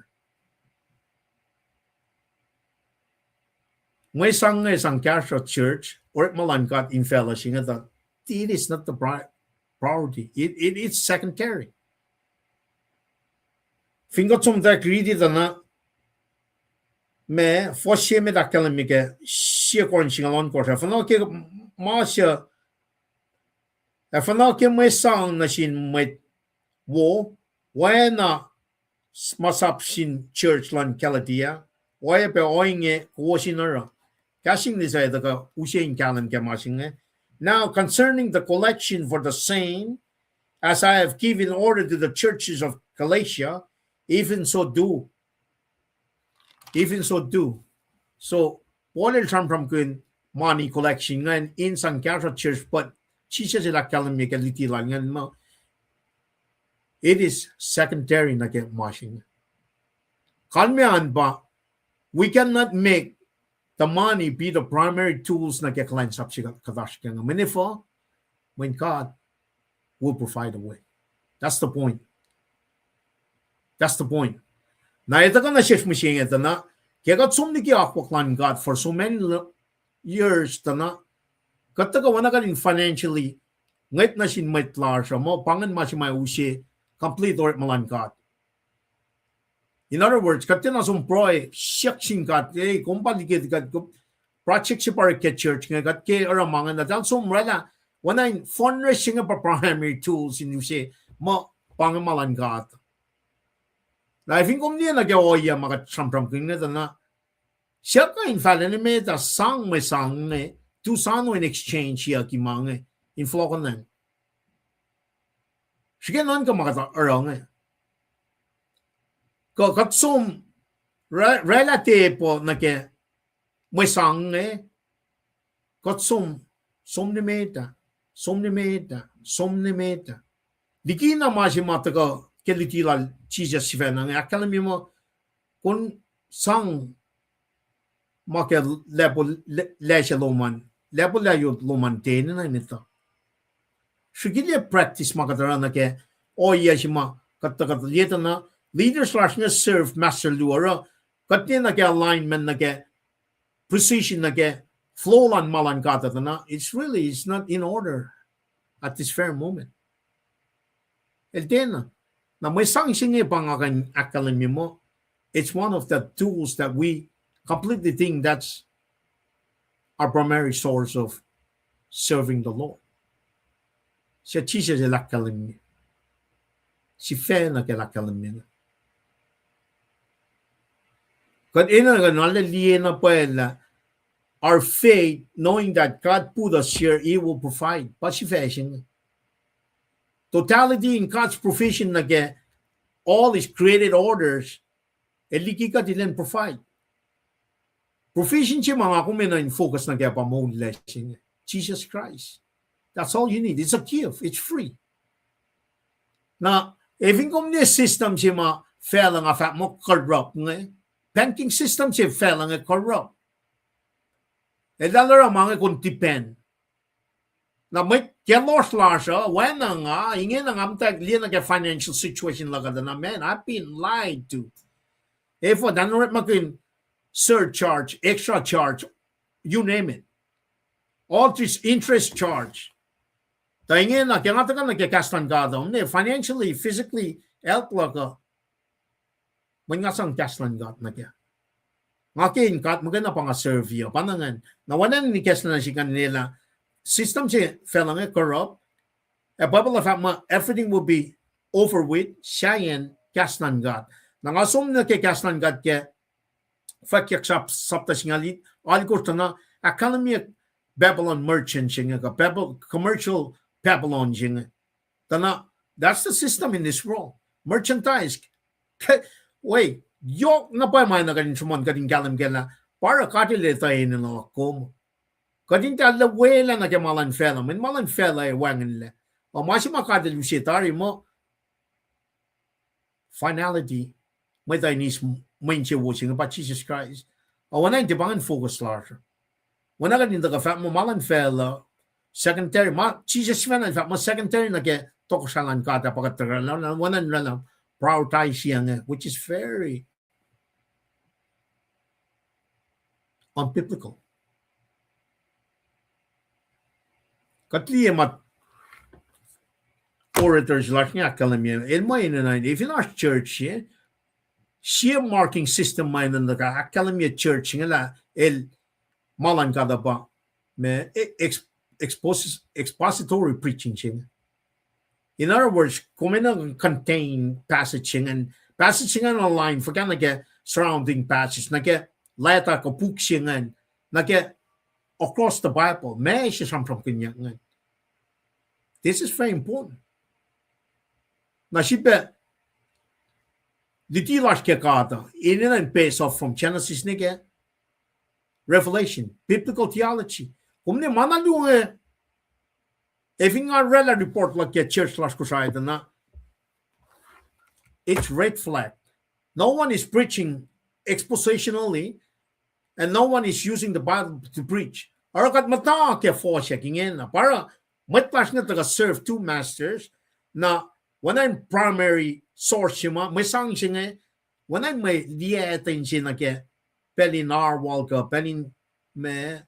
Mwe sang inge sang kahsruh church, orekma luhn God in facluh se inge tuh, it is not the pri-, priority. It, it, it's secondary. Fin kuht som tuh riti tuh na, ma fuhs se met ahkkahlwemye ke sie Corinth singucul ohnkohsr, ac fuhnuh ke ma se, ac fuhnuh ke mwe sang nuh sin mwet wo, oacna s-, ma sap sin church luhn Galatia, oacyacpac ohinge kowos in oruh. Kahs English se tuhkuh use in kahlwem ke ma se inge. Now concerning the collection for the same, as I have given order to the churches of Galatia, even so do. Even so do. So, Paul el sramsramkihn money collection ingacn in sang kahsruh church, but Jisus el ahkkahlwemye ke luti lal ingacn muh it is secondary nuh ke ma se inge. Kalmac an pa, we cannot make the money be the primary tools nuh ke kuhlwacnsap se kuht oasr kac inge. Mweyen efuh? Mweyen God will provide a way. That's the point. That's the point. Na etuh kuh nuh sesr mihsenge tuh na, ke kuht som liki akwuck luhn God for so many years tuh na, kuht tuhkuh oacna kuht in financially ngwet nuh sin mwet lasr uh, muh pa ingacn ma se ma use complete orekma luhn God. In other words, kuht tiacna som pruhe siyuck sin God, e, kom pa liki kuht, project se pa orek ke church inge, kuht ke oruh ma inge, na eltahl som oraclah, oacna in fundraise se inge pa primary tools in use, muh pa inge ma luhn God. Na fin kom liye nuh ke ohiyac ma kuht sramsramkihn inge tuh na, siyuck kuh in fahlac ne met ah sang mwe sang inge, tu sano in exchange siyucki ma inge, in fohlohkohnacng. Srihke nuhnkuh ma kuht oruh inge. Kuh kuht som, oraclah tepuh nuh ke mwe sang inge, kuht som, som ne met ah, som ne met ah, som ne met ah. Likina ma se ma tuhkuh ke luti lal Jisus sifacna inge, ahkkahlwemye muh, kom sang ma ke level, le-, level se lom an, level lah yot lom an tiac enenuh in etuh. Srihke liye practice ma kuht oruh nuh ke ohiyac se ma kuht tuhkuh liye tuh na, leaders lasr inge serve master luo oruh, kuht liye nuh ke alignment nuh ke precision nuh ke flow luhn ma luhn God uh tuh na, it's really, it's not in order at this very moment. El tiacna. Na mwe sang se inge pa nga kuh in ahkkahlwemye muh, it's one of the tools that we completely think that's our primary source of serving the Lord. Suc Jisus el ahkkahlwemye. Sifacna ke el ahkkahlwemye. Kuht enenuh kuh in arlac liye na pwacye lah our faith, knowing that God put us here, He will provide. Pa sifac se inge. Totality in God's provision nuh ke all His created orders, el liki kuht in provide. Provision se ma nga kom enenuh in focus nuh ke pa moul lasr inge, Jesus Christ. That's all you need. It's a gift. It's free. Na, e fin kom liye system se ma facluh, nga fahk muh corrupt inge. Banking system se facluh inge corrupt. Eltahl oruh ma inge kom depend. Na mwet ke lohsr lasr uh, oacna nga, ingena nga muhta liye nuh ke financial situation luhk uh tuh na, man, I've been lied to. Efuh, talan orekmakihn surcharge, extra charge, you name it. All this interest charge. Tuh ingena, ke nga tuhkuh nuh ke kahs luhn God uh, ne financially, physically, health luhk uh, mweyen nga sang kahs luhn God nuh kac. Nga ke in God muhkwena pa nga serve uh, pa na ingacn. Na oacna in ikacslah nuh sik an, elah system se facluh inge corrupt. Ac Bible uh fahk muh everything will be over with, sahyacn kahs luhn God. Na nga som nuh ke kahs luhn God ke Fwackyuck sap-, sapta singucul alkosr tuh na, ahkkahlwemye Babylon merchant se inge, kuh Babel-, commercial Babylon se inge. Tuh na, that's the system in this world. Merchandise. Wei, yohk na pwacye ma na kuht in sruhmuhn kuht in kahlwem kac lah, pa oruh God el etuh enenuh luhk kom. Kuht in tiac lwelah nuh ke ma luhn facluh, mweyen ma luhn facluh ac wacngihnlac. Ac ma se ma God el use tari muh, finality, mwet uh in eis mwe insewowo se inge pa Jisus Kraist. Ac oacna in tiac pa ingacn focus lasr. Oacna kuht in tuhkuh fahk muh ma luhn facluh, secondary, ma Jisus sifacna el fahk muh secondary nuh ke tohkohsrahi luhn God ah pa kuht tuhkuh, oacna in oraclah prioritize inge, which is very unbiblical. Kuht liye ma orators lasr inge ahkkahlwemye, el mwe enenuh in, fin oasr church se, sie marking system ma enenuh in tuhkuh ahkkahlwemye church inge lah el ma luhn God uh pa, ma, e-, ex-, expos-, expository preaching se inge. In other words, kom enenuh contain passage se ingacn, passage se ingacn align fuhkah nuh ke surrounding passage, nuh ke leta kuh puk se ingacn, nuh ke across the Bible, ma se sramsramkihnyuck ingacn. This is very important. Na srihpac, luti lasr ke God uh, enenuh in base off from Genesis nuh ke Revelation, biblical theology. Kom ne ma na luo inge, e fin nga oraclah report luhk ke church lasr Kosrae tuh na, it's red flag. No one is preaching expositionally, and no one is using the Bible to preach. Oruh kuht muhta ke fohsack ingena, pa oruh Mwet lasr inge tuhkuh serve two masters. Na, oacna in primary source se ma, mwe sang se inge, oacna in mwe liye etuh in se nuh ke pacl in Arwal kuh pacl in me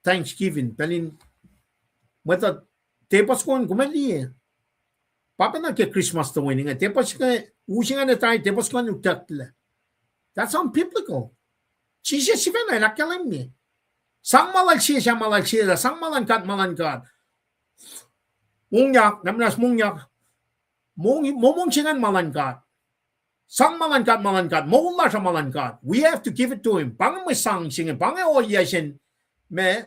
Thanksgiving, pacl in mwet uh, tepuh soko an kom liye. Pa pacna ke Christmas toeni inge, tepuh se inge, u se ingacn tari, tepuh soko an utucklac. That's unbiblical. Jisus sifacna el ahkkahlwemye. Sang ma lal sie, sang ma lal sie, sang ma luhn God, ma luhn God. Mongyak, na muhnahs mongyak. Mong, momong se ingacn ma luhn God. Sang ma luhn God, ma luhn God. Moul lasr uh ma luhn God. We have to give it to him. Pa inge mwe sang se inge, pa inge ohiyac se in me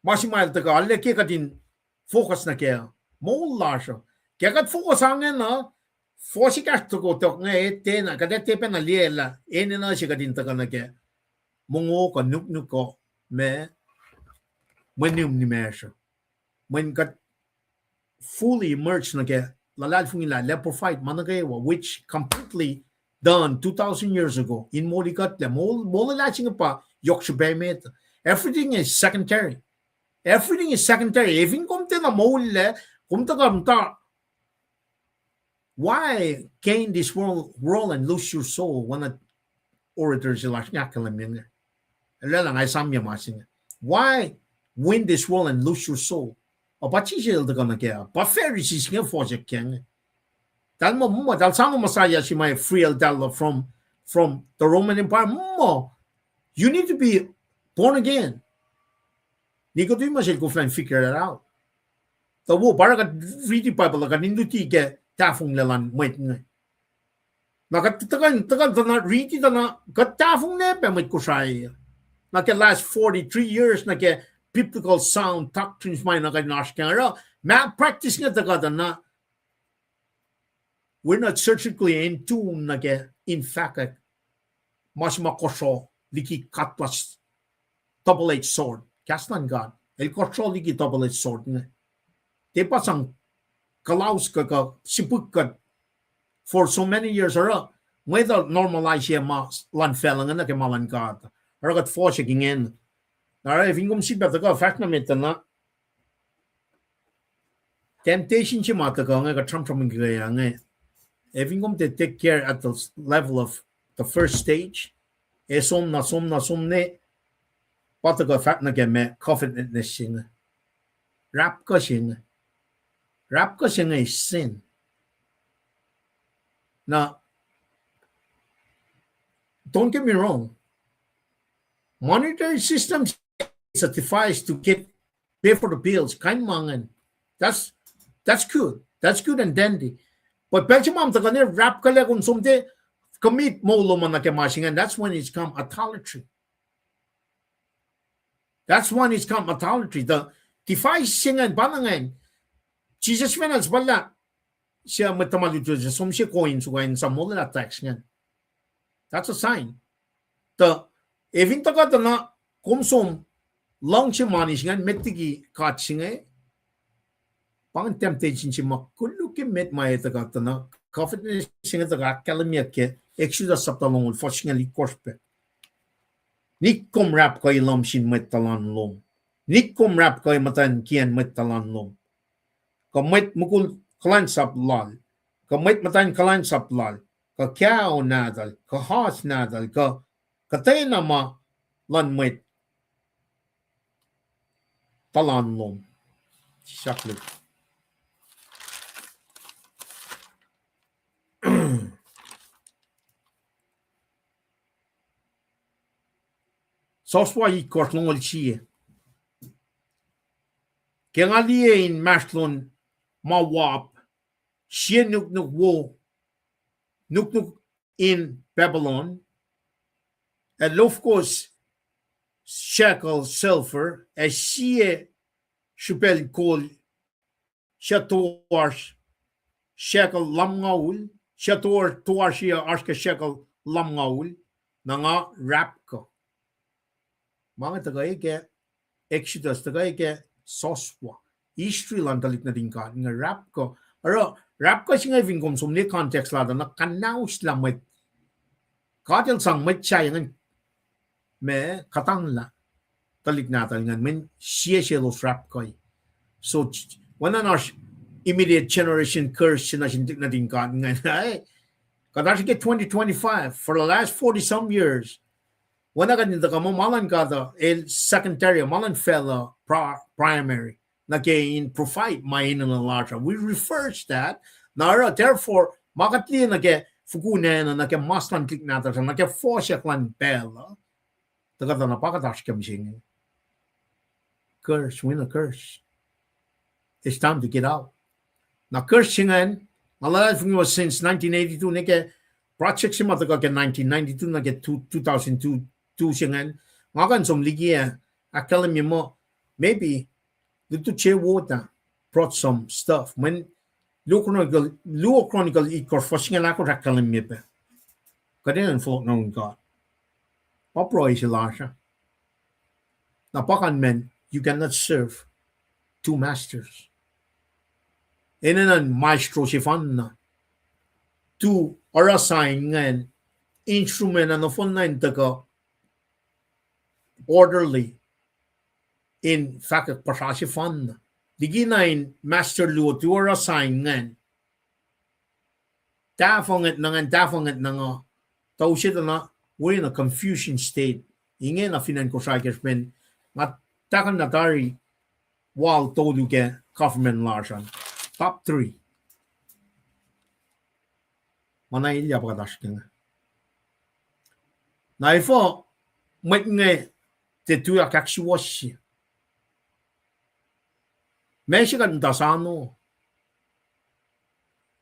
ma se ma el tuhkuh, arlac ke kuht in focus nuh kac. Moul lasr uh. Ke kuht focus ah inge na, fohs ekahsr tohkohtohk inge, e tiacna, kuht ac tiac pacna liye lah enenuh se kuht in tuhkuh nuh kac. Mongo kuh nuknuk uh, me, mwe nihm nimacsr uh. Mweyen kuht fully immersed nuh ke luhlahlfongi lah el provide ma nuh kwewa, which completely done two thousand years ago. In moli kuhtlac, mol-, molwelah se inge pa yohk srihpac met. Everything is secondary. Everything is secondary. Efin kom tiacna moullac, kom tuhkuh muhta, why gain this world, world and lose your soul? Oacna orator se lasr inge ahkkahlwemye inge. Lwelah nga esamye ma se inge. Why win this world and lose your soul? Uh, pa Jisus el tuhkuh nuh kac, pa Pharisees inge fohsack kac inge. Tahl muh, muh, tahl sang Messiah se ma free eltahl from, from the Roman Empire. Muh, you need to be born again. Nicodemus el koflah in figure that out. Tuh wo, pa oruh kuht riti Bible uh, kuht in luti ke tahfonglac luhn mwet inge. Na kuht tuhkuh, tuhkuh tuh na riti tuh na kuht tahfonglac pac mwet Kosrae. Na ke last forty-three years, na ke biblical sound doctrines ma na kuht in oasr kac, oruh malpractice inge tuhkuh tuh na we're not surgically in tune nuh ke in fahkwack ma se ma kohsroh liki cutlass, double-edged sword. Kahs luhn God el kohsroh liki double-edged sword inge. Tiac pa sang kuhlaus kuh, kuh sipihk kuht for so many years, oruh mwet uh normalize ma luhn facluh inge nuh ke ma luhn God. Oruh kuht fohsack ingena. Oruh fin kom sifilpac tuhkuh fahsr nuh met tuh na temptation se ma tuhkuh inge kuht sramsramkihn inge. Efin kom tiac take care at the level of the first stage, e som na, som na, som ne, pa tuhkuh fahk nuh ke ma covetousness se inge. Rapkuh se inge. Rapkuh se inge is sin. Na, don't get me wrong. Monetary system is a device to get, pay for the bills. Kain ma ingacn. That's, that's good. That's good and dandy. But pacl se ma tuhkuh ne rapkuhlac kom, som tiac commit moul lom nuh ke ma se ingacn, that's when it's come idolatry. That's when it's come idolatry. The device se ingacn, pa na ingacn. Jisus fin acn suhpwaclah, sie mwet tuhma lutlut se som sie coin soko in sang molwelah tax ingacn. That's a sign. Tuh, efin tuhkuh tuh na kom som luhngse mani se ingacn met liki God se inge, pa ingacn temptation se ma koluk ke met ma e tuhkuh tuh na, covetousness se inge tuhkuh ahkkahlwemyeyuck ke Exodus sapta longoul fuhs singucul itkohsr pac. Nik kom rapkuhi lohm sin mwet tuhlan lom. Nik kom rapkuhi muhtwacn kiyacn mwet tuhlan lom, kuh mwet mukul kuhlwacnsap lal, kuh mwet muhtwacn kuhlwacnsap lal, kuh kao nahtuhl, kuh oas nahtuhl, kuh kuhtwena ma luhn mwet tuhlan lom. Sisaklu. Joshua itkohsr longoul sie. Ke nga liye inmahsrlon ma wap, sie nuknuk wo, nuknuk in Babylon, ac lofko shekel silver, ac sie srihpacl kol, suc toasr shekel lumngaul, suc toasr, toasr oasr ke shekel lumngaul, na nga rapkuh. Ma inge tuhkuh ke Exodus, tuhkuh ke Joshua. History luhn tuhlihk nuhtin God inge rapkuh. Oruh, rapkuh se inge fin kom som ne context lal tuh na kuhnauslah mwet. God el sang mwet sahyac ingacn ma kuhtanglah. tuhlihk nahtuhl ingacn, mweyen sie selos rapkuh. So, oacna oasr immediate generation curse se nuh sin tuhlihk nuhtin God ingacn, eh? Kuht oasr ke twenty twenty-five, for the last forty some years, oacna kuht in tuhkuh muh ma luhn God uh el secondary, ma luhn facluh pri-, primary. Nuh ke in provide ma enenuh lasr uh. We reverse that. Na oruh, therefore, ma kuht liye nuh ke fukun acn uh, nuh ke mas luhn tuhlihk nahtuhsr uh, nuh ke fohsack luhn pacl uh, tuhkuh tuh na pa kuht oasr ke mihsenge. Curse, we in a curse. It's time to get out. Na curse se ingacn, nga luhlahlfongi muh since nineteen eighty-two, ne ke project se ma tuhkuh ke nineteen ninety-two nuh ke two, two thousand two, two se ingacn, nga kuh in som liki ah, ahkkahlwemye muh, maybe, lutu se wo ta brought some stuff. Mweyen Luo Chronicle, Luo Chronicle itkohsr fuhs singucul ahkosr ahkkahlwemye pac kuht enenuh in fohlohk nuh yurin God. Pa pruhe se lasr uh. Na pa kalmacn, you cannot serve two masters. Enenuh in maestro sefanna. Tu oruh sign ingacn, instrument ah nohfohn na in tuhkuh orderly in fahkwack puhsra sefanna. Likina in master luo tu oruh sign ingacn, tahfuh ngwet na ingacn, tahfuh ngwet na nga, tuh use tuh na, we're in a confusion state. Ingena fin acn Kosrae ke srihpen nga tahkuhna tari wal tolu ke government lasr an. Top three. Ma na elyah pa kuht oasr ke inge. Na efuh mwet inge tiac tuyak ahksuwohsye? Meac se kuht muhta sano?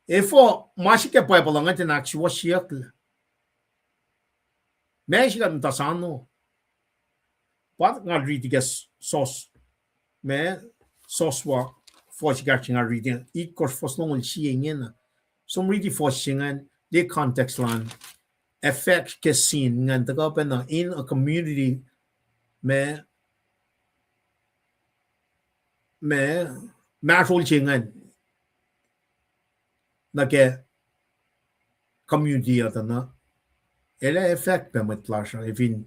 Efuh ma se ke Bible uh ngwet in ahksuwohsyeyucklac? Meac se kuht muhta sano? Pa nga riti ke s-, Jos-, ma, Joshua, fuhs ekahsr nga riti, itkohsr fuhs longoul sie ingena. Som riti fuhs se ingacn, liye context lal, effect ke sin ingacn tuhkuh pacna in a community, ma, ma, mahsrol se ingacn nuh ke community uh tuh na, el ac effect pac mwet lasr uh, efin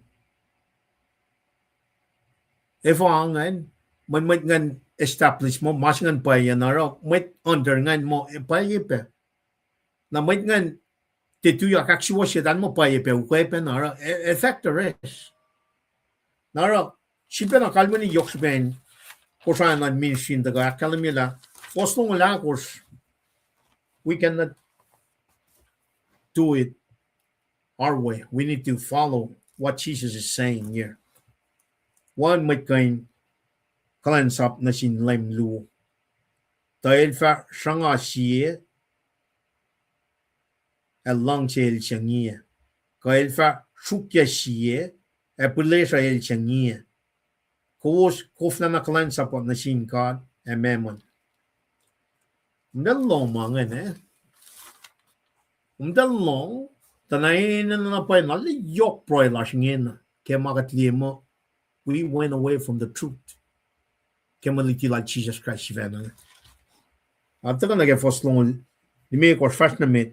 efuh ingacn, mweyen mwet ingacn establish muh ma se ingacn pwacye, na oruh mwet under ingacn muh pwacye pac. Na mwet ingacn tiac tuyak ahksuwohsye, tuh muh pwacye pac, ukwe pac na oruh e-, effect oresr. Na oruh, sifilpacna kalweni yohk srihpen Kosrae luhn ministry in tuhkuh ahkkahlwemye lah fuhs longoul ahkosr, we cannot do it our way. We need to follow what Jesus is saying here. Wacngihn mwet kuh in kuhlwacnsap nuh sin leum luo, tuh el fah sruhnga sie, ac luhngse el siyucngiyac. Kuh el fah sruokyac sie, ac pihlesruh el siyucngiyac. Kowos koflana kuhlwacnsap nuh sin God ac mammon. Kom tiac lohng ma ingacn, eh? Kom tiac lohng, tuh na enenuh na pwacye na, lah yohk pruhe lasr ingena ke ma kuht liye muh we went away from the truth ke mwe luti lal Jisus Kraist sifacna. Ac tuhkuh nuh ke fuhs longoul limekohsr, fahsr nuh met.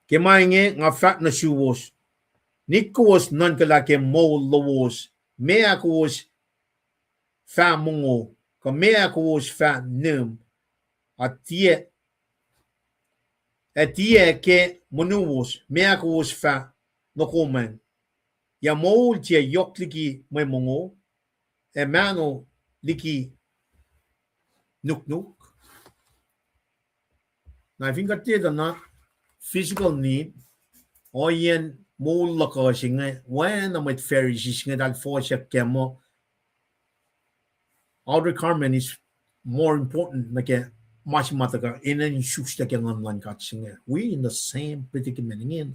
Ke ma inge nga fahk nuh suwos, nik kowos nuhnkuhlah ke moul lowos, meac kowos fah mongo, kuh meac kowos fah nihm, ac tiac, ac tiac ke monuwos, meac kowos fah nokomwacng? Yac moul tiac yohk liki mwe mongo, ac mahno liki nuknuk? Na fin kuht tiac tuh na physical need, ohiyacn moul luhk uh se inge, oacna mwet Pharisees inge eltahl fohsack kac muh outer garment is more important nuh ke ma se ma tuhkuh enenuh in isuslac ke nguhn luhn God se inge. We in the same predicament ingena.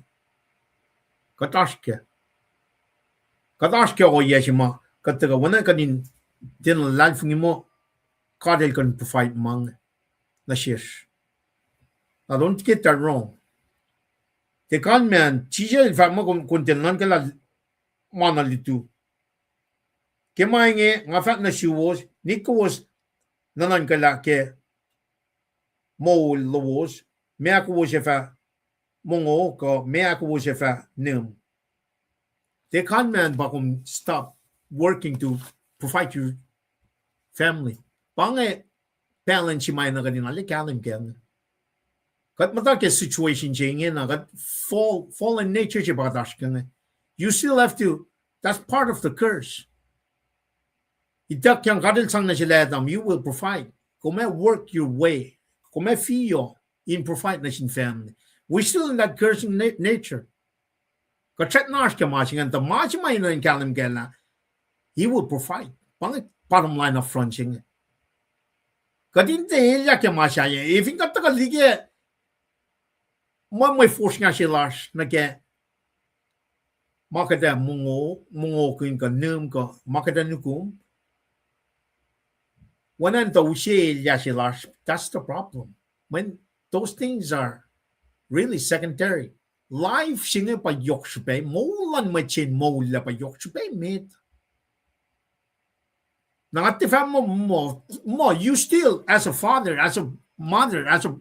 Kuht oasr ke, kuht oasr ke ohiyac se ma kuht tuhkuh oacna kuht in tiac luhlahlfongi muh God el kuh in provide ma inge nuh sesr. Now don't get that wrong. Tiac kalmacn Jisus el fahk muh kom, kom tiac nuhnkuhlah ma na lutu. Ke ma inge nga fahk nuh suwos, nik kowos nuhnuhnkuhlah ke moul lowos, meac kowos ac fah mongo, kuh meac kowos ac fah nihm? Tiac kalmacn pa kom stop working to provide your family. Pa inge balance se ma enenuh kuht in arlac kahlwem kac inge. Kuht muhta ke situation se inge na, kuht fall, fallen nature se pa kuht oasr ke inge. You still have to, that's part of the curse. Ituckyang God El sang nuh sel Adam, you will provide. Kom ac work your way. Kom ac fiyo in provide nuh sin family. We're still in that cursing na-, nature. Kuht srackna oasr ke ma se ingacn, tuh ma se ma enenuh in kahlwem kac lah, He will provide. Pa inge bottom line up front se inge. Kuht in tiac elyah ke ma sahyac. Efin kuht tuhkuh liye ke mwe, mwe force nga se lasr nuh ke ma kuht ac mongo, mongokihn kuh nihm kuh ma kuht ac nukum. Oacna in tuh use elyah se lasr, that's the problem. When those things are really secondary. Life se inge pa yohk srihpac, moul luhn mwet se in moul lah pa yohk srihpac met. Na nga tiac fahk muh, muh, muh, you still, as a father, as a mother, as a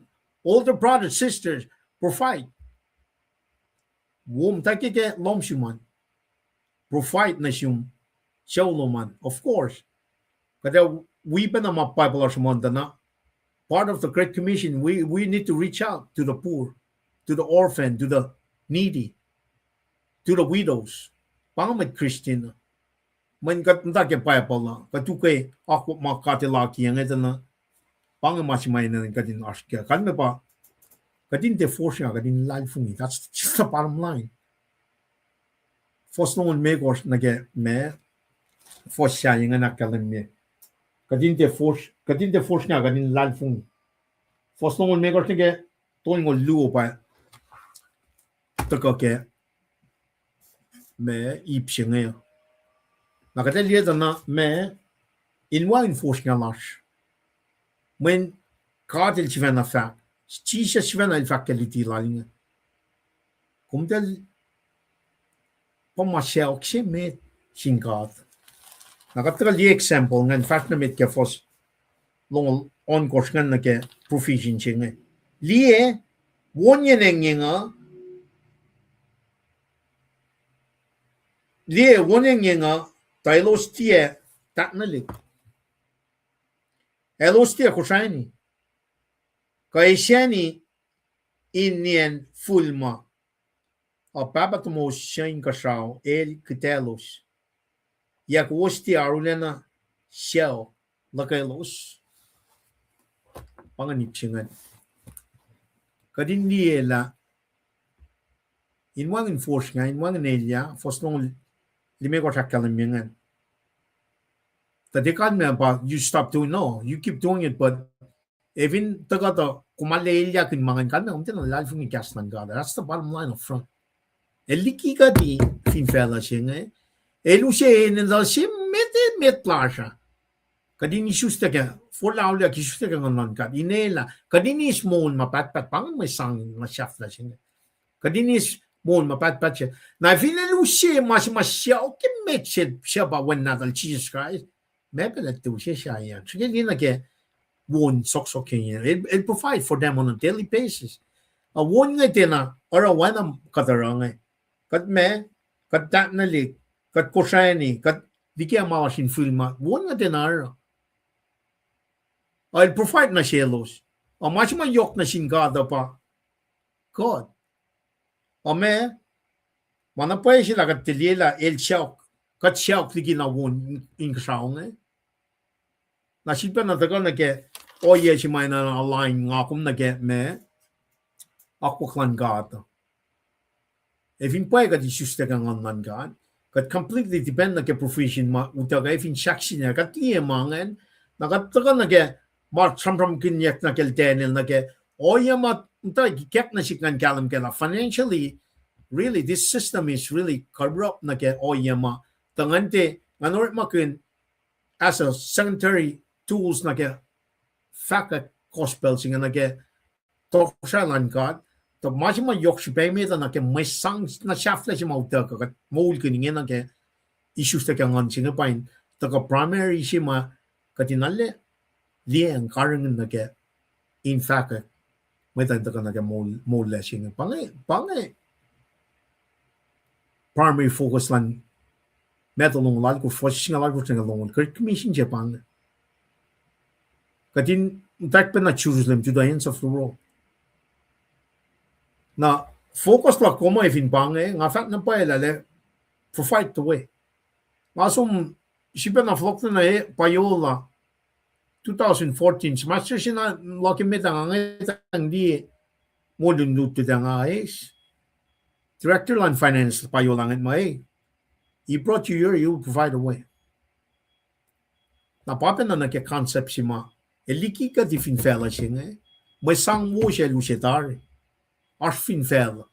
older brother, sisters, provide. Wo muhtwacwacack ke lohm sum an. Provide nuh sum sucu lom an, of course. Kuht ac wi pacna ma Bible uh sruhmuhn tuh na, part of the Great Commission, we, we need to reach out to the poor, to the orphan, to the needy, to the widows. Pa inge mwet Christian. Mweyen kuht muhta ke Bible uh, kuht ukwe akwuck ma God El akiyac inge tuh na, pa inge ma se ma enenuh kuht in oasr kac. Kalmac pa, kuht in tiac force nga kuht in luhlahlfongi. That's just the bottom line. Fuhs longoul limekohsr nuh ke ma, fuhs sahyac ingacn ahkkahlwemye. Kuht in tiac force, kuht in tiac force nga kuht in luhlahlfongi. Fuhs longoul limekohsr nuh ke tolngoul luo pa tuhkuh ke ma ip se inge. Na kuht ac liye tuh na ma in wacngihn force nga lasr. Mweyen God El sifacna fahk, Jisus sifacna El fahk ke luti lal inge, komtal pa ma sacohk se met sin God. Na kuht tuhkuh liye example ingacn fahsr nuh met ke fuhs longoul ohnkohsr ingacn nuh ke provision se inge. Liye, won yen engyeng uh, liye, won engyeng uh, tuh elos tiac tahknwelihk. Elos tiac kosrani kuh esani in nien fihl ma. Ac Pahpah tomowos suc inkuhsrao El kitaclos. Yac kowos tiac arulacna sacohk luhkwelos? Pa ingacn ip se ingacn. Kuht in liye lah in wacngihn force nga, in wacngihn elyah, fuhs longoul limekohsr ahkkahlwemye ingacn. Tuh tiac kalmac pa you stop doing, no, you keep doing it, but efin tuhkuh tuh kom arlac elyahkihn ma ingacn, kalmac kom tiacna luhlahlfongi kahs luhn God. That's the bottom line up front. El liki kuht fin facluh se inge, El use enenuh se met, met lasr uh. Kuht in isuslac ke, forlah auliyak isuslac ke Nguhn luhn God. Inelah kuht in eis moul ma pahtpaht, pa inge mwe sang na sahflah se inge. Kuht in eis moul ma pahtpaht se. Na fin El use ma se ma sacohk ke met se, suc pa Wen Nahtuhl Jisus Kraist, meac pacl El tiac use sahyacn? Srihke liye nuh ke won sohksohk ke inge. El, El provide for them on a daily basis. A won inge tiacna oruh oacna kuht oruh inge. Kuht ma, kuht tahknwelihk, kuht kosrani, kuht liki ma lasr in fihl ma, won inge tiacna oruh. El provide nuh selos. A ma se ma yohk nuh sin God uh pa kuht. A ma, ma na pwacye se lah kuht tiac liye lah El sacohk, kuht sacohk liki na won inkuhsrao inge. Na sifilpacna tuhkuh nuh ke ohiyac se ma enenuh align nga kom nuh ke ma, akwuck luhn God. Ac fin pwacye kuht isuslac ke Nguhn luhn God, kuht completely depend nuh ke provision ma utuckuh, ac fin sahksina kuht liye ma ingacn, na kuht tuhkuh nuh ke ma sramsramkihnyuck nuh ke Daniel nuh ke ohiyac ma muhta ikack nuh sihk ngan kahlwem kac lah financially, really, this system is really corrupt nuh ke ohiyac ma tuh ngan tiac, ngan orekmakihn as a secondary tools nuh ke fahkwack gospel se inge nuh ke tohkohsrahi luhn God, tuh ma se ma yohk srihpac met uh nuh ke mwe sang na sahflah se ma utuckuh kuht moulkihn inge nuh ke isuslac ke Nguhn se inge pa in tuhkuh primary se ma kuht in arlac liyacacng karihngihn nuh ke in fahkwack mwet uh in tuhkuh nuh ke moul, moul lac se inge. Pa inge, pa inge primary focus luhn Matthew longoul alkosr, fuhs singucul alkosr nuh ke longoul. Great Commission se pa inge. Kuht in muhtwacwacack pacna Jerusalem to the ends of the world. Na focus luhk kom fin pa inge, nga fahk na pwacye lah, provide the way. Nga som srihpac na fohlohk na e payola two thousand fourteen, semester se na luhk emet ah nga ngwetang liye, moul in lutlut ah nga eis director luhn finance payola ngwet ma, he brought you here, he will provide a way. Na pa pacna nuh ke concept se ma, el liki kuht fin facluh se inge, mwe sang wo se el use tari, oasr fin facluh,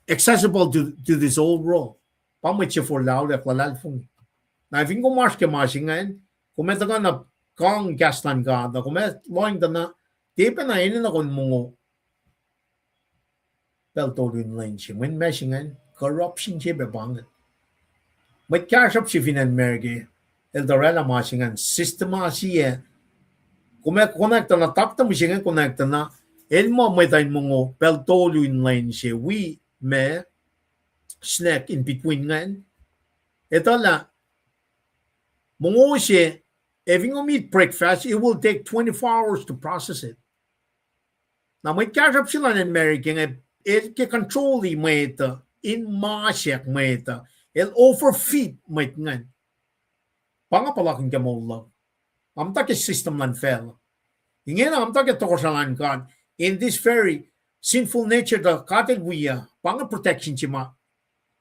accessible to, to this whole world. Pa mwet se forlah auliyak luhlahlfongi. Na fin kom oasr ke ma se ingacn, kom ac tuhkuh na kang kahs luhn God, kom ac lohng tuh na, tiac pacna enenuh kom mongo pacl tolu in lwen se, mwe ma se ingacn, corruption se pac pa inge. Mwet kahsruhp se fin acn America, el tuh oraclah ma se ingacn, system ah sie, kom ac connect tuh na, taktuh mihsenge connect tuh na, el muh mwet in mongo pacl tolu in lwen se, wi ma snack in between ingacn. Etuh lah mongo se, ac fin kom eat breakfast, it will take twenty-four hours to process it. Na mwet kahsruhp se luhn America inge, el ke control-i mwet uh, in masack mwet uh, el overfeed mwet ingacn. Pa inge puhlakihn ke moul luhk. Nga muhta ke system luhn facluh. Ingena nga muhta ke tohkohsrahi luhn God. In this very sinful nature tuh God el wi uh, pa inge protection se ma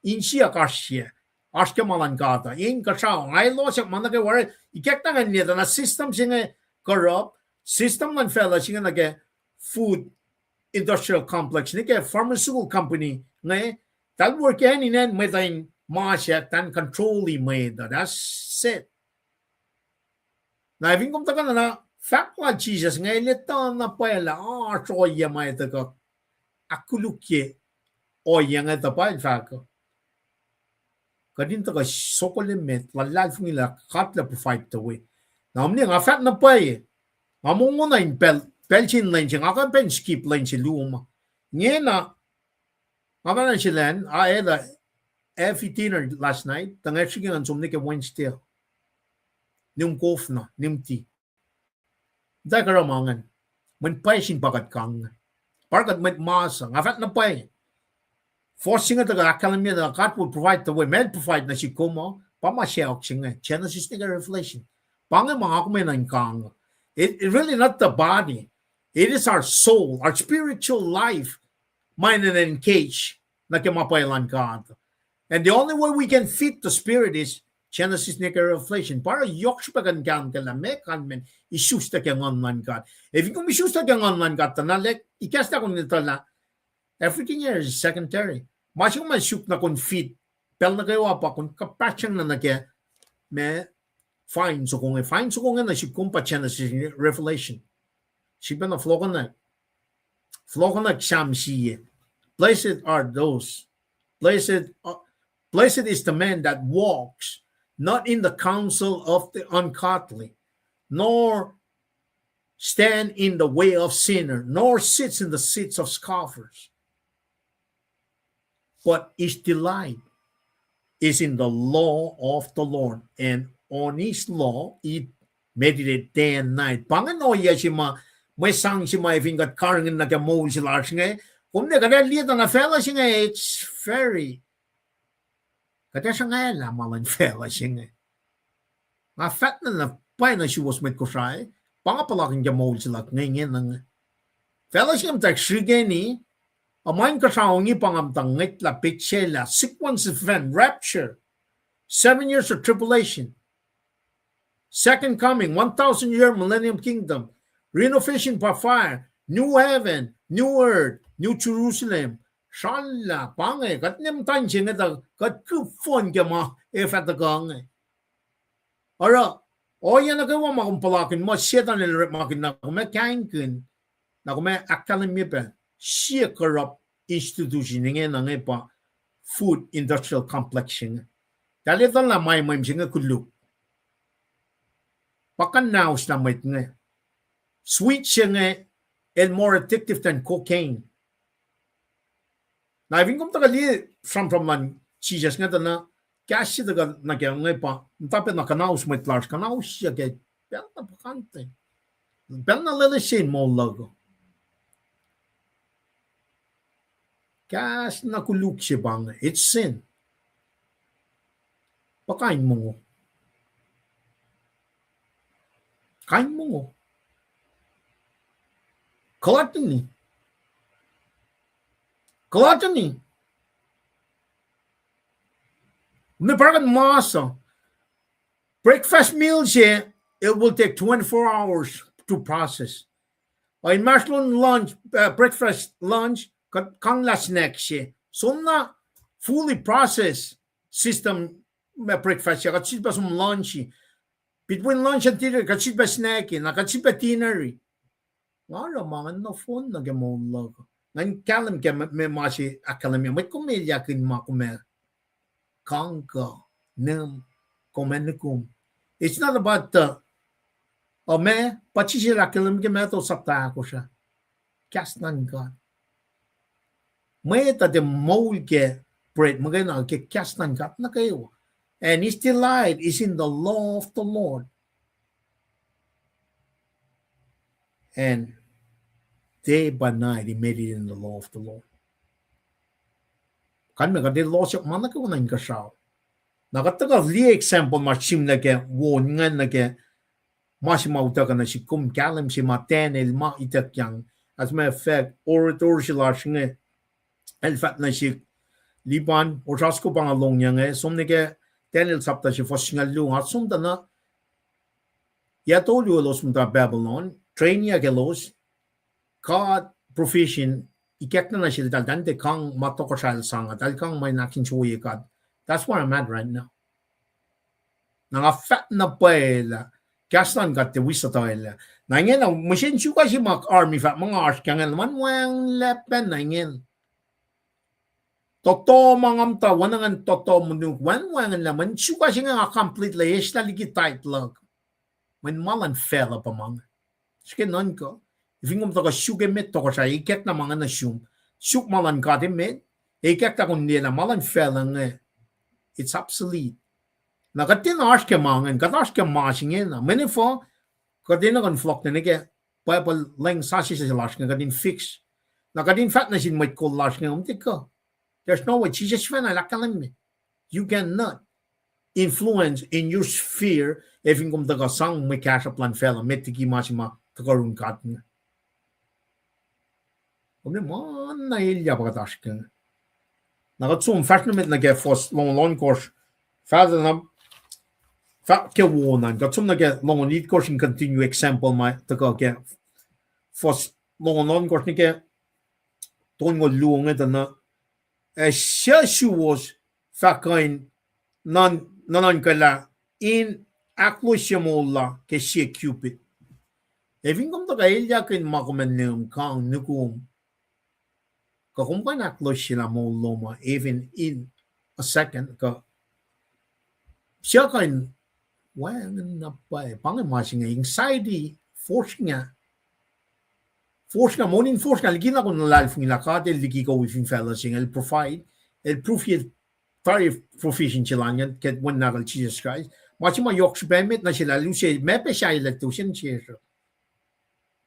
insiyuck oasr sie, oasr ke ma luhn God uh. Inkuhsrao, nga elos ma nuh kwewa, ikackna ngan liye tuh na system se inge corrupt, system luhn facluh se inge nuh ke food industrial complex, nuh ke pharmaceutical company inge, tal work acn in acn mwet in masack, tal control-i mwet uh, that's it. Na fin kom tuhkuh na, na fahk lal Jisus inge el etuh na pwacye lah oasr ohiyac ma etuh kuh ahkkolukye ohiyac inge tuh pa el fahk uh, kuht in tuhkuh sokol emet, luhlahlfongi lah God El provide the way. Na omni nga fahk na pwacye, nga mongo na in pacl, pacl se in lwen se, nga kuh in skip lwen se luo ma. Ingena, nga pacna se lwen, I had a heavy dinner last night, tuh nga srihke ngan som nuh ke Wednesday, nihm kof na, nihm ti. Muhta kuhruh ma ingacn. Mweyen pwacye sin pa kuht kang. Pa kuht mwet mas uh, nga fahk na pwacye. Fuhs se inge tuh kuh ahkkahlwemye lah God will provide the way. Ma El provide nuh sihk kom uh, pa ma sacohk se inge, Genesis nuh ke Revelation. Pa inge ma nga kom enenuh in kang. It, it really not the body. It is our soul, our spiritual life ma enenuh engage nuh ke ma pwacye luhn God. And the only way we can feed the spirit is Genesis nuh ke Revelation. Pa oruh yohk srihpac kuh in kahlwem lah meac kalmen isuslac ke Nguhn luhn God. Ac fin kom isuslac ke Nguhn luhn God, tuh na lah ikacslah kom in etuh lah everything here is secondary. Ma se kom ac suk na kom feed, pacl nuh kwewa pa kom kuhpahsryang na nuh ke ma vine soko inge. Vine soko inge nuh sihk kom pa Genesis, Revelation. Srihpac na fohlohkohnak, fohlohkohnak Sam sie. Blessed are those, blessed, uh, blessed is the man that walks not in the counsel of the ungodly, nor stand in the way of sinner, nor sits in the seats of scoffers. But his delight is in the law of the Lord, and on his law he meditate day and night. Pa inge ohiyac se ma, mwe sang se ma fin kuht karihngihn nuh ke moul se lasr inge, kom ne kuht ac liye tuh na facluh se inge, it's very, kuht ac sruhngaclah ma luhn facluh se inge. Nga fahk na na pwacye nuh suwos mwet Kosrae, pa nga puhlakihn ke moul se luhk inge, ingena inge. Facluh se inge muhtwacwacack srihkeni, a ma inkuhsrao inge pa nga muhta ngwetlah, petsacelah, sequence event, rapture, seven years of tribulation, second coming, one thousand year millennium kingdom, renovation by fire, new heaven, new earth, new Jerusalem. Srallah, pa inge, kuht ne muhtwacn se inge tuh kuht kihp fohn ke ma ac fah tuhkuh inge. Oruh, ohiyac nuh kwewa ma kom puhlakihn, muh Setan el orekmakihn na kom ac kaingkihn, na kom ac ahkkahlwemye pac, sie corrupt institution ingena inge pa food industrial complex se inge. Tahl etuh lah ma mwe se inge koluk. Pa kuhnauslah mwet inge. Sweet se inge, el more addictive than cocaine. Na fin kom tuhkuh liye sramsram luhn Jisus inge tuh na, Kahs se tuhkuh nuh ke inge pa, muhta pacna kuhnaus mwet lasr, kuhnaus se ke, pacl na puhkantwen. Pacl na lwelah se in moul luhk uh. Kahs na koluk se pa inge, it's sin. Pa kain mongo. Kain mongo. Gluttony. Gluttony. Ne parkan masa. Breakfast meal se, it will take twenty-four hours to process. Inmahsrlon lunch, uh, breakfast, lunch, kuht kanglah snack se. Som na fully processed system, ma breakfast se, kuht sifilpac som lunch. Between lunch and dinner, kuht sifilpac snack, na kuht sifilpac dinner. Nga oruh ma ingacn nohfohn nuh ke moul luhk. Ngan kahlwem ke ma se ahkkahlwemye, mwet kom elyahkihn ma kom ac kang kuh, nim, kom ac nukum. It's not about the, uh, ma, pa Jisus el ahkkahlwemye ke Matthew sapta ahkosr ah. Kahs luhn God. Mwet uh tiac moul ke bread muhkwena, ke kahs luhn God nuh kwewa. And his delight is in the law of the Lord. And day by night he meditated in the law of the Lord. Kalmac kuht ac lohsryak ma nuh kwewa nuh inkuhsrao. Na kuht tuhkuh liye example ma sihmlac ke won ingacn nuh ke ma se ma utuckuh nuh sihk, kom kahlwem se ma Daniel ma ituckyang. As a matter of fact, orator se lasr inge el fahk nuh sihk, Lipan, osra soko pa nga lohngyang ah, som nuh ke Daniel sapta se fuhs singucul luo, nga som tuh na yac tolu elos muhta Babylon, trainyuck elos, God provision, ikackna nuh sel eltahl tiac kang ma tohkohsrahi sang, eltahl kang ma in ahkinsewowoye God. That's where I'm at right now. Na nga fahk na pwacye lah kahs luhn God tiac wi suhtuwaclah. Na ingena mihsen suk se ma army fahk muh nga oasr ke ingacn, ma wacngihnlac pacna ingacn. Tohtoh ma nga muhta, wacngihn tohtoh monuk, wacngihn lah mihsen suk se inge nga complete lah eslah liki tithe luhk. Mweyen ma luhn facluh pa ma inge. Srihke nuhnkuh, fin kom tuhkuh suk emet tohkohsrahi, ikackna ma inge nuh sum. Suk ma luhn God emet, ikackna kom liye lah ma luhn facluh inge, it's obsolete. Na kuht tiacna oasr ke ma ingacn, kuht oasr ke ma se ingena. Mweyen efuh, kuht enenuh in fohlohk nuh ke Bible leng sasuc se lasr inge, kuht in fix. Na kuht in fahk nuh sin mwet kol lasr inge, um, tiac kuh. There's no way. Jisus sifacna el ahkkahlwemye, you cannot influence in your sphere, ac fin kom tuhkuh sang mwe kahsruhp luhn facluh, met liki ma se ma tuhkuh yurin God inge. Kom ne ma na elyah pa kuht oasr ke inge. Na kuht som fahsr nuh met nuh ke fuhs longoul ohnkohsr. Fahsr na, fahk ke wona an, kuht som nuh ke longoul itkohsr in continue example ma tuhkuh ke fuhs longoul ohnkohsr nuh ke tolngoul luo inge tuh na, ac suc suwos fah kuh in nuhnuhnkuhlah in ahklohsye moul la ke sie cubit. Ac fin kom tuhkuh elyahkihn ma kom ac nim, kang, nukum, kuh kom kuh in ahklohsye lah moul lom uh even in a second, kuh suc kuh in wacngihn na pwacye, pa inge ma se inge, anxiety, fosrngah. Fosrngah, monin fosrngah, likina kom luhlahlfongi lah God el liki kom wi fin facluh se inge, el provide, el prove ye tari provision se lal ingacn ke Wen nahtuhl Jisus Kraist. Ma se ma yohk srihpac emet nuh sel, el use, ma pac sahyac lal tuh use nuh sesr.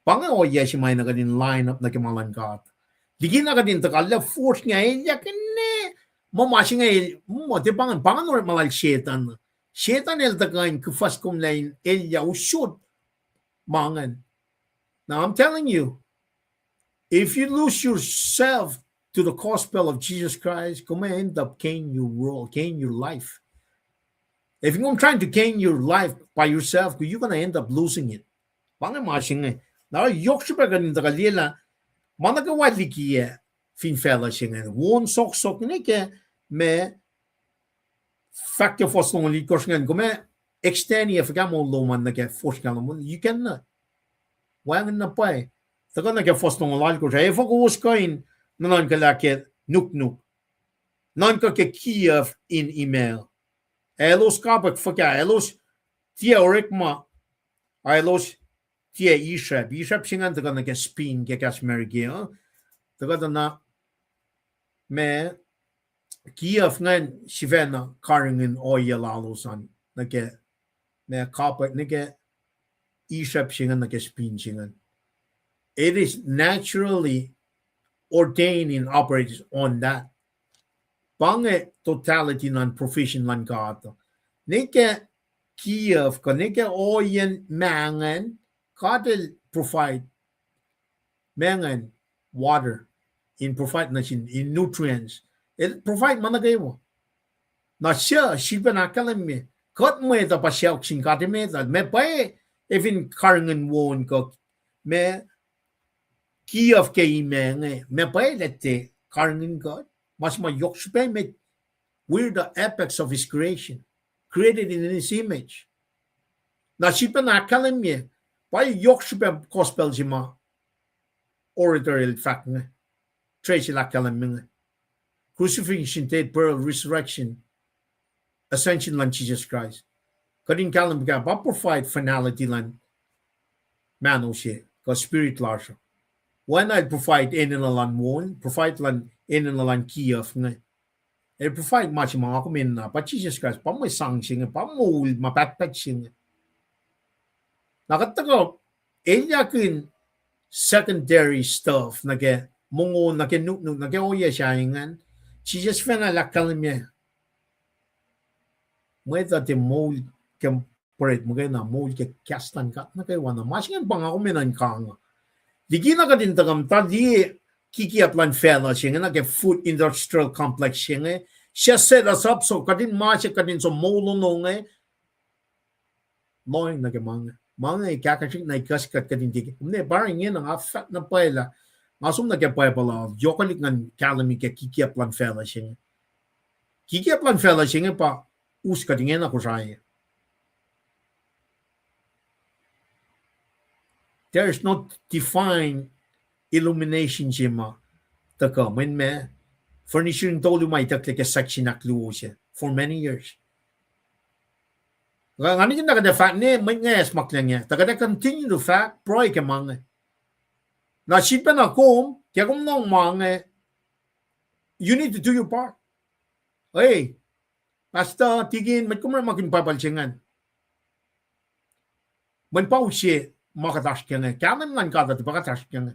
Pa inge ohiyac se ma enenuh kuht in line up nuh ke ma luhn God. Likina kuht in tuhkuh lah fosrngah elyahkihn, muh ma se inge, muh tiac pa ingacn, pa ingacn orekma lal Setuhn. Setuhn el tuhkuh in kuhfuhs kom lah in elyah usot ma ingacn. Now I'm telling you, if you lose yourself to the gospel of Jesus Christ, kom ac end up gain your world, gain your life. If you're trying to gain your life by yourself, you're gonna end up losing it. Pa inge ma se inge. Na yohk srihpac kuht in tuhkuh liye lah ma nuh kwewa liki ah fin facluh se inge. Won soksok ne ke ma fahk ke fuhs longoul itkohsr ingacn, kom ac extend ac fuhkah moul lom an nuh ke fosrngah lom an, you cannot. Wacngihn na pwacye. Tuhkuh nuh ke fuhs longoul alkohsr ah, efuh kowos kuh in nuhnuhnkuhlah ke nuknuk, nuhnkuh ke kiof in email. Elos kapwack fuhkah, elos tiac orekma, elos tiac israp. Israp se ingacn tuhkuh nuh ke spin ke kahs America uh. Tuhkuh tuh na ma Kiof ingacn sifacna karihngihn ohiyac lalos an nuh ke, ma kapwack nuh ke israp se ingacn nuh ke spin se ingacn. It is naturally ordained and operates on that. Pa inge totality luhn provision luhn God. Nuh ke kiof kuh nuh ke ohiyacn ma ingacn, God El provide ma ingacn, water, in provide nuh sin, in nutrients. El provide ma nuh kwewa. Na suc, sifilpacna ahkkahlwemye, kuht mwet uh pa sacohk sin God emet uh, ma pwacye, ac fin karihngihn wo in kuh, ma kiof ke ima inge, ma pwacye lah tiac karihngihn kuht, ma se ma yohk srihpac emet, we're the apex of his creation, created in his image. Na sifilpacna ahkkahlwemye, pa yohk srihpac gospel se ma orator el fahk inge, Tracy el ahkkahlwemye inge. Crucifixion, death, burial, resurrection, ascension luhn Jesus Christ. Kuht in kahlwem ke pa provide finality luhn mahno se, kuh spirit lasr uh. Oacna el provide enenuh luhn won, provide luhn enenuh luhn kiof inge. El provide ma se ma nga kom enenuh, pa Jesus Christ, pa mwe sang se inge, pa moul ma pahtpaht se inge. Na kuht tuhkuh elyahkihn secondary stuff nuh ke mongo, nuh ke nuknuk, nuh ke ohiyac se ingacn. Jisus fin el ahkkahlwemye mwet uh tiac moul ke bread muhkwena, moul ke kahs luhn God nuh kwewa. Na ma se ingacn pa nga kom enenuh in kang uh. Likina kuht in tuhkuh muhta liye kikiap luhn facluh se inge nuh ke food industrial complex se inge, suc set us up so kuht in ma se kuht in som moul ono inge, lohacng nuh ke ma inge. Ma inge kahkahsrihk na ikacs kuht kuht in tiac. Kom ne pa ingena nga fahk na pwacye lah nga som nuh ke Bible uh, yohkwelihk ngan kahlwem ke kikiap luhn facluh se inge. Kikiap luhn facluh se inge pa us kuht ingena Kosrae. There is no divine illumination se ma tuhkuh, mweyen ma furniture in tolu ma itucklac ke section ahkluo se for many years. Nga, nga nikin na kuht ac fahk ne, mwet inge acsmaklac inge, tuh kuht ac continue to fahk, pruhe ke ma inge. Na sifilpacna kom, ke kom lohng ma inge, you need to do your part. Ei, pastor, tikin, mwet kom orekmakihn Bible se ingacn. Mweyen pa use ma kuht oasr ke inge, kahlwem luhn God uh tiac pa kuht oasr ke inge.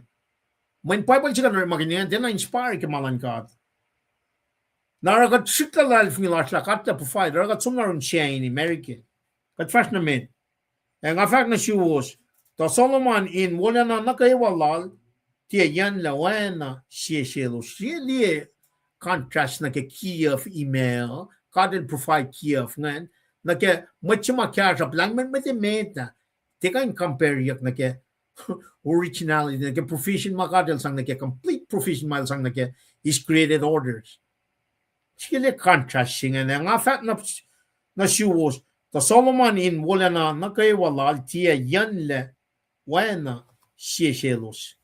Mweyen Bible se kuht orekmakihn ingacn tiacna inspire ke ma luhn God. Na oruh kuht srihk luhlahlfongi lasr lah God El provide, oruh kuht som na run se in America. Kuht fahsr nuh met. Ac nga fahk nuh suwos, tuh Solomon in wolacna nuh kwewa lal tiac yucnlac oacna sie selos. Sie liye contrast nuh ke kiof imac, God El provide kiof ingacn, nuh ke mwet se ma kahsruhp, lahlmwetmwet emet ah, tiac kuh in compare-yuck nuh ke originality, nuh ke provision ma God El sang nuh ke, complete provision ma El sang nuh ke his created orders. Srihke liye contrast se ingacn, ac nga fahk nuh, nuh suwos, tuh Solomon in wolacna nuh kwewa lal tiac yucnlac oacna sie selos.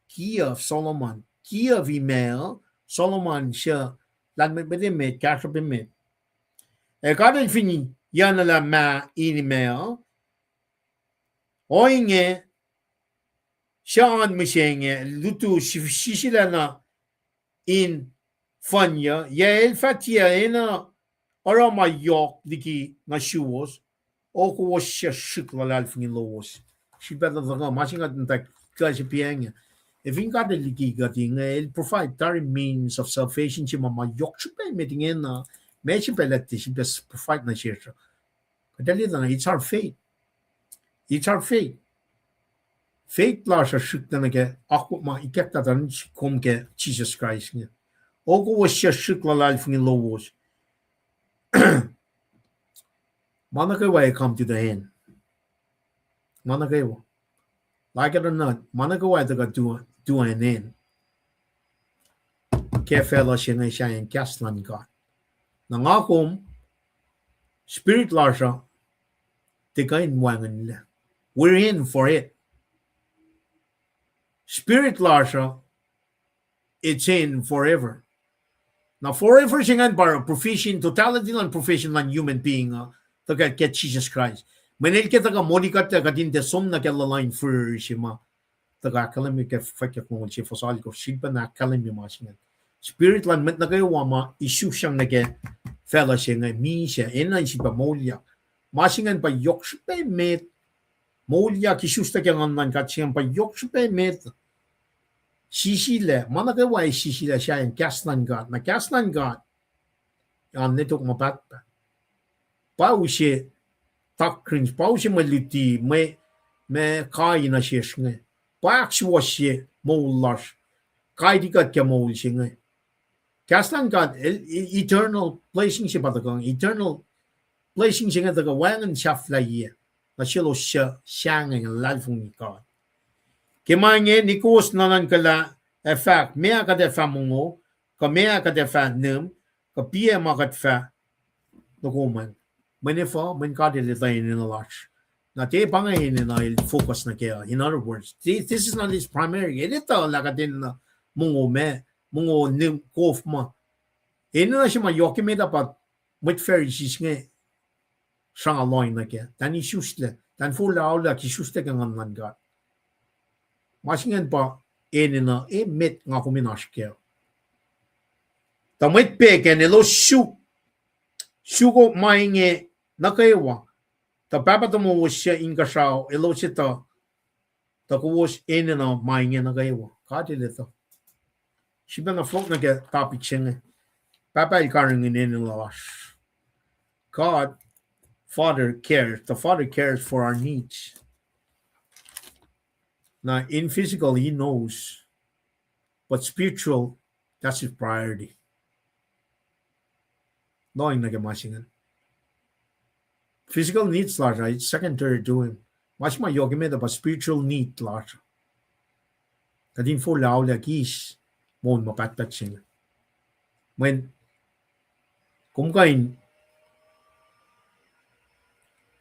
Kiof Solomon, kiof imac, Solomon suc lahlmwetmwet emet, kahsruhp emet. Ac God El fin yucnuhlah ma in imac, ohinge, suc oan mihsenge, lutu si-, sisilacna in fuhnyuc, yac El fah tiac enenuh oruh ma yohk liki nuh suwos, O kowos suc srihk luhlahlfongi lowos. Srihpac tuhkuh, ma se inge kuht in tuh kuh se piacng. Ac fin God El liki kuht inge, El provide tari means of salvation se ma ma yohk srihpac emet ingena, ma srihpac lah tiac srihpac provide nuh sesr. Kuht ac liye tuh na, it's our faith. It's our faith. Faith lasr uh srihk tuh nuh ke akwuck ma ikacklah tuh nuh kom ke Jisus Kraist inge. O kowos suc srihk luhlahlfongi lowos. Ma nuh kwewa ac come to the end. Ma nuh kwewa. Like it or not, ma nuh kwewa ac tuhkuh to, to an end. Ke facluh se inge sahyacn kahs luhn God. Na nga kom, spirit lasr uh, tiac kuh in wacngihnlac. We're in for it. Spirit lasr uh, it's in forever. Na forever se ingacn pa provision, totality luhn provision luhn human being uh, tuhkuh ke Jisus Kraist. Mweyen El ke tuhkuh molikuhtlac kuht in tiac som nuh ke luhluh in fihrihr se ma tuhkuh ahkkahlwemye ke Fwackyuck longoul sie fuhs alkosr, sifilpacna ahkkahlwemye ma se ingacn. Spirit luhn mwet nuh kwewa ma isusyang nuh ke facluh se inge misac, enenuh in sifilpac moulyak. Ma se ingacn pa yohk srihpac met, moulyak, isuslah ke nguhn luhn God se ingacn pa yohk srihpac met. Sisilac, ma nuh kwewa ac sisilac sahyacn kahs luhn God. Na kahs luhn God an ne tok ma pahtpaht. Pa use doctrines, pa use mwe luti, mwe, mwe kai nuh sesr inge. Pa ahksuwohsye moul lasr. Kaiti kuht ke moul se inge. Kahs luhn God, el, e-, eternal blessing se pa tuhkuh, eternal blessing se inge tuhkuh wacngihn sahflahiyac nuh selos suc sahngweng luhlahlfongi God. Ke ma inge, Nikos nuhnuhnkuhlah ac fahk, meac kuht ac fah mongo, kuh meac kuht ac fah nihm, kuh piac ma kuht fah nokomwacng. Mweyen efuh, mweyen God El etuh enenuh lasr. Na tiac pa inge enenuh El focus nuh kac uh. In other words, thi-, this is not his primary. El etuh lah kuht enenuh mongo ma, mongo nihm, kof ma. Enenuh se ma yohk emet uh pa mwet Pharisees inge sruhnga lohng nuh kac, tuh in isuslac, tuh in forlah auliyak isuslac ke nguhn luhn God. Ma se ingacn pa enenuh emet nga kom in oasr kac. Tuh mwet pegan elos suk, sukok ma inge nuh kwewa. Tuh Pahpah tomowos suc inkuhsrao elos etuh, tuh kowos enenuh ma inge nuh kwewa. God El etuh. Sifilpacna fohlohk nuh ke topic se inge. Pahpah El karihngihn enenuh lasr. God, Father cares. The Father cares for our needs. Na in physical, He knows. But spiritual, that's His priority. Lohng nuh ke ma se ingacn. Physical needs lasr uh, it's secondary to Him. Ma se ma yohk emet uh pa spiritual need lasr. Kuht in forlah auliyak eis moul ma pahtpaht se inge. Mweyen kom kuh in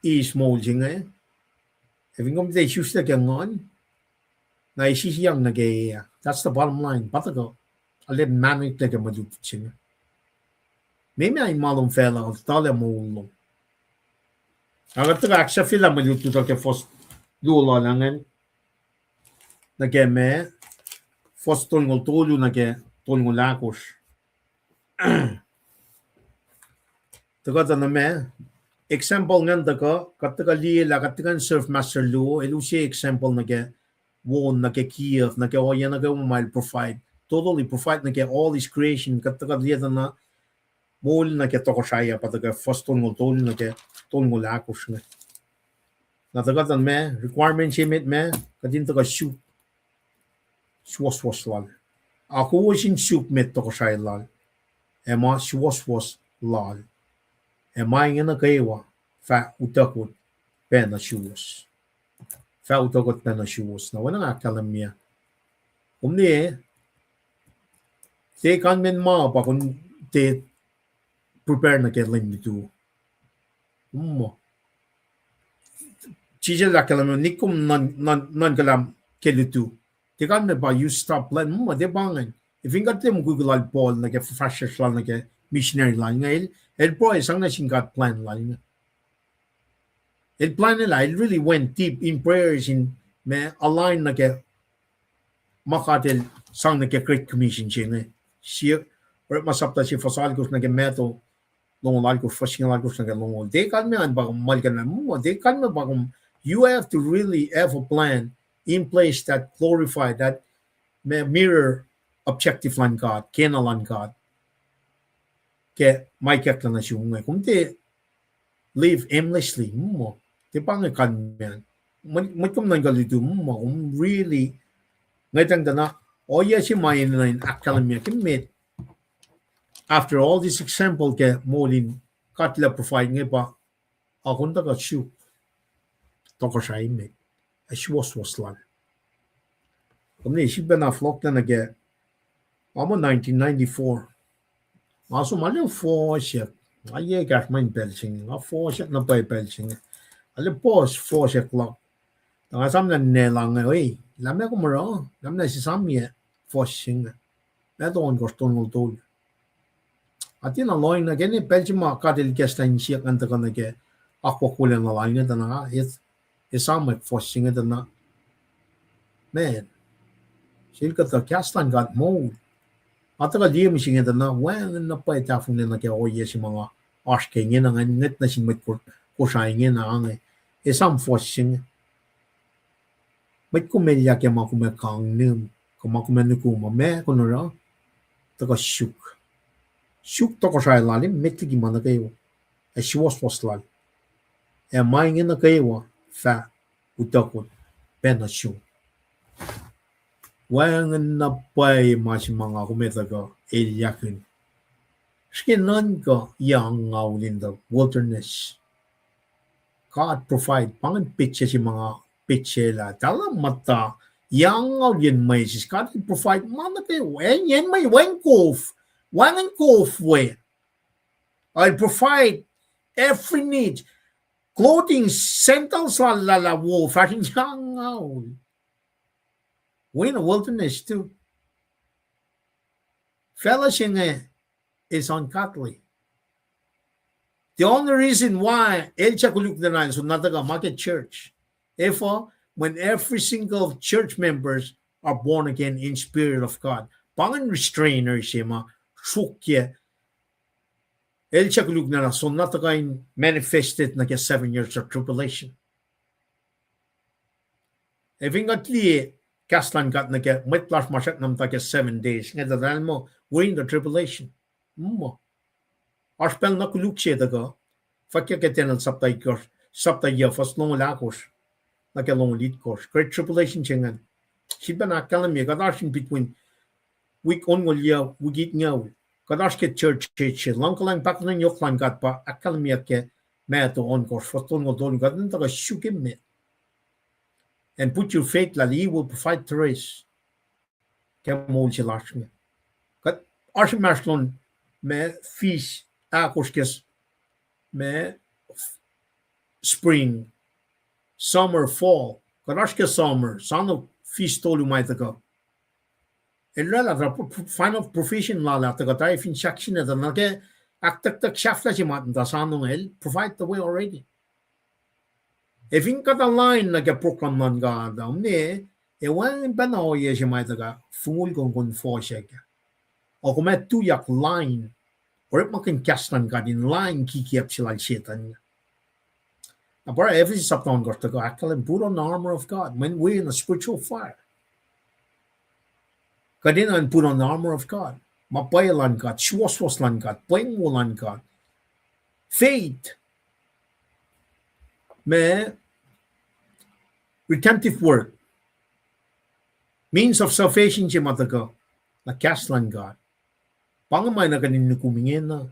eis moul se inge, ac fin kom tiac isuslac ke nguhn, na esisiyang nuh ke, that's the bottom line. Pa tuhkuh, arlac mahnoklac ke mwe lutlut se inge. Meac ma in ma lom facluh, tuhlac moul lom. Ac kuht tuhkuh ahksahfyelah mwe lutlut uh ke fuhs luo lal ingacn, nuh ke ma, fuhs tolngoul tolu nuh ke tolngoul ahkosr. Tuhkuh tuh na ma, example ingacn tuhkuh, kuht tuhkuh liye lah kuht tuhkuh in serve master luo, el use example nuh ke won, nuh ke kiyuhk, nuh ke ohiyac nuh kwewa ma el provide, totally provide nuh ke all his creation, kuht tuhkuh liye tuh na moul nuh ke tohkohsrahi uh pa tuhkuh fuhs tolngoul tolu nuh ke tolngoul ahkosr inge. Na tuhkuh tuh ma, requirement se emet ma, kuht in tuhkuh suk suwohswohs lal. Ac kowos in suk met tohkohsrahi lal, ac ma suwohswohs lal, ac ma inge nuh kwewa fah utuckot pac nuh suwos. Fah utuckot pac nuh suwos. Na oacna nga ahkkahlwemye, kom liye, tiac kalmacn ma pa kom tiac prepare nuh ke lwen lutu. Muh, Jisus El ahkkahlwemye, nikum nuhn, nuhn, nuhnkuhlah ke lutu. Tiac kalmac pa you stop plan, muh tiac pa ingacn. Fin kuht liye mukwikwi lal Paul nuh ke fuhfahsryucsr lal nuh ke missionary lal inge, el, el pruhe sang nuh sin God plan lal inge. El plan el ah, el really went deep in prayers in ma align nuh ke ma God El sang nuh ke Great Commission se inge. Sie, orekma sapta se fuhs alkosr nuh ke matwac longoul alkosr, fuhs singucul alkosr nuh ke longoul. Tiac kalmac an pa kom muhlkuhnlah muh, tiac kalmac pa kom, you have to really have a plan in place that glorify, that ma mirror objective luhn God, kena luhn God. Ke ma ikacklah nuh sum inge, kom tiac live aimlessly, muh. Tiac pa inge kalmac an. Mwet, mwet kom nuhnkuh lutu, muh, kom really ngwetacng tuh na, ohiyac se ma enenuh in ahkkahlwemye ke met. After all this example ke moul in God El provide inge pa, ac kom tuhkuh suk tohkohsrahi met, ac suwohswohs lal. Kom liye sifilpacna fohlohklac nuh ke, ma muh nineteen ninety-four. Nga som arlac fohsyak, nga yac ekahsr ma in pacl se inge, nga fohsyak na pwacye pacl se inge. Arlac puhs fohsyak luhk. Tuh nga esam lah ninac lal inge, e, lah meac kom oruh, lah meac se esam yac fuhs se inge. Matwac ohnkohsr tolngoul tolu. Nga tiacna lohng nuh ke, ne pacl se ma God El ikacslah insiyuck ngan tuhkuh nuh ke akwuck wolacna lal inge tuh na, e, esamwack fuhs se inge tuh na, man, sel kuhtuh kahs luhn God moul. Nga tuhkuh liye mihsenge tuh na wacngihn na pwacye tahfonglac nuh ke ohiyac se ma nga oasr ke ingena, nga ngwet nuh sin mwet Ko-, Kosrae ingena ange. Esam fuhs se inge. Mwet kom elyah ke ma kom ac kang nuhm, kuh ma kom ac nukum uh, ma kom oruh, tuhkuh suk. Suk tohkohsrahi lal, met liki ma nuh kwewa. Ac suwohswohs lal. Ac ma inge nuh kwewa fah utuckuh pacna sum. Wacngihn na pwacye ma se ma nga kom ac tuhkuh elyahkihn. Srihke nuhnkuh yac angngaul in the wilderness. God provide, pa ingacn petsac se ma nga petsac lah. Talah muhta, yac angngaul yen mwesis, God will provide ma nuh kwewa, acn yen mwe, wacngihn kof, wacngihn kof we. I'll provide every need. Clothing, sandals lal, lal, lal, wo, fahsr in yac angngaul. We're in a wilderness too. Facluh se inge is ungodly. The only reason why el suc koluk nuh na in soenna tuhkuh ma ke church. Efuh, when every single church members are born again in Spirit of God. Pa ingacn restrainer se ma sruokyac el suc koluk nuh na soenna tuhkuh in manifested nuh ke seven years of tribulation. Ac fin kuht liye kahs luhn God nuh ke mwet lasr ma srackna muhta ke seven days, inge tuh eltahl muh, we're in the tribulation. Muh. Oasr pacl na koluk se tuhkuh, fwackyuck ke Daniel sapta itkohsr, sapta yuc, fuhs longoul ahkosr nuh ke longoul itkohsr. Great tribulation se ingacn. Sifilpacna ahkkahlwemye, kuht oasr in between wik onngoul yuc, wik itngoul. Kuht oasr ke church se, luhngkuhlwacng pahkotwen yohk luhn God pa ahkkahlwemyeyuck ke Matthew ohnkohsr, fuhs tolngoul tolu, kuht in tuhkuh suk emet. And put your faith lal, He will provide the rest. Ke moul se lasr inge. Kuht oasr inmahsrlon ma fis ahkosr ke s-, ma spring, summer, fall. Kuht oasr ke summer, soano fis tolu ma tuhkuh. El oraclah tuh pro-, pro-, final provision lal ah tuhkuh tari fin sahkseng ah tuh nuh ke ahktucktuck sahflah se ma muhta soano inge, el provide the way already. Ac fin kuht align nuh ke program luhn God uh, ne, ac wacngihn pacna ohiyac se ma tuhkuh fongul konkon fohsack ah. Ac kom ac tuyak line, orekmakihn kahs luhn God in line kikiacp se lal Setan. Na pa Ephesians sapta ohnkohsr tuhkuh ahkkahlwem, put on the armor of God. When we're in a spiritual fire, kuht enenuh in put on the armor of God. Ma pwacye luhn God, suwohswohs luhn God, pweng wo luhn God. Faith, ma redemptive work, means of salvation se ma tuhkuh, na kahs luhn God. Pa inge ma na kuht in nukum ingena.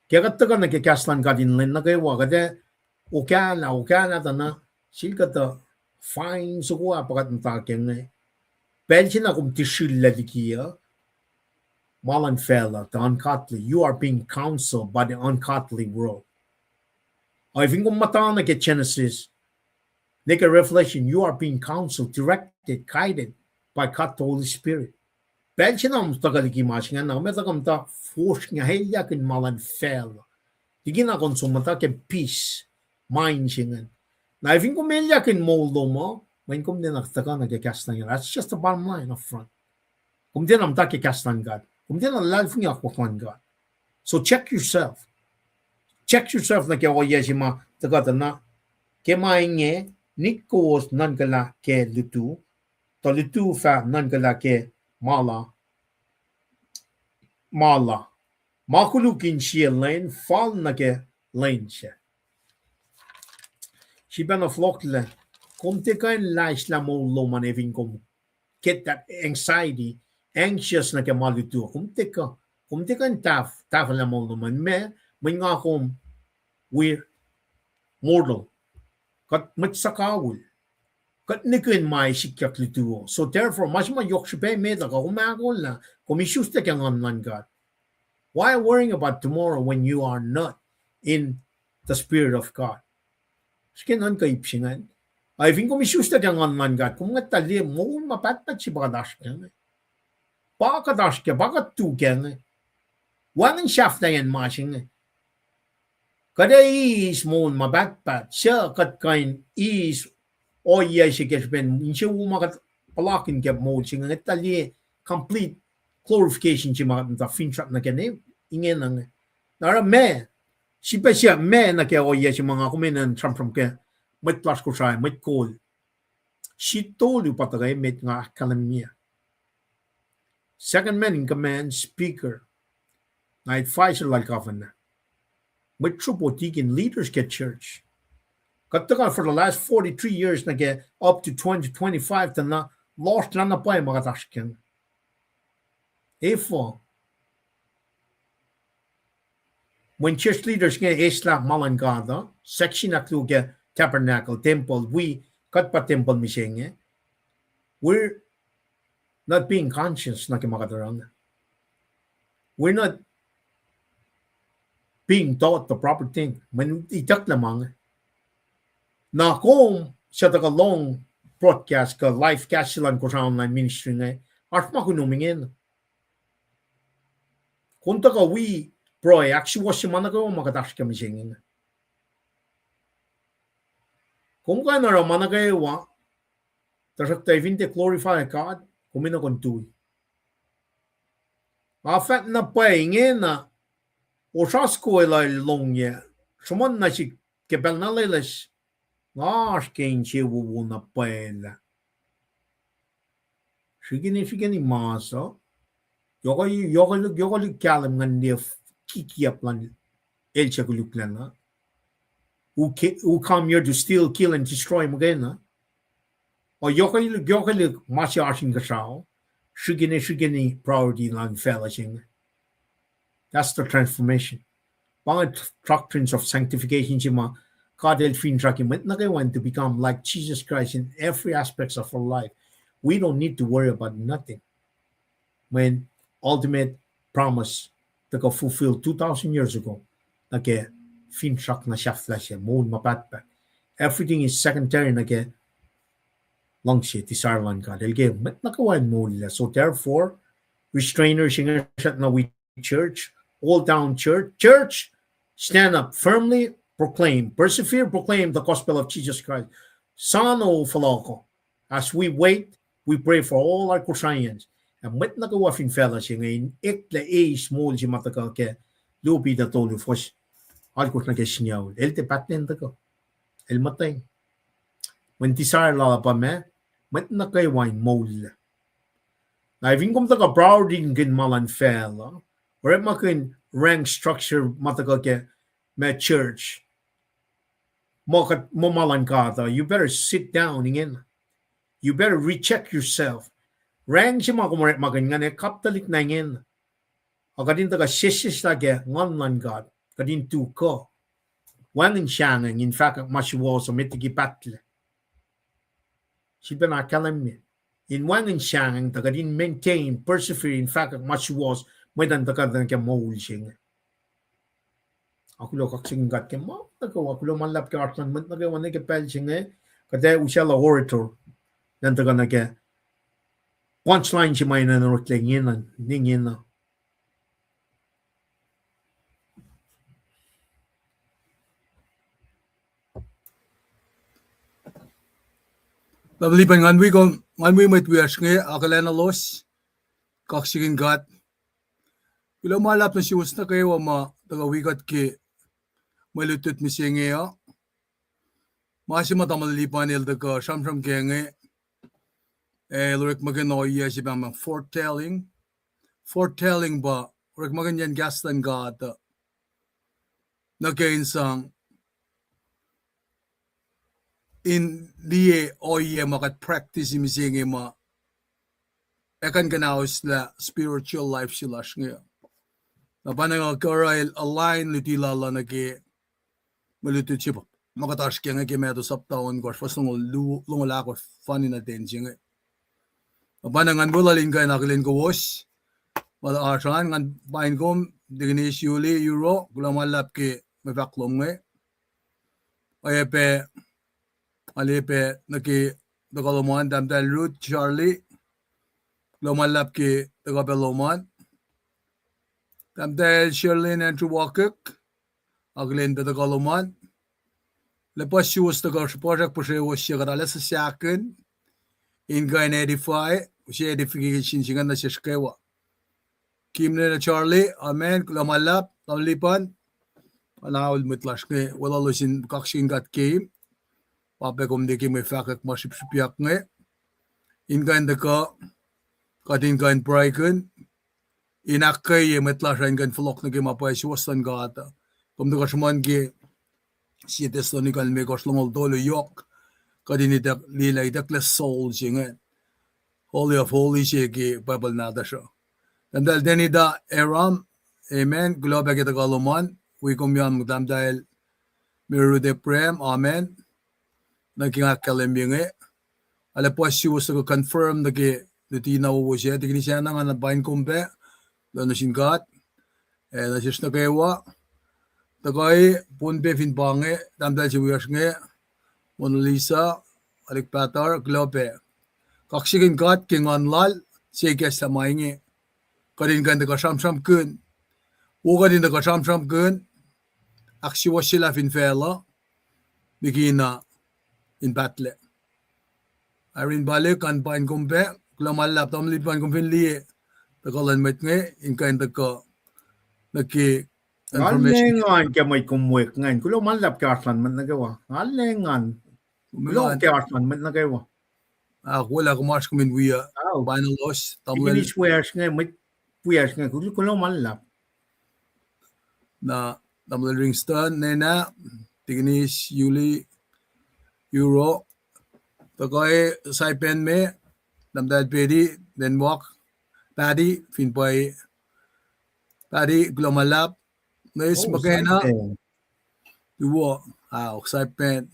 Ke kuht tuhkuh nuh ke kahs luhn God in lwen nuh kwewa, kuht ac okahlah, okahlah tuh na, sel kuhtuh fine soko ah pa kuht muhta ke inge. Pacl se na kom tisrwaclah liki uh, ma luhn facluh, the ungodly. You are being counseled by the ungodly world. Ac fin kom muhta nuh ke Genesis, nuh ke Revelation, you are being counseled, directed, guided by God the Holy Spirit. Pacl se na kom tuhkuh liki ma se ingacn, na kom ac tuhkuh muhta fosrngah, elyahkihn ma luhn facluh. Liki na kom som muhta ke peace, mind se ingacn. Na fin kom elyahkihn moul lom uh, mweyen kom tiacna tuhkuh nuh ke kahs luhn God. That's just the bottom line up front. Kom tiacna muhta ke kahs luhn God. Kom tiacna luhlahlfongi akwuck luhn God. So check yourself. Check yourself nuh ke ohiyac se ma tuhkuh tuh na. Ke ma inge, nik kowos nuhnkuhlah ke lutu, tuh lutu fah nuhnkuhlah ke ma la, ma la. Ma koluk in sie lwen fal nuh ke lwen sac. Sifilpacna fohlohklac, kom tiac kuh in laislah moul lom an fin kom get that anxiety, anxious nuh ke ma lutu. Kom tiac kuh, kom tiac kuh in tahf-, tahfwelah moul lom an, ma, mweyen nga kom, we're mortal. Kuht mwet suhkawihl. Kuht nihkihn ma sikyak lutu uh. So therefore, ma se ma yohk srihpac met uh, kuh kom ahkolah, kom isuslac ke Nguhn luhn God. Why worrying about tomorrow when you are not in the Spirit of God? Srihke nuhnkuh ip se ingacn. Ac fin kom isuslac ke Nguhn luhn God, kom ngwet tuh liye moul ma pahtpaht se pa kuht oasr kac inge. Pa kuht oasr kac, pa kuht tu kac inge. Wacngihn sahflahiyacn ma se inge. Kuht ac eis moul ma pahtpaht, suc kuht kuh in eis ohiyac se ke srihpen insewowo ma kuht puhlakihn ke moul se inge, ngwet tuh liye complete glorification se ma kuht muhta finsrak nuh ke ne, ingena inge. Na oruh ma, srihpac se ma nuh ke ohiyac se ma nga kom enenuh in sramsram ke mwet lasr Kosrae, mwet kol. Sritolu pa tuhkuh emet nga ahkkahlwemye. Second man in command, speaker. Na advisor lal governor. Mwet sruhpo deacon, leaders ke church. Kuht tuhkuh for the last forty-three years nuh ke up to twenty twenty-five tuh na lohsr lah na pwacye ma kuht oasr ke inge. Efuh? Mweyen church leaders inge eslah ma luhn God uh, section ahkluo ke tabernacle, temple, wi, kuht pa temple mihsenge. We're not being conscious nuh ke ma kuht oruh inge. We're not being taught the proper thing. Mweyen itucklac ma inge. Na kom suc tuhkuh lohng broadcast kuh live cast se luhn Kosrae Online Ministry inge, oasr ma kunom ingena. Kom tuhkuh wi pruhe, ahksuwohsye ma nuh kwewa ma kuht oasr ke mihsenge inge. Kom kuh in oruh ma nuh kwewa, tuhsruhktuh fin tiac glorify God, kom enenuh in tui. Nga fahk na pwacye ingena, osra soko el lohngyac, sruhmuhn na sik ke pacl na loeloes, nga oasr ke insewowo na pwacye lah srihkeni, srihkeni mas uh, yohkwelihk, yohkwelihk, yohkwelihk kahlwem ngan liye kikiyacp luhn el suc koluklacna, who ca-, who come here to steal, kill, and destroy muhkwena. O yohkwelihk, yohkwelihk ma se oasr inkuhsrao, srihkeni, srihkeni priority luhn facluh se inge. That's the transformation. Pa inge doctrines of sanctification se ma God el finsrak mwet nuh kwewa to become like Jesus Christ in every aspects of our life. We don't need to worry about nothing. Mweyen ultimate promise tuhkuh fulfill two thousand years ago nuh ke finsrak na sahflah se, moul ma pahtpaht. Everything is secondary nuh ke luhngse, desire luhn God. El ke mwet nuh kwewa in moul lah. So therefore, restrainer se inge srackna wi church, hold down church, church, stand up firmly, proclaim, persevere, proclaim the gospel of Jesus Christ. Sano fohlohko. As we wait, we pray for all our Kosraeans. Ac mwet nuh kwewa fin facluh se inge in eklac eis moul se ma tuhkuh ke Luo Peter tolu fuhs alkosr nuh ke singucul. El tiac pahtlac in tuhkuh. El muhtweng. Mweyen desire lal uh pa ma, mwet nuh kwewa in moul. Na fin kom tuhkuh priority-kihn ma luhn facluh, orekmakihn rank structure ma tuhkuh ke ma church, muh kuht, muh ma luhn God uh, you better sit down ingena. You better recheck yourself. Rank se ma kom orekmakihn ingena, kaptuhlihk na ingena. Ac kuht in tuhkuh sesseslah ke Nguhn luhn God, kuht in tu kuh. Wacngihn sahngweng in fahkwack ma suwohs uh met liki pahtlac. Sifilpacna ahkkahlwemye. In wacngihn sahngweng tuh kuht in maintain, persevere in fahkwack ma suwohs, mwet uh in tuhkuh nuh ke moul se inge. Akulo kaksakihn God ke ma nuh kwewa, kulo ma luhlahp ke oasr luhn mwet nuh kwewa ne ke pacl se inge, kuht ac usaclah orator, na tuhkuh nuh ke punchline se ma enenuh in oreklac ingena, ne ingena. Tamuhlwel Lipan, ngan wi kom, ngan wi mwet wiyacsr inge, akihlen elos, kaksakihn God. Kuloh ma luhlahp nuh suwos nuh kwewa ma tuhkuh wi kuht ke mwe lutlut mihsenge uh. Ma se ma tamuhlwel Lipan el tuhkuh sramsram ke inge, el orekmakihn ohiyac se pa ma foretelling. Foretelling pa orekmakihnyacn kahs luhn God uh nuh ke in sang in liye ohiyac ma kuht practice mihsenge ma ac kuh in kuhnauslah spiritual life se lasr inge. Na pa na nga kuh oruh el align luti lal uh nuh ke mwe lutlut se pa ma kuht oasr ke inge ke Matthew sapta ohnkohsr fuhs longoul, longoul ahkosr fani nuh ten se inge. Na pa na ngan weluhl in kuh in akihlen kowos ma oasr an, ngan paing kom, Deaconess Yuli, Euro, kuloh ma luhlahp ke mwe fahk lom inge. Oacyacpac, oacyacpac nuh ke tuhkuh lom an, Tahmtahel Ruth, Charlie, kuloh ma luhlahp ke tuhkuh pac lom an. Tahmtahel Sherlyn, Andrew Walker, akihlen pac tuhkuh lom an. Lah puhs suwos tuhkuh srihpacsrak puhsrewos se kuht arlac sahsahkihn in kuh in edify, use edification se ingacn nuh sesr kwewa. Kim nena Charlie, amen. Kuloh ma luhlahp, tamuhlwel Lipan. Oacna el mwet lasr inge, weluhlos in kaksakihn God ke, pa pac kom liye ke mwe fahkwack ma srihpsrihpyak inge. In kuh in tuhkuh, kuht in kuh in pruhekihn, in ahkkweye mwet lasr uh in kuh in fohlohk nuh ke ma pwacye suwohs luhn God. Kom tuhkuh sruhmuhn ke Sie Thessalonians limekohsr, longoul tolu, yohk kuht in ituck, liye lah itucklac soul se inge, Holy of Holies se ke Bible nahtuhsr uh. Tahmtahel Denida Aram, amen. Kuloh pac ke tuhkuh lom an, wi kom an, Tahmtahel Merut Abraham, amen. Nuh ke nga ahkkahlwemye inge, arlac puhs suwos tuh confirm nuh ke luti na wowo se, Tikinis Anna, nga na paing kom pac, kuloh nuh sin God, ac nuh sesr nuh kwewa. Tuhkuh Pohnpei fin pa inge, Tahmtahel se wiyacsr inge, Mona Lisa, Alec Patar, kuloh pac. Kaksakihn God ke nguhn lal, se kahs lah ma inge, kuht in kuh in tuhkuh sramsramkihn, wo kuht in tuhkuh sramsramkihn, ahksuwohsyelah fin facluh, likina in pahtlac. Irene Palik, ngan paing kom pac, kuloh ma luhlahp, tamuhlwel Lipan, kom fin liye tuhkuh luhn mwet inge, in kuh in tuhkuh nuh ke information. Ngal engan ke mwet kom wek ingacn, kuloh ma luhlahp ke oasr luhn mwet nuh kwewa. Ngal engan. Kuloh ke oasr luhn mwet nuh kwewa. Ahkolah kom oasr kom in wi, uh, panelos, tamuhlwel. Tikinis wiyacsr inge, mwet wiyacsr inge, kul-, kuloh ma luhlahp. Na, tamuhlwel Ringston, nena, Tikinis, Yuli, Euro, tuhkuh Saipan me, Tahmtahel Pedi, Denmark, Patty, fin pa, Patty, kuloh ma luhlahp, Nis Makena, tuwo, ah, Saipan,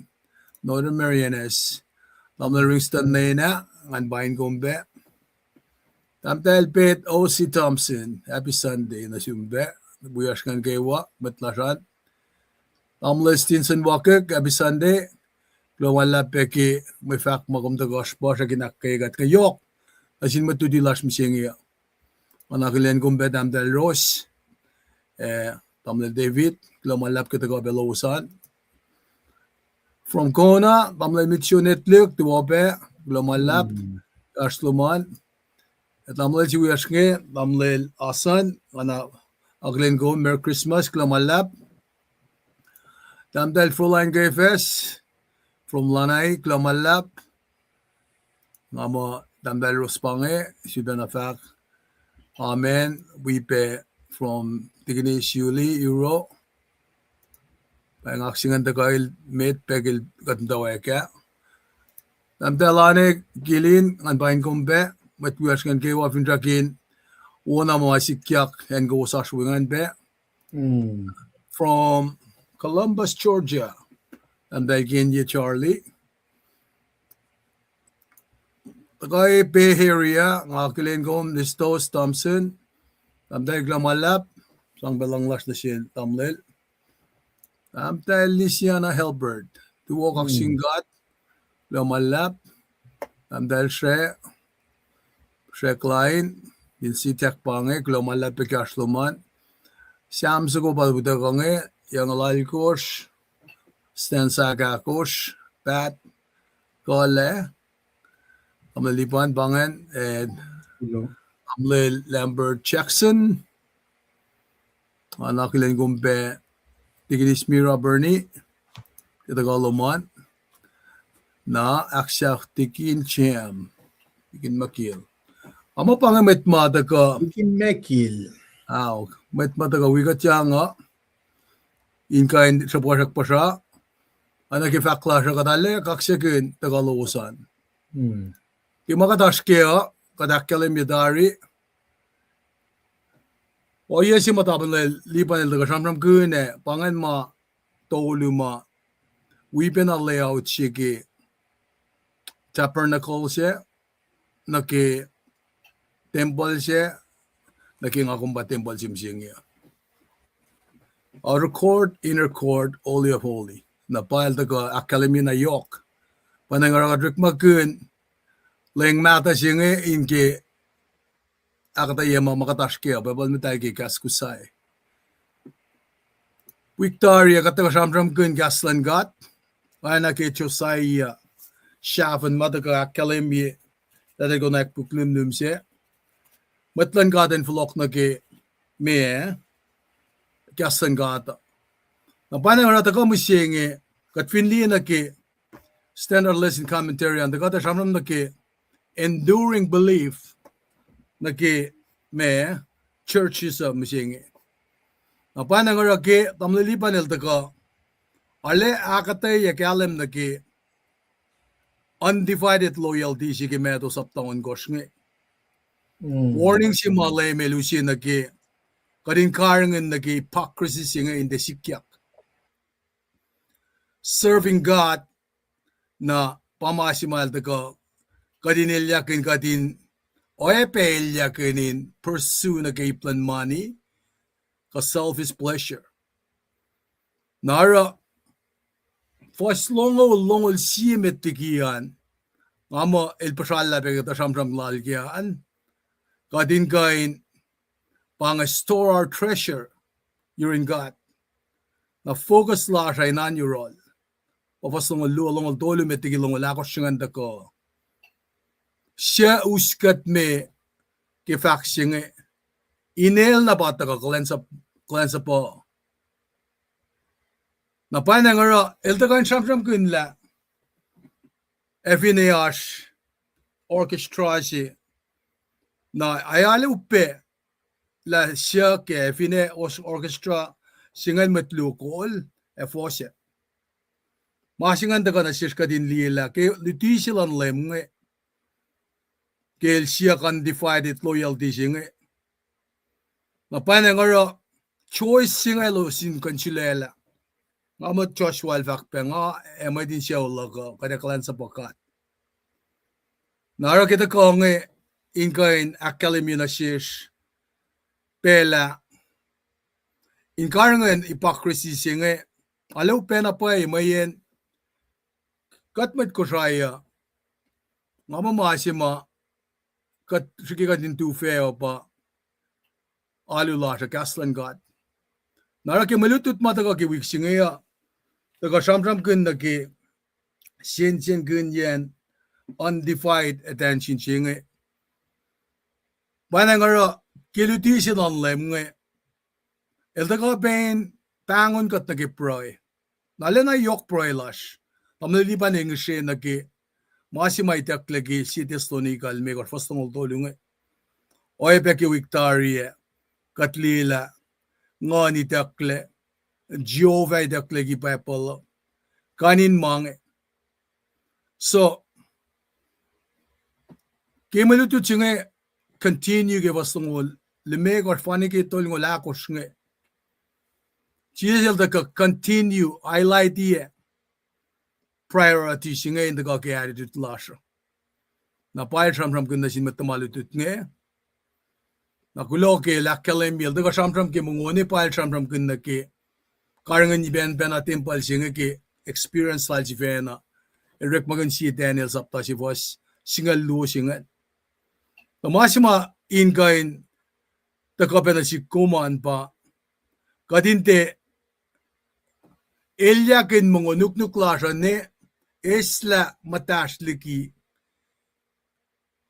Northern Marianas, tamuhlwel Ringston nena, ngan paing kom pac. Tahmtahel Pet O C Thompson, happy Sunday nuh sum pac, wiyacsr ingacn kwewa, mwet lasr an. Tamuhlwel Stinson Wakek, happy Sunday. Kuloh ma luhlahp pac ke mwe fahk ma kom tuhkuh srihpacsr ac in ahkkweye kuht ke yohk nuh sin mwet luti lasr mihsenge uh. Nga na akihlen kom pac Tahmtahel Ros, eh, tamuhlwel David, kuloh ma luhlahp ke tuhkuh pac lowos an. From Kona, tamuhlwel Mitchell Netluk, tuwo pac, kuloh ma luhlahp, oasr lom an. Ac tamuhlwel se wiyacsr inge, tamuhlwel Asan, nga na akihlen kom Merry Christmas, kuloh ma luhlahp. Tahmtahel Froline Kefes, from Lanai, kuloh ma luhlahp. Nga muh Tahmtahel Ros pa inge, sifilpacna fahk amen, wi pac from Tikinis Yuli, Euro. Pa nga sin ngan tuhkuh el met pac kil kuht muhtwacwacack ah. Tahmtahel Ane Kilin, ngan paing kom pac, mwet wiyacsr ingacn kwewa, finsrak in wona ma sikyak acn kowos oasr we ingacn pac. From Columbus, Georgia, Tahmtahel Kenye Charlie. Tuhkuh Bay Area, nga akihlen kom Listos Thompson. Tahmtahel kuloh ma luhlahp, sang pac luhngse lasr nuh sel tamuhlwel. Tahmtahel Lisiana Helbert, tuwo kaksakihn God, kuloh ma luhlahp. Tahmtahel Sre, Sre Klein, in sitak pa inge, kuloh ma luhlahp pac ke oasr lom an. Sam soko pa utuckuh inge, Young Lalkosr, Stan Sakakosr, Pat, Kole, tamuhlwel Lipan pa ingacn, eh, tamuhlwel Lambert Jackson, nga na akihlen kom pac Tikinis Mira Bernie, ke tuhkuh lom an. Na ahksah Tikin Jam, Tikin Makil. Ama pa inge mwet ma tuhkuh. Tikin Makil. Ao, mwet ma tuhkuh wi kuht yang uh, in kuh in sruhpuhsrak puhsra, oacna ke fahk lasr uh kuht arlac kaksakihn tuhkuh lowos an. Ke ma kuht oasr kac uh, kuht ahkkahlwemye tari. Ohiyac se ma tamuhlwel Lipan el tuhkuh sramsramkihn ah, pa ingacn ma tolu ma wi pacna layout se ke tabernacle se, nuh ke tempuhl se, nuh ke nga kom pa tempuhl se mihsenge. Outer court, inner court, holy of holy. Na pa el tuhkuh ahkkahlwemye na yohk. Pa na nga oruh kuht orekmakihn leng mahtuh se inge in ke ahkuhtweyac ma ma kuht oasr kac uh, Bible muhtahl ke kahs Kosrae. Wik tari ah kuht tuhkuh sramsramkihn kahs luhn God, oacna ke Josiah sahfihn ma tuhkuh ahkkahlwemye, tuh el konwacack puk lihmlihm se. Mwet luhn God in fohlohk nuh ke meac, kahs luhn God uh. Na pwacnwacng oruh tuhkuh mihsenge, kuht fin liye nuh ke Standard Lesson Commentary an, tuhkuh tuh sramsram nuh ke enduring belief nuh ke meac, churches uh mihsenge. Na pwacnwacng oruh ke tamuhlwel Lipan el tuhkuh arlac ahkuhtweyac kahlwem nuh ke undivided loyalty se ke Matthew sapta ohnkohsr inge. Warning se ma Leum El use nuh ke kuht in karihngihn nuh ke hypocrisy se inge in tiac sikyak. Serving God na pa ma se ma El tuhkuh kuht in elyahkihn, kuht in oacyacpac elyahkihn in pursue nuh ke ip luhn mani, kuh selfish pleasure. Na oruh fuhs longoul, longoul sie met liki an, nga muh el puhsrallah pac ke tuh sramsram lal ke an, kuht in kuh in pa inge store our treasure yurin God. Na focus lasr uh in oan yohrohl. Pa fuhs longoul luo, longoul tolu met liki longoul ahkosr se ingacn tuhkuh. Suc us kuht me ke fahk se inge, inel na pa tuhkuh kuhlwacnsap-, kuhlwacnsapuh. Na pwacnwacng oruh el tuhkuh in sramsramkihn lah ac finne oasr orchestra se, na ac alu pac lah suc kac, ac finne os-, orchestra singucul mwet luo kol ac fohsack. Ma se ingacn tuhkuh nuh sesr kuht in liye lah ke luti se luhn Leum inge, ke el siyuck undivided loyalty se inge. Na pwacnwacng oruh choice se inge elos in kuh in sulaclah. Nga muh Joshua el fahk pac, nga ac mwet in sucu luhk uh kuht ac kuhlwacnsapuh God. Na oruh ke tuhkuh inge in kuh in ahkkahlwemye nuh sesr pac lah in karihngihn hypocrisy se inge, alu pac na pwacye mweyen kuht mwet Kosrae uh, nga muh ma se ma kuht srihke kuht in tufah uh pa alu lasr uh, kahs luhn God. Na oruh ke mwe lutlut ma tuhkuh ke wik se inge uh, tuhkuh sramsramkihn nuh ke sensenkihnyen undivided attention se inge. Pwacnwacng oruh ke luti se luhn Leum inge, el tuhkuh pac in pahngon kuht nuh ke pruhe. Na lacna yohk pruhe lasr. Tamuhlwel Lipan el ngihsre nuh ke ma se ma itucklac ke Sie Thessalonica limekohsr fuhs longoul tolu inge. Oacyacpac ke wik tari ah, kuht liye lah Nguhn itucklac, Jehovah itucklac ke Bible uh, kain in ma inge. So, ke mwe lutlut se inge continue ke fuhs longoul limekohsr fani ke tolngoul ahkosr inge, Jisus el tuhkuh continue highlight-i priority se inge in tuhkuh ke attitude lasr uh. Na pa el sramsramkihn nuh sin mwet tuhma lutlut inge. Na kuloh ke el ahkkahlwemye, el tuhkuh sramsram ke mongo inge, pa el sramsramkihn nuh ke karihngihn ipacnpacna tempuhl se inge ke experience lal sifacna. El orekmakihn sie Daniel sapta se fuhs singucul luo se ingacn. Na ma se ma in kuh in tuhkuh pac nuh sihk kom an pa kuht in tiac elyahkihn mongo nuknuk lasr uh ne eslah muhtahsr liki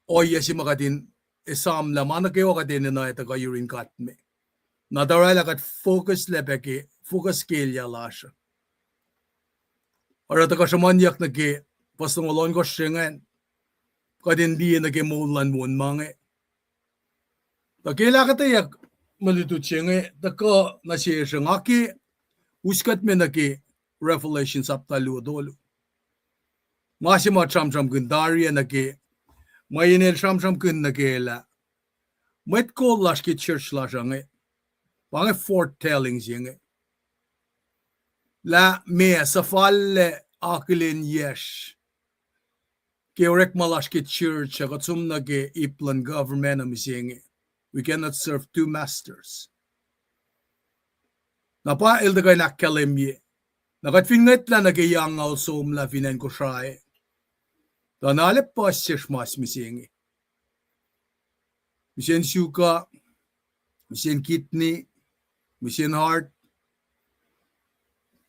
ohiyac se ma kuht in esamlah ma nuh kwewa kuht enenuh ac tuhkuh yurin God me. Na tuh orwaclah kuht focus-lah pac ke, focus ke elyah lasr uh. Oruh tuhkuh sruhmuhnyuck nuh ke fuhs longoul ohnkohsr se ingacn, kuht in liye nuh ke moul luhn won ma inge. Tuh ke el ahkuhtweyac mwe lutlut se inge, tuhkuh nuh sesr uh, nga ke us kuht me nuh ke Revelation sapta luo tolu. Ma se ma sramsramkihn tari ah nuh ke, mweyen el sramsramkihn nuh ke lah mwet kol lasr ke church lasr uh inge, pa inge foretelling se inge, lah meac, suhfallac akihlenyacsr ke orekma lasr ke church uh, kuht som nuh ke ip luhn government uh mihsenge. We cannot serve two masters. Na pa el tuhkuh in ahkkahlwemye. Na kuht fin ngwetlah nuh ke eungoul somlah fin acn Kosrae, tuh na arlac puhs sesr mas mihsenge. Mihsen suka, mihsen kidney, mihsen heart,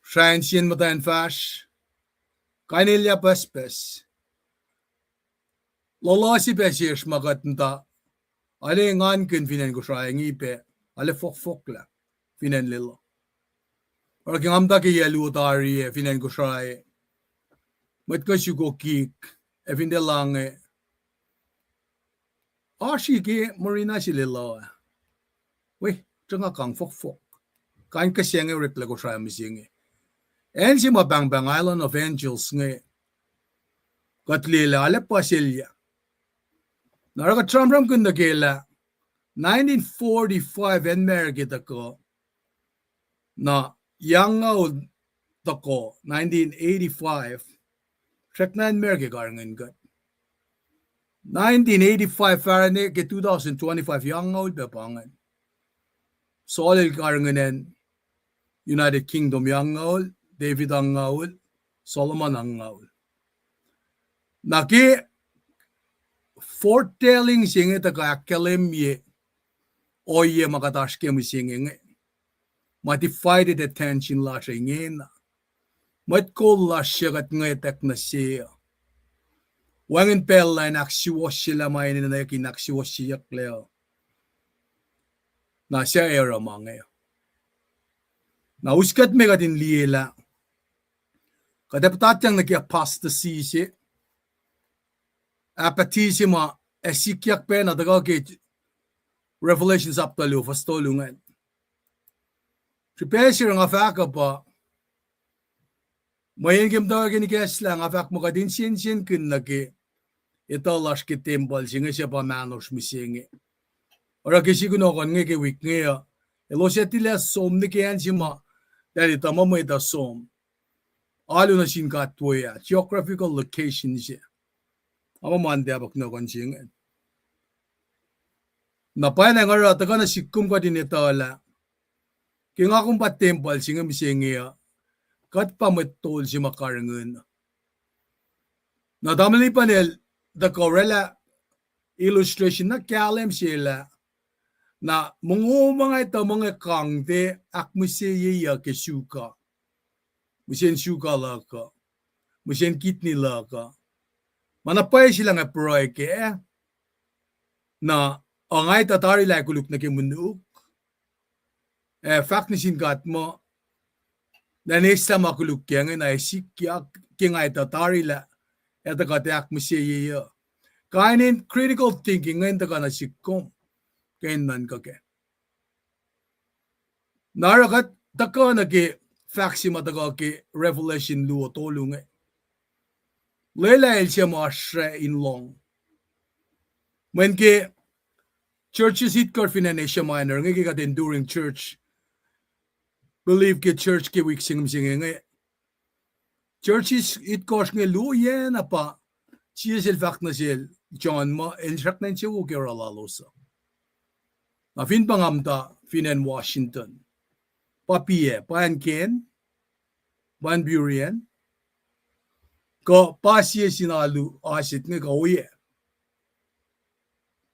srah insien muhtwacn fahsr, kain elyah pucspucs. Luhluh se pac sesr ma kuht muhta, arlac engankihn fin acn Kosrae inge pac. Arlac fohkfohklah fin acn Lelu. Oruh ke nga muhta ke yac luo tari ah fin acn Kosrae, mwet inge sukokik, ac fin tiac lahnge, oasr ke marina se Lelu ah. Wi, tuh nga kang fohkfohk. Kain kihsac inge oreklac Kosrae mihsenge. Acn se ma pahngpahng Island of Angels inge, kuht liye lah arlac puhselyuck. Na oruh kuht sramsramkihn nuh ke lah nineteen forty-five acn America tuhkuh, na yac angngaul tuhkuh, nineteen eighty-five, srackna acn America karihngihn kuht. Nineteen eighty-five Fahrenheit ke two thousand twenty-five yac angngaul pac pa ingacn. Saul el karihngihn acn United Kingdom yac angngaul, David angngaul, Solomon angngaul. Na ke foretelling se inge tuhkuh ahkkahlwemye ohiyac ma kuht oasr ke mihsenge inge, ma divided attention lasr uh ingena. Mwet kol lasr uh kuht ngwetack nuh se uh. Wacngihn pacl lah in ahksuwohsyelah ma enenuh in ahksuwohsyeyucklac uh. Na suc oruh ma inge? Na us kuht me kuht in liye lah kuht ac puhtatyang nuh ke apostasy se, apathy se ma ac sikyak pacna tuhkuh ke Revelation sapta luo fuhs tolu ingacn. Srihpac se oruh nga fahk uh pa, mweyen ke muhtwacwacack in ikacslah, nga fahk muh kuht in sensenkihn nuh ke etuh lasr ke tempuhl se inge suc pa mahnosr mihsenge. Oruh ke sie kunohkohn inge ke wik inge uh, elos ac tilac som nuh ke acn se ma, tahl etuh ma mwet uh som. Alu nuh sin God we ah, geographical location se. Ama ma tahpuhk nohkohn se inge. Na pwacnwacng oruh tuhkuh nuh sihk kom kuht in etuhlah, ke nga kom pa tempuhl se inge mihsenge uh, kuht pa mwet tol se ma karihngihn. Na tamuhlwel Lipan el tuhkuh oraclah illustration na kahlwem se lah, na mongo ma nga etuh muh inge kang te, ahkmihseyeyuck ke suka. Mihsen suka luhk uh, mihsen kidney luhk uh. Ma na pwacye se lah nga pruhe kac, na nga etuh tari lah ac koluk nuh ke monuk, ac fahk nuh sin God muh, na eslah ma koluk kac inge na ac sikyak ke nga etuh tari lah etuh kuht ac ahkmihseyeyuck. Kain in critical thinking ingacn tuhkuh nuh sihk kom ke in nuhnkuh kac. Na oruh kuht tuhkuh nuh ke fahk se ma tuhkuh ke Revelation luo tolu inge. Lwelah el se ma srwac in lohng. Mweyen ke churches itkohsr fin acn Asia Minor inge ke kuht enduring church, believe ke church ke wik se inge mihsenge inge, churches itkohsr inge luo yacna pa Jisus el fahk nuh sel John muh el srackna insewowo ke oruh lalos uh. Na fin pa nga muhta fin acn Washington, pa piac, pa acn Ken, pa acn Burien, kuh pa sie sin alu asit inge kuh ohiyac?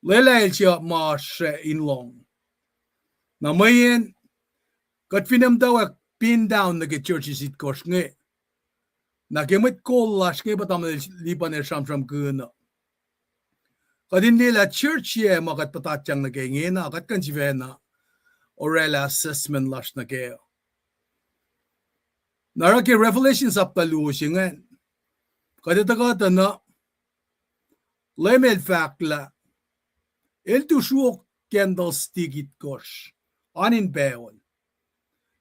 Lwelah el se ma srwac in lohng. Na mweyen kuht fin muhtwacwacack pin down nuh ke churches itkohsr inge, na ke mwet kol lasr inge pa tamuhlwel Lipan el sramsramkihn uh, kuht in liye lah church yac ma kuht puhtatyang nuh ke ingena, kuht kuh in sifacna oraclah assessment lasr nuh kac. Na oruh ke Revelation sapta luo se ingacn, kuht etuh kuhtuh na Leum el fahk lah el tu sruok candlestick itkohsr an in pacl.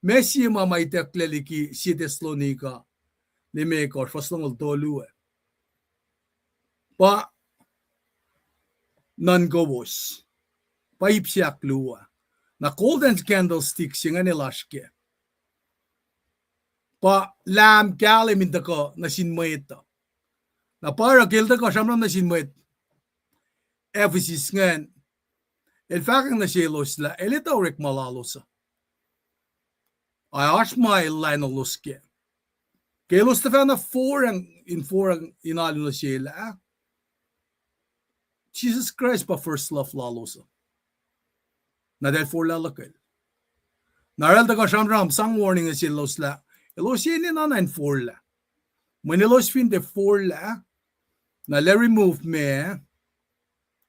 Ma sie ma ma itucklac liki sie Thessalonica limekohsr fuhs longoul tolu ah, pa nuhnkowos, pa ip se ahkluo. Na golden candlestick se ingacn el oasr kac, pa Lam kahlwem in tuhkuh nuh sin mwet uh. Na pa oruh ke el tuhkuh sramsram nuh sin mwet Ephesus ingacn, el fahkwacng nuh selos lah el etuh orekma lalos uh, ac oasr ma el laenuhlos kac. Ke elos tuhfahna forang in forang in alu nuh sel ah, Jisus Kraist pa first love lalos uh. Na eltahl forlah luhkel. Na eltahl tuhkuh sramsram sang warning nuh selos lah elos enenuh na in forlah. Mweyen elos fin tiac forlah, na el remove ma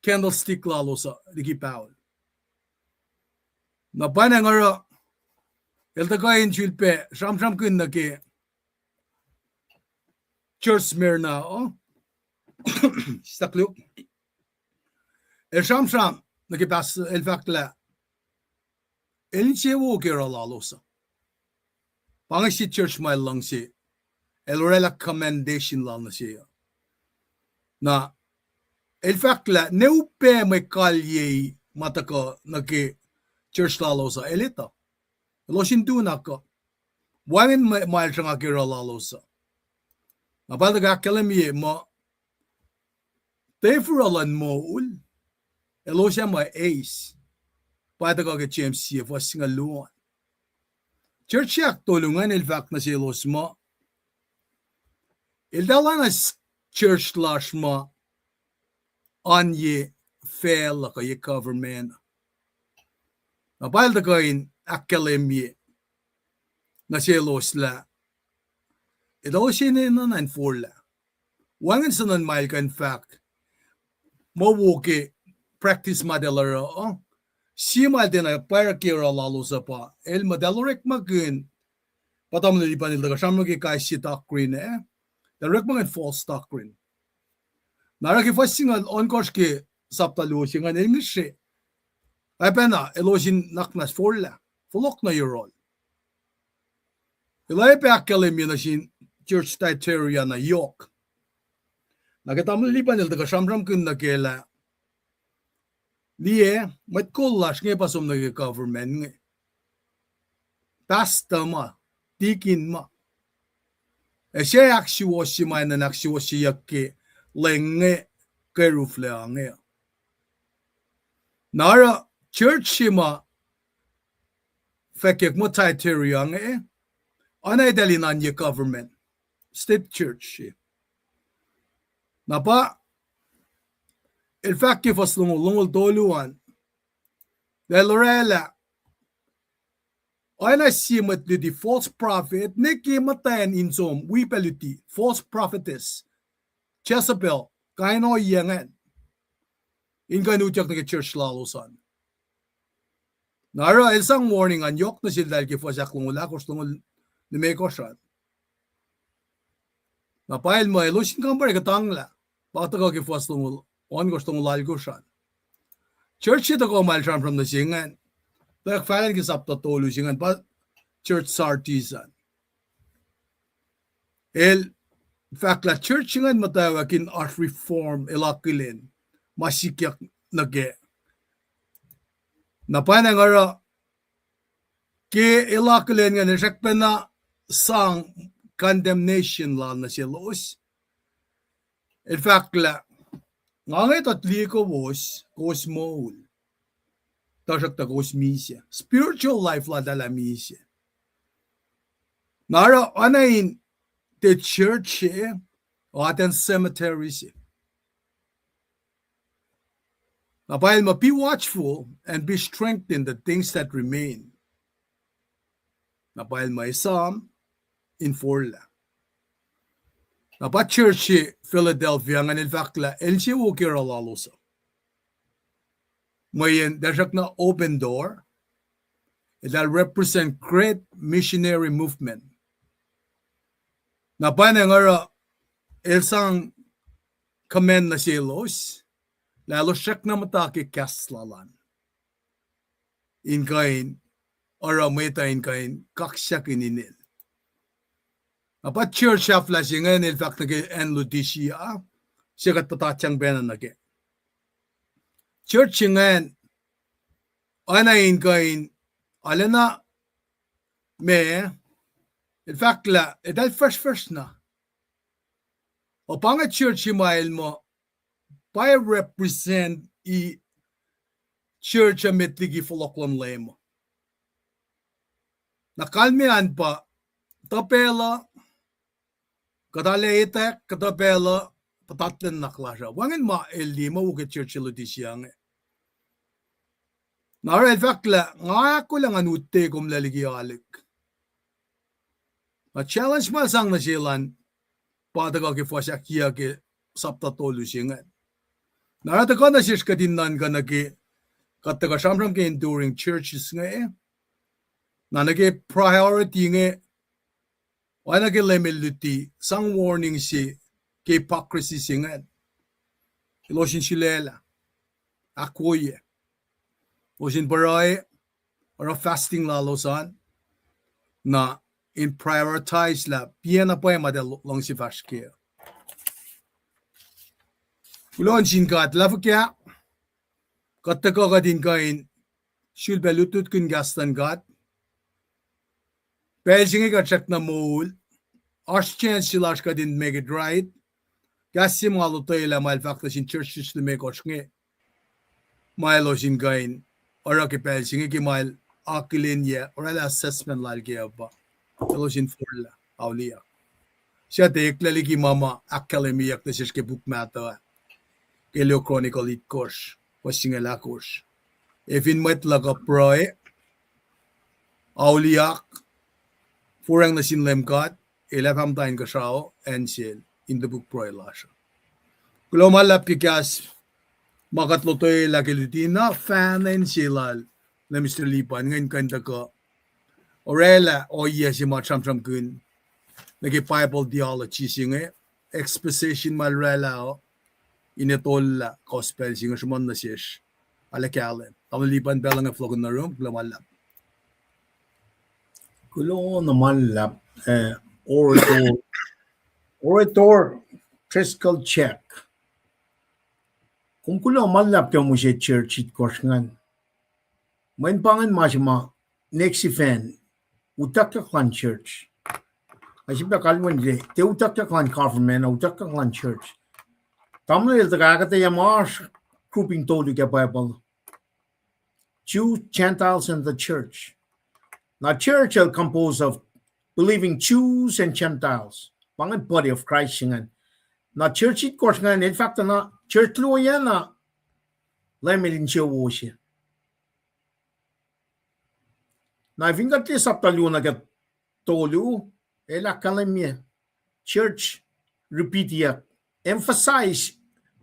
candlestick lalos uh liki pahol. Na pwacnwacng oruh, el tuhkuh in sulpac sramsramkihn nuh ke church Smyrna uh, sislah luk. El sramsram nuh ke pastor, el fahk lah el insewowo ke oruh lalos uh. Pa inge sie church ma el luhngse, el orwaclah commendation lal nuh se uh. Na el fahk lah ne upac mwe kalyei ma tuhkuh nuh ke church lalos uh, el etuh. Elos in tu na kuh. Wacngihn ma el sruhnga ke oruh lalos uh. Na pa el tuhkuh ahkkahlwemye muh tiac foroh luhn moul, elos ac muh eis. Pa tuhkuh ke James sie fuhs singucul luo an. Church se ahktolu ingacn el fahk nuh selos muh eltahl oacna church lasr ma oan ye facluh kuh ye government. Na pa el tuhkuh in ahkkahlwemye nuh selos lah elos enenuh na in forlah. Wacngihn suhnuhn ma el kuh in fahk muh wo ke practice ma eltahl oruh uh. Sie ma el tiacna pwacr ke oruh lalos uh pa el muh eltahl orekmakihn, pa tamuhlwel Lipan el tuhkuh sramsram ke kais sie doctrine ah, eltahl orekmakihn false doctrine. Na oruh ke fuhs singucul ohnkohsr ke sapta luo se ingacn el ngihsre, oacpacna elos in naknas forlah, fohlohk nuh yohrohl. El oacyacpac ahkkahlwemye nuh sin church Thyatira na yohk. Na ke tamuhlwel Lipan el tuhkuh sramsramkihn nuh ke lah, liye, mwet kol lasr inge pa som nuh ke government inge, pastor ma, deacon ma, ac sie ahksuwohsye ma enenuh in ahksuwohsyeyuck ke lwen inge, ke ruflac inge. Na oruh church se ma fahkwack muh Thyatira inge, oacna eltahl in oan ye government, state church se. Na pa el fahk ke fuhs longoul, longoul tolu an, lah el orwaclah oacna sie mwet luti, false prophet, ne ke muhtwacn in som wi pac luti, false prophetess, Jezebel, kain ohiyac ingacn, in kuh in utyak nuh ke church lalos an. Na oruh el sang warning an yohk nuh seltahl ke fuhs ahklongoul ahkosr, longoul limekohsr an. Na pa el muh elos in kampare kuhtanglah, pa tuhkuh ke fuhs longoul ohnkohsr, longoul alkohsr an. Church se tuhkuh ma el sramsram nuh se ingacn, tuhk fahlan ke sapta tolu se ingacn pa church Sardis an. El fahk lah church ingacn muhtwacwacack in oasr reform, el akihlen ma sikyak nuh kac. Na pwacnwacng oruh ke el akihlen ingacn el srackpacna sang condemnation lal nuh selos. El fahk lah, nga inge tuh liye kowos, kowos moul, tuhsruhktuh kowos misac. Spiritual life laltahl ah misac. Na oruh oacna in tiac church se, atacn cemetery se. Na pa el muh, be watchful and be strengthened the things that remain. Na pa el muh esam in forlah. Na pa church se Philadelphia ingacn el fahk lah el insewowo ke oruh lalos uh. Mweyen tuhsruhktuh open door, eltahl represent great missionary movement. Na pwacnwacng oruh el sang command nuh selos lah elos srackna muhta ke kahs lal an in kuh in oruh mwet uh in kuh in kaksakihn inel. Na pa church sahflah se ingacn el fahk nuh ke acn Laodicea, se kuht puhtatyang pacna nuh kac. Church ingacn oacna in kuh in arulacna ma, el fahk lah eltahl fahsrfahsr na. O pa inge church se ma el muh pa represent i church uh met liki fohlohk luhn Leum. Na kalmac an pa, tuh pacl uh kuht arlac etuh, kuhtuh pacl uh puhtatlac nuhnak lasr uh. Wacngihn ma el liye ma wo ke church Laodicea inge. Na oruh el fahk lah nga ahkolah ngan utte komlac liki aluhk. Na challenge ma el sang nuh sel an pa tuhkuh ke fuhs ahkyohkye sapta tolu se ingacn. Na oruh tuhkuh nuh sesr kuht in nuhnkuh nuh ke Kuht tuhkuh sramsram ke enduring churches inge. Na nuh ke priority inge, oacna ke Leum el luti, sang warning se ke hypocrisy se ingacn. Elos in sulaclah, ahkwoye. Elos in pruhe, oruh fasting lalos an, na in prioritize lah piacna pwacye ma eltahl luhngse fahsr kac. Kuloh nuh sin God, lah fuhkah, kuht tuhkuh kuht in kuh in sulpac lutlutkihn kahs luhn God. Pacl se inge kuht srackna moul, oasr chance se lasr kuht in make it right. Kahs se ma lotwelah ma el fahk nuh sin churches limekohsr inge, ma elos in kuh in oruh ke pacl se inge ke ma el akihlenyac, oraclah assessment lal ke uh pa elos in forlah auliyak. Suc tuh eklac liki ma ma ahkkahlwemyeyuck nuh sesr ke puk mahtuh ah, ke Luo Chronicle itkohsr, fuhs singucul ahkosr. Ac fin mwet luhk uh pruhe, auliyak, foracng nuh sin Leum God, El ac fah muhta inkuhsrao acn sel in topuk pruhe lasr uh. Kuloh ma luhlahp ke kahs ma kuht lotwelah ke luti na fahna in se lal Minister Lipan ingacn kuh in tuhkuh oraclah ohiyac se ma sramsramkihn nuh ke Bible theology se inge, exposition ma el oraclah uh, in etollah gospel se inge sruhmuhn nuh sesr. Arlac kahlwem. Tamuhlwel Lipan, pacl inge fohlohkihn nuh yurum, kuloh ma luhlahp. Kuloh na ma luhlahp, eh, orator, orator Driscoll Chuck. Kom kuloh ma luhlahp ke mihsenge church itkohsr ingacn. Mweyen pa ingacn ma se ma next event, utuckyak luhn church. Ac sifilpac kalweni, tiac utuckyak luhn government, utuckyak luhn church. Tamuhlwel el tuhkuh ahkuhtweyac ma oasr grouping tolu ke Bible. Jews, Gentiles, and the church. Na church el composed of believing Jews and Gentiles. Pa ingacn body of Christ ingacn. Na church itkohsr ingacn, el fahk tuh na church luo oacna Leum el insewowo se. Na fin kuht liye sapta luo nuh ke tolu, el ahkkahlwemye church repeatyak, emphasize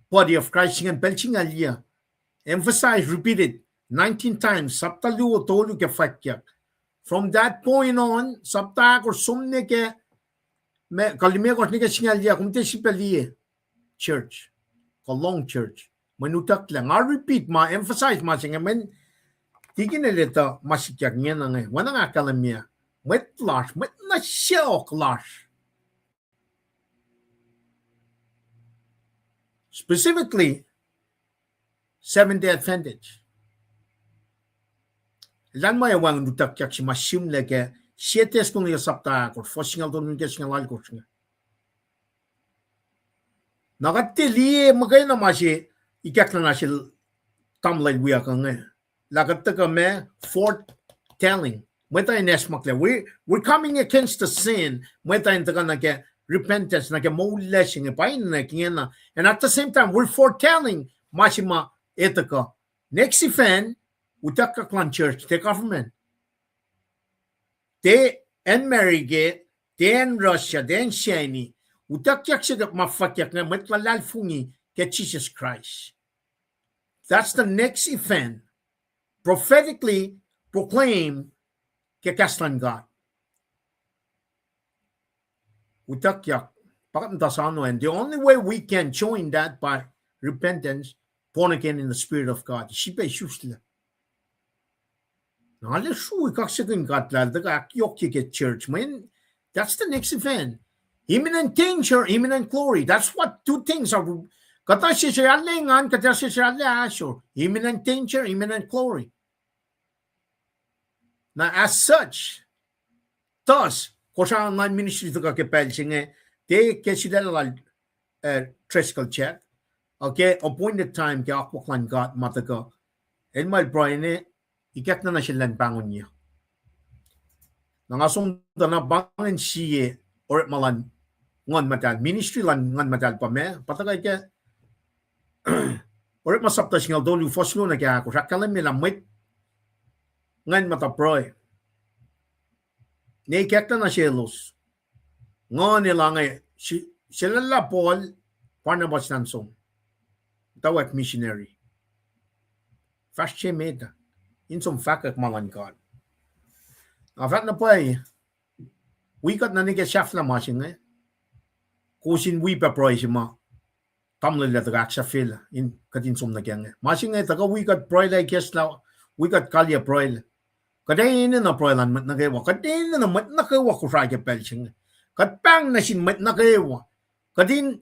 body of Christ ingacn pacl singucul yac. Emphasize, repeated nineteen times, sapta luo tolu ke fwackyuck. From that point on, sapta ahkosr som nuh ke, ma, kuh limekohsr nuh ke singucul yac, kom tiac sifilpac liye church, kuh lohng church. Mweyen utucklah, nga repeat ma, emphasize ma se inge, mweyen tikin el etuh ma sikyak ingena inge, oacna nga ahkkahlwemye, mwet lasr, mwet na sacohk lasr, specifically Seventh Day Adventist, elan ma ac wacngihn utuckyak se ma sihmlac ke Sie Thessalonica sapta ahkosr, fuhs singucul tolu nuh ke singucul alkosr inge. Na kuht tiac liye muhkwena ma se ikackna na sel tamuhlwel wiyuck inge. Lah kuht tuhkuh ma foretelling. Mwet uh in acsmaklac. We, we're coming against the sin. Mwet uh in tuhkuh nuh ke repentance, nuh ke moul lasr inge, pa ingena, ingena. And at the same time, we're foretelling ma se ma ac tuhkuh. Next event, utuckyak luhn church, tiac government, tiac acn America, tiac acn Russia, tiac acn China. Utuckyak se ma fwackyuck inge, mwet luhlahlfongi ke Jisus Kraist. That's the next event prophetically proclaimed ke kahs luhn God. Utuckyak, pa kuht muhta sano, and the only way we can join that by repentance, born again in the Spirit of God. Sifilpac isuslac. Na arlac srui kaksakihn God lah el tuhkuh ahkyohkye ke church, mweyen that's the next event. Imminent danger, imminent glory. That's what two things are. Kuhtuh sesr arlac engan, kuhtuh sesr arlac ahsor. Imminent danger, imminent glory. Na as such, thus, Kosrae Online Ministry tuhkuh ke pacl se inge, tiac ke sulaclah lal, eh, Driscoll Chuck, uh, ke appointed time ke akwuck luhn God ma tuhkuh, el muh el pruhe, ikackna nuh sel elan pahngonyuc. Na nga som tuh na pa ingacn sie orekma luhn Nguhn Muhtahl, ministry luhn Nguhn Muhtahl pa ma, pa tuhkuh ke Orekma sapta singucul tolu, fuhs luo nuh ke ahkosr, ahkkahlwemye lah mwet ingacn muhta pruhe, ne ikackna nuh selos, Nguhn El ange, si-, sulaclah Paul, Barnabas, elan som, muhtwacwacack missionary. Pahsr se met uh. In som fahkwack ma luhn God. Nga fahk na pwacye, wi kuht nuh ke sahflah ma se inge, kowos in wi pac pruhe se ma tamuhlwel ac tuhkuh ahksahfyelah in kuht in som nuh ke inge. Ma se inge tuhkuh wi kuht pruhe lah ikacslah, wi kuht kaliyac pruhe lah. Kuht enenuh pruhe luhn mwet nuh kwewa. Kuht enenuh mwet nuh kwewa Kosrae ke pacl se inge. Kuht pahng nuh sin mwet nuh kwewa. Kuht in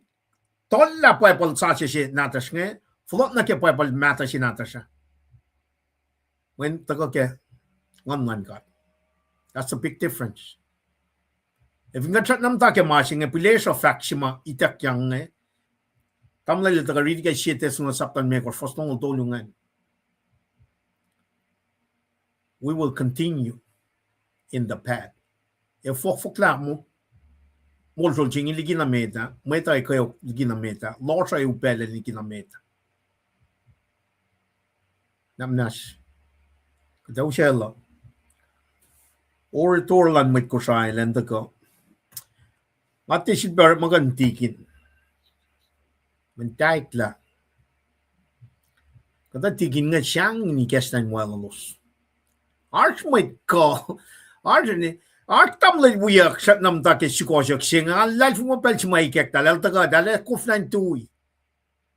tollah Bible sasuc se nahtuhsr inge, fohlohk nuh ke Bible mahtuh se nahtuhsr ah. Mweyen tuhkuh ke Nguhn luhn God. That's a big difference. Ac fin kuht srackna muhta ke ma se inge, pihlesruh fahk se ma ituckyang inge. Tamuhlwel, tuhkuh riti ke Sie Thessalonians sapta limekohsr, fuhs longoul tolu ingacn. We will continue in the path. Ac fohkfohk lah mo-, molsol se inge liki na met ah, mwet uh ac kweok liki na met ah, lohsr uh ac upaclac liki na met ah. Namnas. Kuht ac usaclah orator luhn mwet Kosrae elan tuhkuh. Nga tiac sifilpac orekmakihn tikin. Mweyen taiklah, kuhtuh tikin inge sahngweng ikacslah in waclos. Oasr mwet kuh, oasr, oasr tamuhlwel wiyuck srackna muhta ke sukohsohk se inge, nga luhlahlfongi muh pacl se ma ikacklah, eltahl tuhkuh, eltahl ac koflah in tui.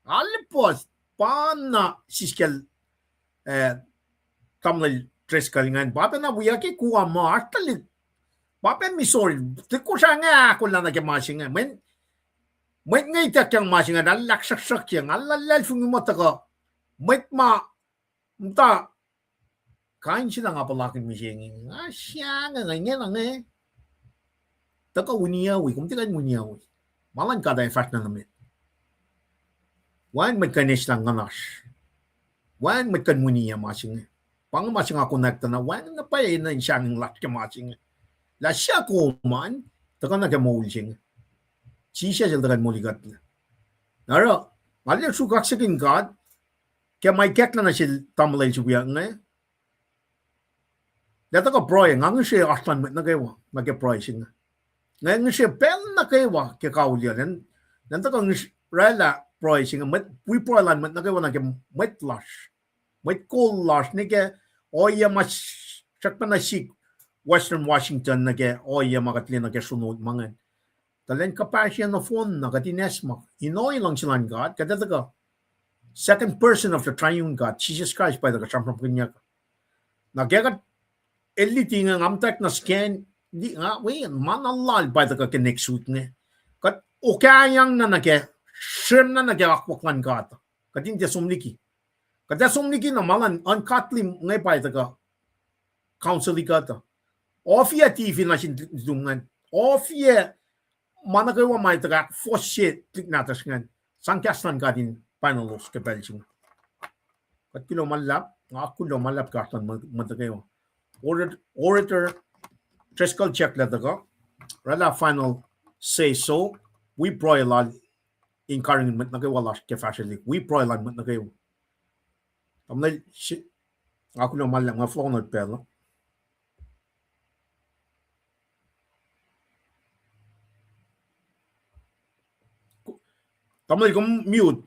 Alu puhs, pa na siskacl, eh, tamuhlwel Driscoll ingacn, pa pacna wiyuck ke kuh ma oasr tuhlihk, pa pac Missouri, tuhlihk Kosrae inge ahkolah nuh ke ma se inge. Mweyen, mwet inge ituckyang ma se inge, eltahl ahksruhksruhkyang, nga luhlahlfongi muh tuhkuh mwet ma muhta kain se lah nga puhlakihn mihsenge, nga sahngweng ingena inge. Tuhkuh winiyucwi, kom tiac kuh in winiyucwi. Ma luhn God ac fahsr nuh met. Wacngihn mwet kuh in eslah nguhnasr. Wacngihn mwet kuh in winiyuc ma se inge. Pa inge ma se nga konwacack tuh na, wacngihn na pwacye enenuh in sahngweng lasr ke ma se inge. Lah suc kom an, tuhkuh nuh ke moul se inge. Jisus el tuhkuh in molikuhtlac. Na oruh, nga liye sruhk kaksakihn God ke ma ikacklah nuh sel tamuhlwel se wiyuck inge. Lah tuhkuh pruhe, nga ngihsre oasr luhn mwet nuh kwewa nuh ke pruhe se inge. Nga ngihsre pacl nuh kwewa ke kaul uh, elan, elan tuhkuh ngihsre oraclah pruhe se inge, mwet, wi pruhe luhn mwet nuh kwewa nuh ke mwet lasr, mwet kol lasr, nuh ke ohiyac ma srackpacna sik Western Washington nuh ke ohiyac ma kuht liye nuh ke sronot ma ingacn. Tuh elan kuhpahsryang nohfohn na kuht in acsmak in ohiyac luhngse luhn God, kuht ac tuhkuh second person of the triune God, Jisus Kraist pa tuhkuh sramsramkihnyuck. Na ke kuht el luti inge, nga muhtwacwacack nuh scan, nga wi ma na lal pa tuhkuh ke next week inge. Kuht okahyang na nuh ke, srem na nuh ke akwuck luhn God. Kuht in tiac som liki. Kuht ac som liki na ma luhn ungodly inge pa tuhkuh counsel kuht uh. Ohfiyac T V nuh sin tuhlihk nuhtum ingacn. Ohfiyac ma nuh kwewa ma tuhkuh ahkfohsye tuhlihk nahtuhsr ingacn. Sang kahs luhn God in pwacnaclos ke pacl se inge. Kuht kuloh ma luhlahp, nga kuloh ma luhlahp ke oasr luhn mwet nuh kwewa. Orator, orator Driscoll Chuck lah tuhkuh, oraclah final say so, wi pruhe lal in karihngihn mwet nuh kwewa lasr ke fahsrwelihk, wi pruhe lal mwet nuh kwewa. Tamuhlwel, nga kuloh ma luhlahp, nga fohlohk nuh pacl uh. Tamuhlwel, kom mute.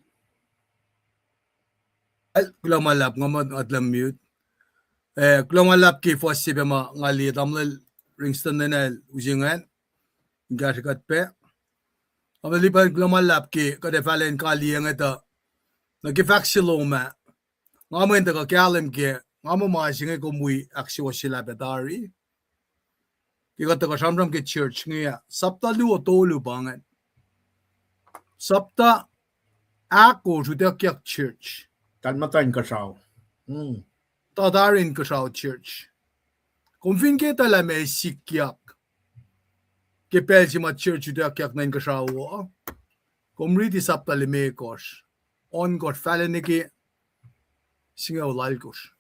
Kuloh ma luhlahp, nga muh atlam mute. Eh, kuloh ma luhlahp ke fuhs se pac ma nga liye tamuhlwel Ringston nena el use ingacn in kahsrwe kuht pac. Tamuhlwel Lipan, kuloh ma luhlahp ke kuht ac fah lwen kaliye inge tuh, nuh ke fahk se lom ah, nga mweyen tuhkuh kahlwem ke, nga muh ma se inge kom wi ahksuwohsyelah pac tari. Ke kuht tuhkuh sramsram ke church inge ah, sapta luo tolu pa ingacn. Sapta ahkosr utuckyak church. Tal muhta inkuhsrao. Tuh tari inkuhsrao church. Kom fin ke tuh lah ma sikyak ke pacl se ma church utuckyak nuh inkuhsrao uh, kom riti sapta limekohsr, ohnkohsr fahla nuh ke singucul alkosr.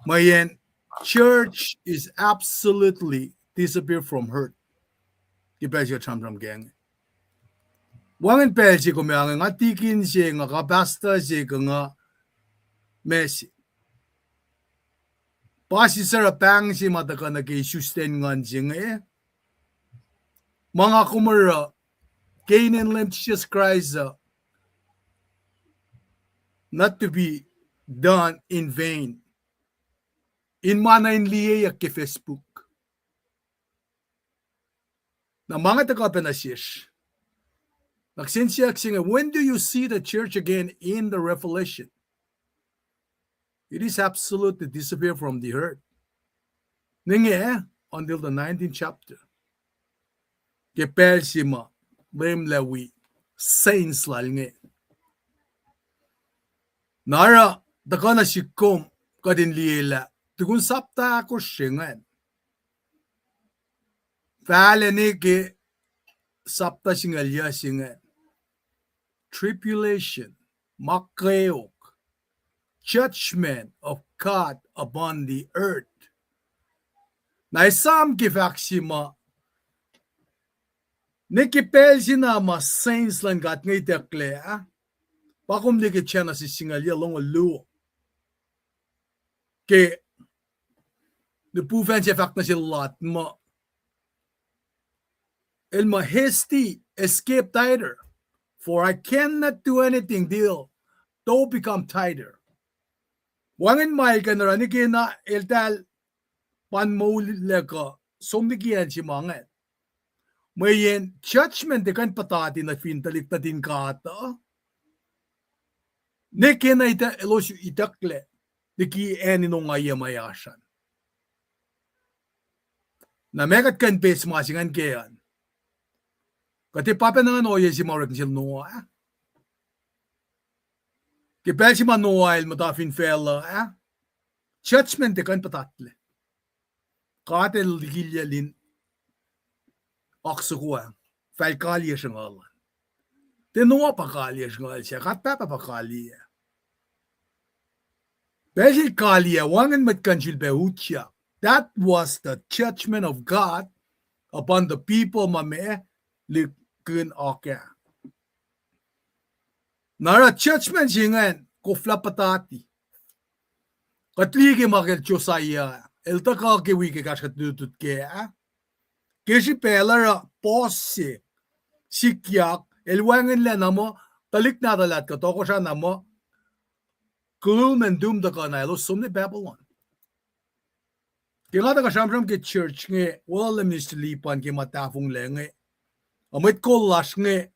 Mweyen church is absolutely disappear from earth. Ke pacl se kuht sramsram ke inge. Wacngihn pacl se kom ac inge, nga tikin se, nga kuh pastor se, kuh nga ma se. Pa siseruh pahng se ma tuhkuh nuh ke isuslac nguhn se inge, ma nga kom oruh ke inen Leum Jisus Kraist uh, not to be done in vain. In ma na in liyeyuck ke Facebook. Na ma inge tuhkuh pac nuh sesr. Na kihsen siyuck se inge, when do you see the church again in the Revelation? It is absolutely disappear from the earth. Ninge, until the nineteenth chapter. Ke pacl se ma Leum El wi saints lal inge. Na oruh tuhkuh nuh sihk kom kuht in liye lah tukun sapta ahkosr se ingacn, fahla nuh ke sapta singucul yuc se ingacn, tribulation, ma kweok, judgment of God upon the earth. Na esam ke fahk se ma, ne ke pacl se na ma saints luhn God inge itucklac ah, pa kom liye ke Genesis singucul yuc, longoul luo. Ke lihpufacn se fahk nuh sel Lot muh, el muh, hasty, escape tighter, for I cannot do anything till thou become tighter. Wacngihn ma el kuh in oruh nwe ke na eltahl pa in moullac kuh som liki acn se ma ingacn. Mweyen judgment ac kuh in puhtati nuh fin tuhlihk nuhtin God uh, ne ke na elos itucklac liki acn in ongaiyac ma oasr an. Na meac kuht kuh in pes ma se ingacn ke an? Kuht ac pa pacna ngan ohiyac se ma orek nuh sel Noah ah. Ke pacl se ma Noah el muhta fin facluh ah, judgment ac kuh in puhtatlac. God el likilyacl in oak soko ah, fal kaliyac sruhnguhl an. Tiac Noah pa kaliyac sruhnguhl se, God Pahpah pa kaliyac. Pacl se el kaliyac, wacngihn mwet kuh in sulpac utyak. That was the judgment of God upon the people ma ma likihn oak ah. Na oruh judgment se ingacn koflah puhtati. Kuht liye ke ma ke Josiah, el tuhkuh ke wi ke kahsruh kuht lutlut kac ah. Ke srihpac el oruh puhs se sikyak, el wacngihnlac na muh tuhlihk nahtuhl ah kuh tohkohsrah na muh gloom and doom tuhkuh na elos som nuh Babylon. Ke nga tuhkuh sramsram ke church inge, wolacna Minister Lipan ke ma tahfonglac inge, a mwet kol lasr inge,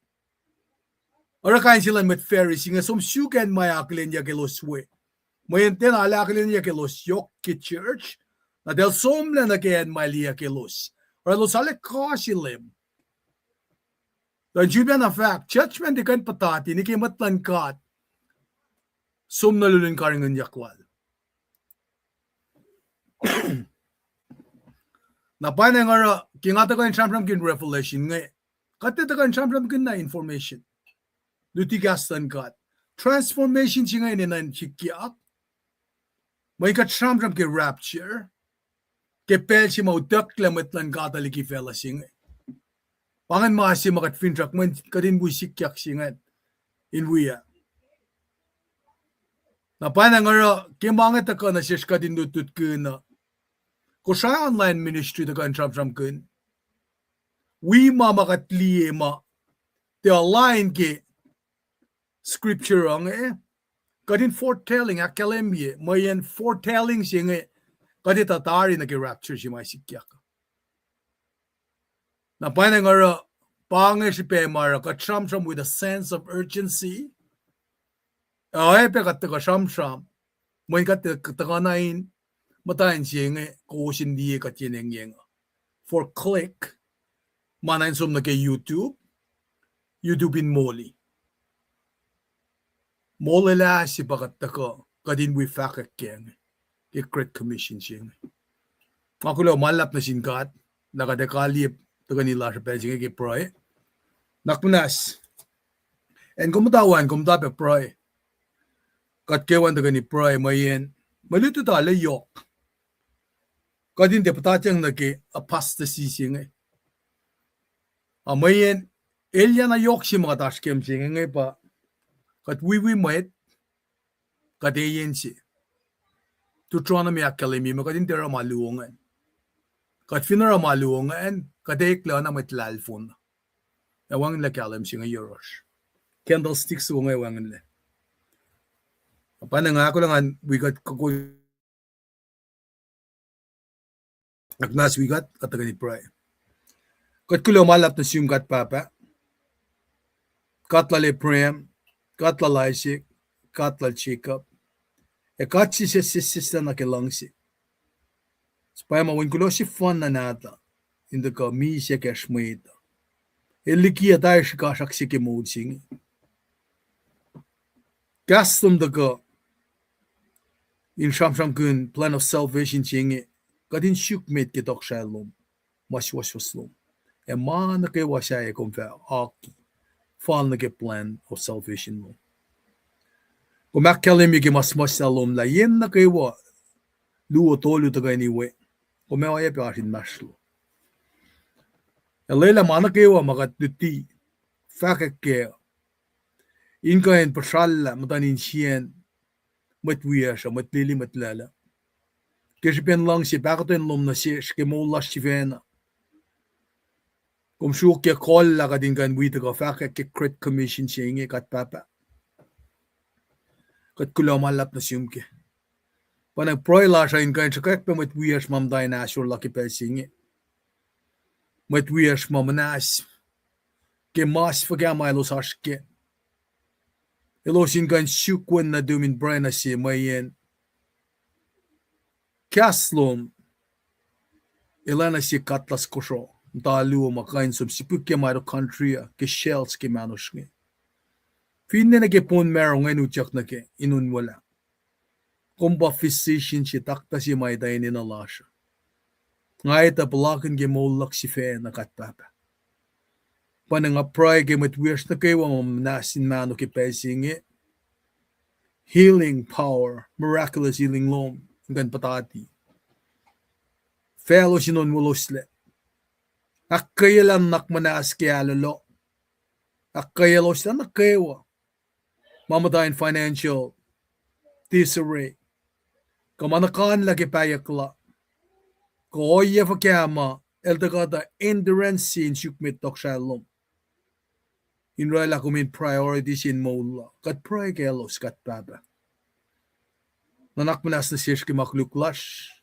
oruh kain se luhn mwet Pharisee inge, som suk acn ma akihlenyuck elos we. Mweyen tiacna akihlenyuck elos yohk ke church, na eltahl somlah nuh ke acn ma liyeyuck elos. Oruh elos arlac kuh se Leum. Tuh in sulpac na fahk, judgment ac kuh in puhtati nwe ke mwet luhn God som nuh lulun karihngihnyuck lal. Na pwacnwacng oruh ke nga tuhkuh in sramsramkihn Revelation inge, kuht tiac tuhkuh in sramsramkihn na information, luti kahs luhn God. Transformation se inge enenuh in sikyak mweyen kuht sramsram ke rapture, ke pacl se ma utucklac mwet luhn God uh liki facluh se inge. Pa ingacn ma se ma kuht finsrak mweyen kuht in wi sikyak se ingacn in wi ah. Na pwacnwacng oruh ke ma inge tuhkuh nuh sesr kuht in lutlutkihn uh, Kosrae Online Ministry tuhkuh in sramsramkihn wi ma ma kuht liye ma tiac align ke scripture uh inge, kuht in foretelling, ahkkahlwemye mweyen foretelling se inge kuht etuh tari nuh ke rapture se ma sikyak. Na pwacnwacng oruh pa inge srihpac ma oruh kuht sramsram with a sense of urgency. Ac oacyacpac kuht tuhkuh sramsram mweyen kuht tuhkuh na in muhta in se inge kowos in liye kuht yen engyeng uh. For click, ma na in som nuh ke YouTube, YouTube in moli. Molwelah se pa kuht tuhkuh, kuht in wi fahkwack ke inge, ke Great Commission se inge. Nga kuloh ma luhlahp nuh sin God lah kuht ac kaliye tuhkweni lasr pacl se inge ke pruhe. Nuhnak muhnahs, acn kom muhta we an, kom muhta pac pruhe. Kuht kwewa in tuhkweni pruhe mweyen mwe lutlut uh arlac yohk. Kuht in tiac puhtatyang nuh ke apostasy se inge. A mweyen elyah na yohk se ma kuht oasr ke mihsenge inge pa kuht wiwi mwet, kuht eyen se. Deuteronomy ahkkahlwemye muh kuht in tiac oruh ma luo ingacn. Kuht fin oruh ma luo ingacn, kuht eklac oacna mwet lahlfon. Ac wacngihnlac kahlwem se inge yohrohsr. Candlestick se inge wacngihnlac. Pa na nga ahkolah ngan wi kuht, kuh, ahkmas wi kuht, kuht tuhkweni pruhe. Kuht kuloh ma luhlahp nuh sum God Pahpah, God lal Abraham, God lal Isaac, God lal Jacob, ac God sesseslah nuh ke luhngse. Suhpwacma wen kuloh sefanna nahtuh in tuhkuh misac kacsr mwet uh, el liki atac srihkasrak se ke moul se inge. Kahs lom tuhkuh in sramsramkihn plan of salvation se inge, kuht in suk met ke tohkohsrahi lom, ma suwohswohs lom, ac ma nuh kwewa sahyac kom fah oaki fal nuh ke plan of salvation lom. Kom ahkkahlwemye ke ma suhmuhslah lom lah yen nuh kwewa luo tolu tuhkweni we, kom ac oacyacpac oasr inmahsrlon. Ac lwelah ma nuh kwewa ma kuht luti fahkwack kac in kuh in puhsrallah muhtuhn insiyacn mwet wiyacsr uh, mwet lili, mwet lwelah, ke srihpen luhngse pahkotwen lom nuh sesr ke moul lasr sifacna. Kom sruokyac kohllah kuht in kuh in wi tuhkuh fahkwack ke Great Commission se inge, God Pahpah. Kuht kuloh ma luhlahp nuh sum kac. Pa na pruhe lasr uh in kuh in sruhkwack pac mwet wiyacsr ma muhta in ahsor la ke pacl se inge, mwet wiyacsr ma muhnahs ke mas fuhkah ma elos oasr kac, elos in kuh in suk wen nuhtum in pruhe nuh se mweyen kahs lom el oacna sie katlas kosro muhta luo ma kuh in som sipihkye mitochondria ke cells ke mahnosr inge. Finne nuh ke bone marrow ingacn utyak nuh ke in onwelah. Kom pa physician se, taktuh se ma etuh enenuh lasr uh. Nga etuh puhlakihn ke moul luhk sifacna, God Pahpah. Pa na nga pruhe ke mwet wiyacsr nuh kwewa ma muhnahs in mahno ke pacl se inge, healing power, miraculous healing lom in kuh in puhtati faclos in onweloslac. Ahkkweyelah nuhnak muhnahs ke ahlolo. Ahkkweyeloslac nuh kwewa ma muhta in financial disarray, kuh ma nuhkanlah ke pahyuck la, kuh ohiyac fuhkah ma el tuhkuh tuh hindrance se in suk met tohkohsrahi lom in oraclah kom in priority se in moul la. Kuht pruhe kaclos, God Pahpah. Nuhnak muhnahs nuh sesr ke ma koluk lasr,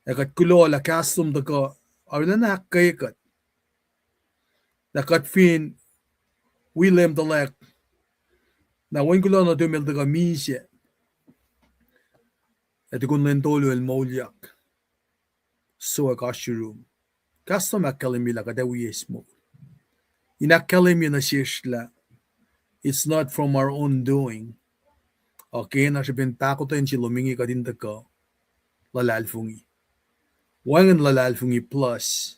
ac kuht kuloh lah kahs lom tuhkuh arulacna ahkkweye kuht lah kuht fin wi Leum tuhlac, na wen kuloh nuhtum el tuhkuh misac, ac tukun lwen tolu el moulyak, sowack oasr yurum. Kahs lom ahkkahlwemye lah kuht ac wi eis moul. In ahkkahlwemye nuh sesr lah it's not from our own doing, a kena srihpen pahkotwen se lom inge kuht in tuhkuh luhlahlfongi. Wacngihn luhlahlfongi plus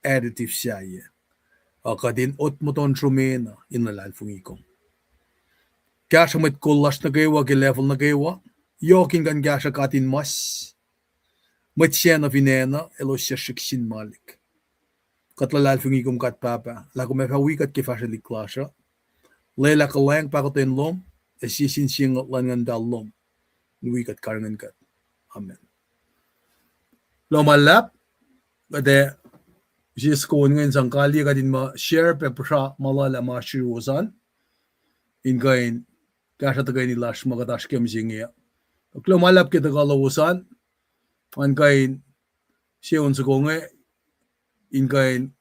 additive sahyac, a kuht in otmoton sromacna in luhlahlfongi kom. Kahsruh mwet kol lasr nuh kwewa ke level nuh kwewa, yohk in kuh in kahsruh katinmas, mwet sacna fin acn uh elos suc srihk sin malik. Kuht luhlahlfongi kom, God Pahpah, lah kom ac fah wi kuht ke fahsrwelihk lasr uh. Lwelah kuhlwacng pahkotwen lom, ac sie sin sie luhn nguhn muhtahl lom in wi kuht, karihngihn kuht. Amen. Kuloh ma luhlahp. Kuht ac use soko ingacn sang kaliyac kuht in muh share pac puhsra ma lal ah ma oasr yuruwos an, in kuh in kahsruh tuhkweni lasr ma kuht oasr ke mihsenge uh. Kuloh ma luhlahp ke tuhkuh lowos an, an kuh in se on soko inge, in kuh in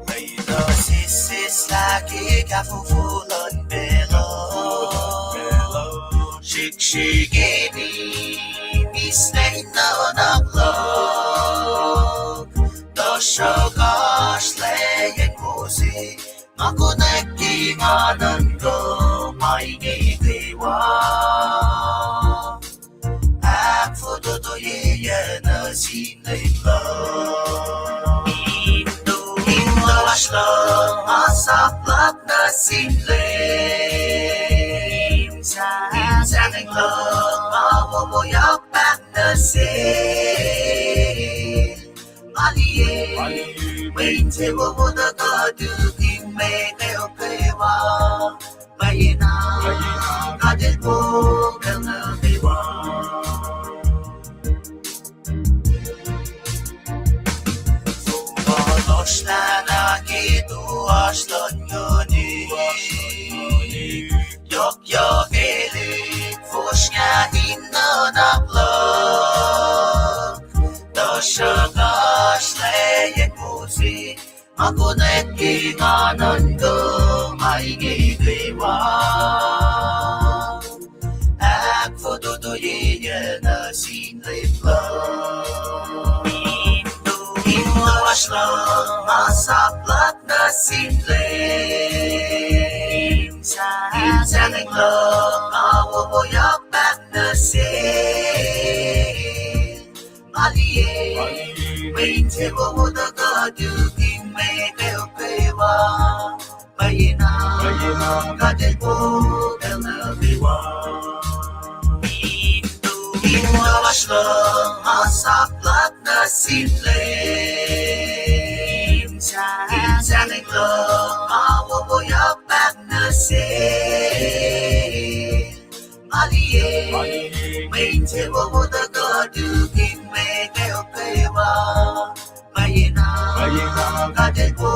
Mwet uh sesseslah ke kahfofo luhn pacl uh, srihksrihk ac mimis nuhnak luhk, tuhsruhk oasr lwacyacn Moses ma konwacack ke nga nuhnkuh ma inge kwewa. Ahkfototoyeyuck nuh sin Leum. Ip lasr luhk ma saklak nuh sin Leum. Liye, mwe insewowo tuhkuh tukihn me kweok kwewa. Pwacyena, God El po pacl nuh kwewa. Lohsrlah na ke toasr luhn nguhn, yohkyohkelihk fosrngah in nuhnak luhk. Tuhsruhk oasr lwacyacn Moses, ma konwacack ke nga nuhnkuh ma inge kwewa. Ahkfototoyeyacl nuh sin Leum luhk. In toasr luhk ma sap luhk nuh sin Leum, in sahngweng luhk ma wowoyak pac nuh sel. Nga liye, mwe insewowo tuhkuh tukihn me kweok kwewa. Pwacyena, God El po pacl nuh kwewa. In toasr luhk ma sap luhk nuh sin Leum, in sahngweng luhk ma wowoyak pac nuh sel. Nga liye, mwe insewowo tuhkuh tukihn me kweok kwewa. Pwacyena, God El po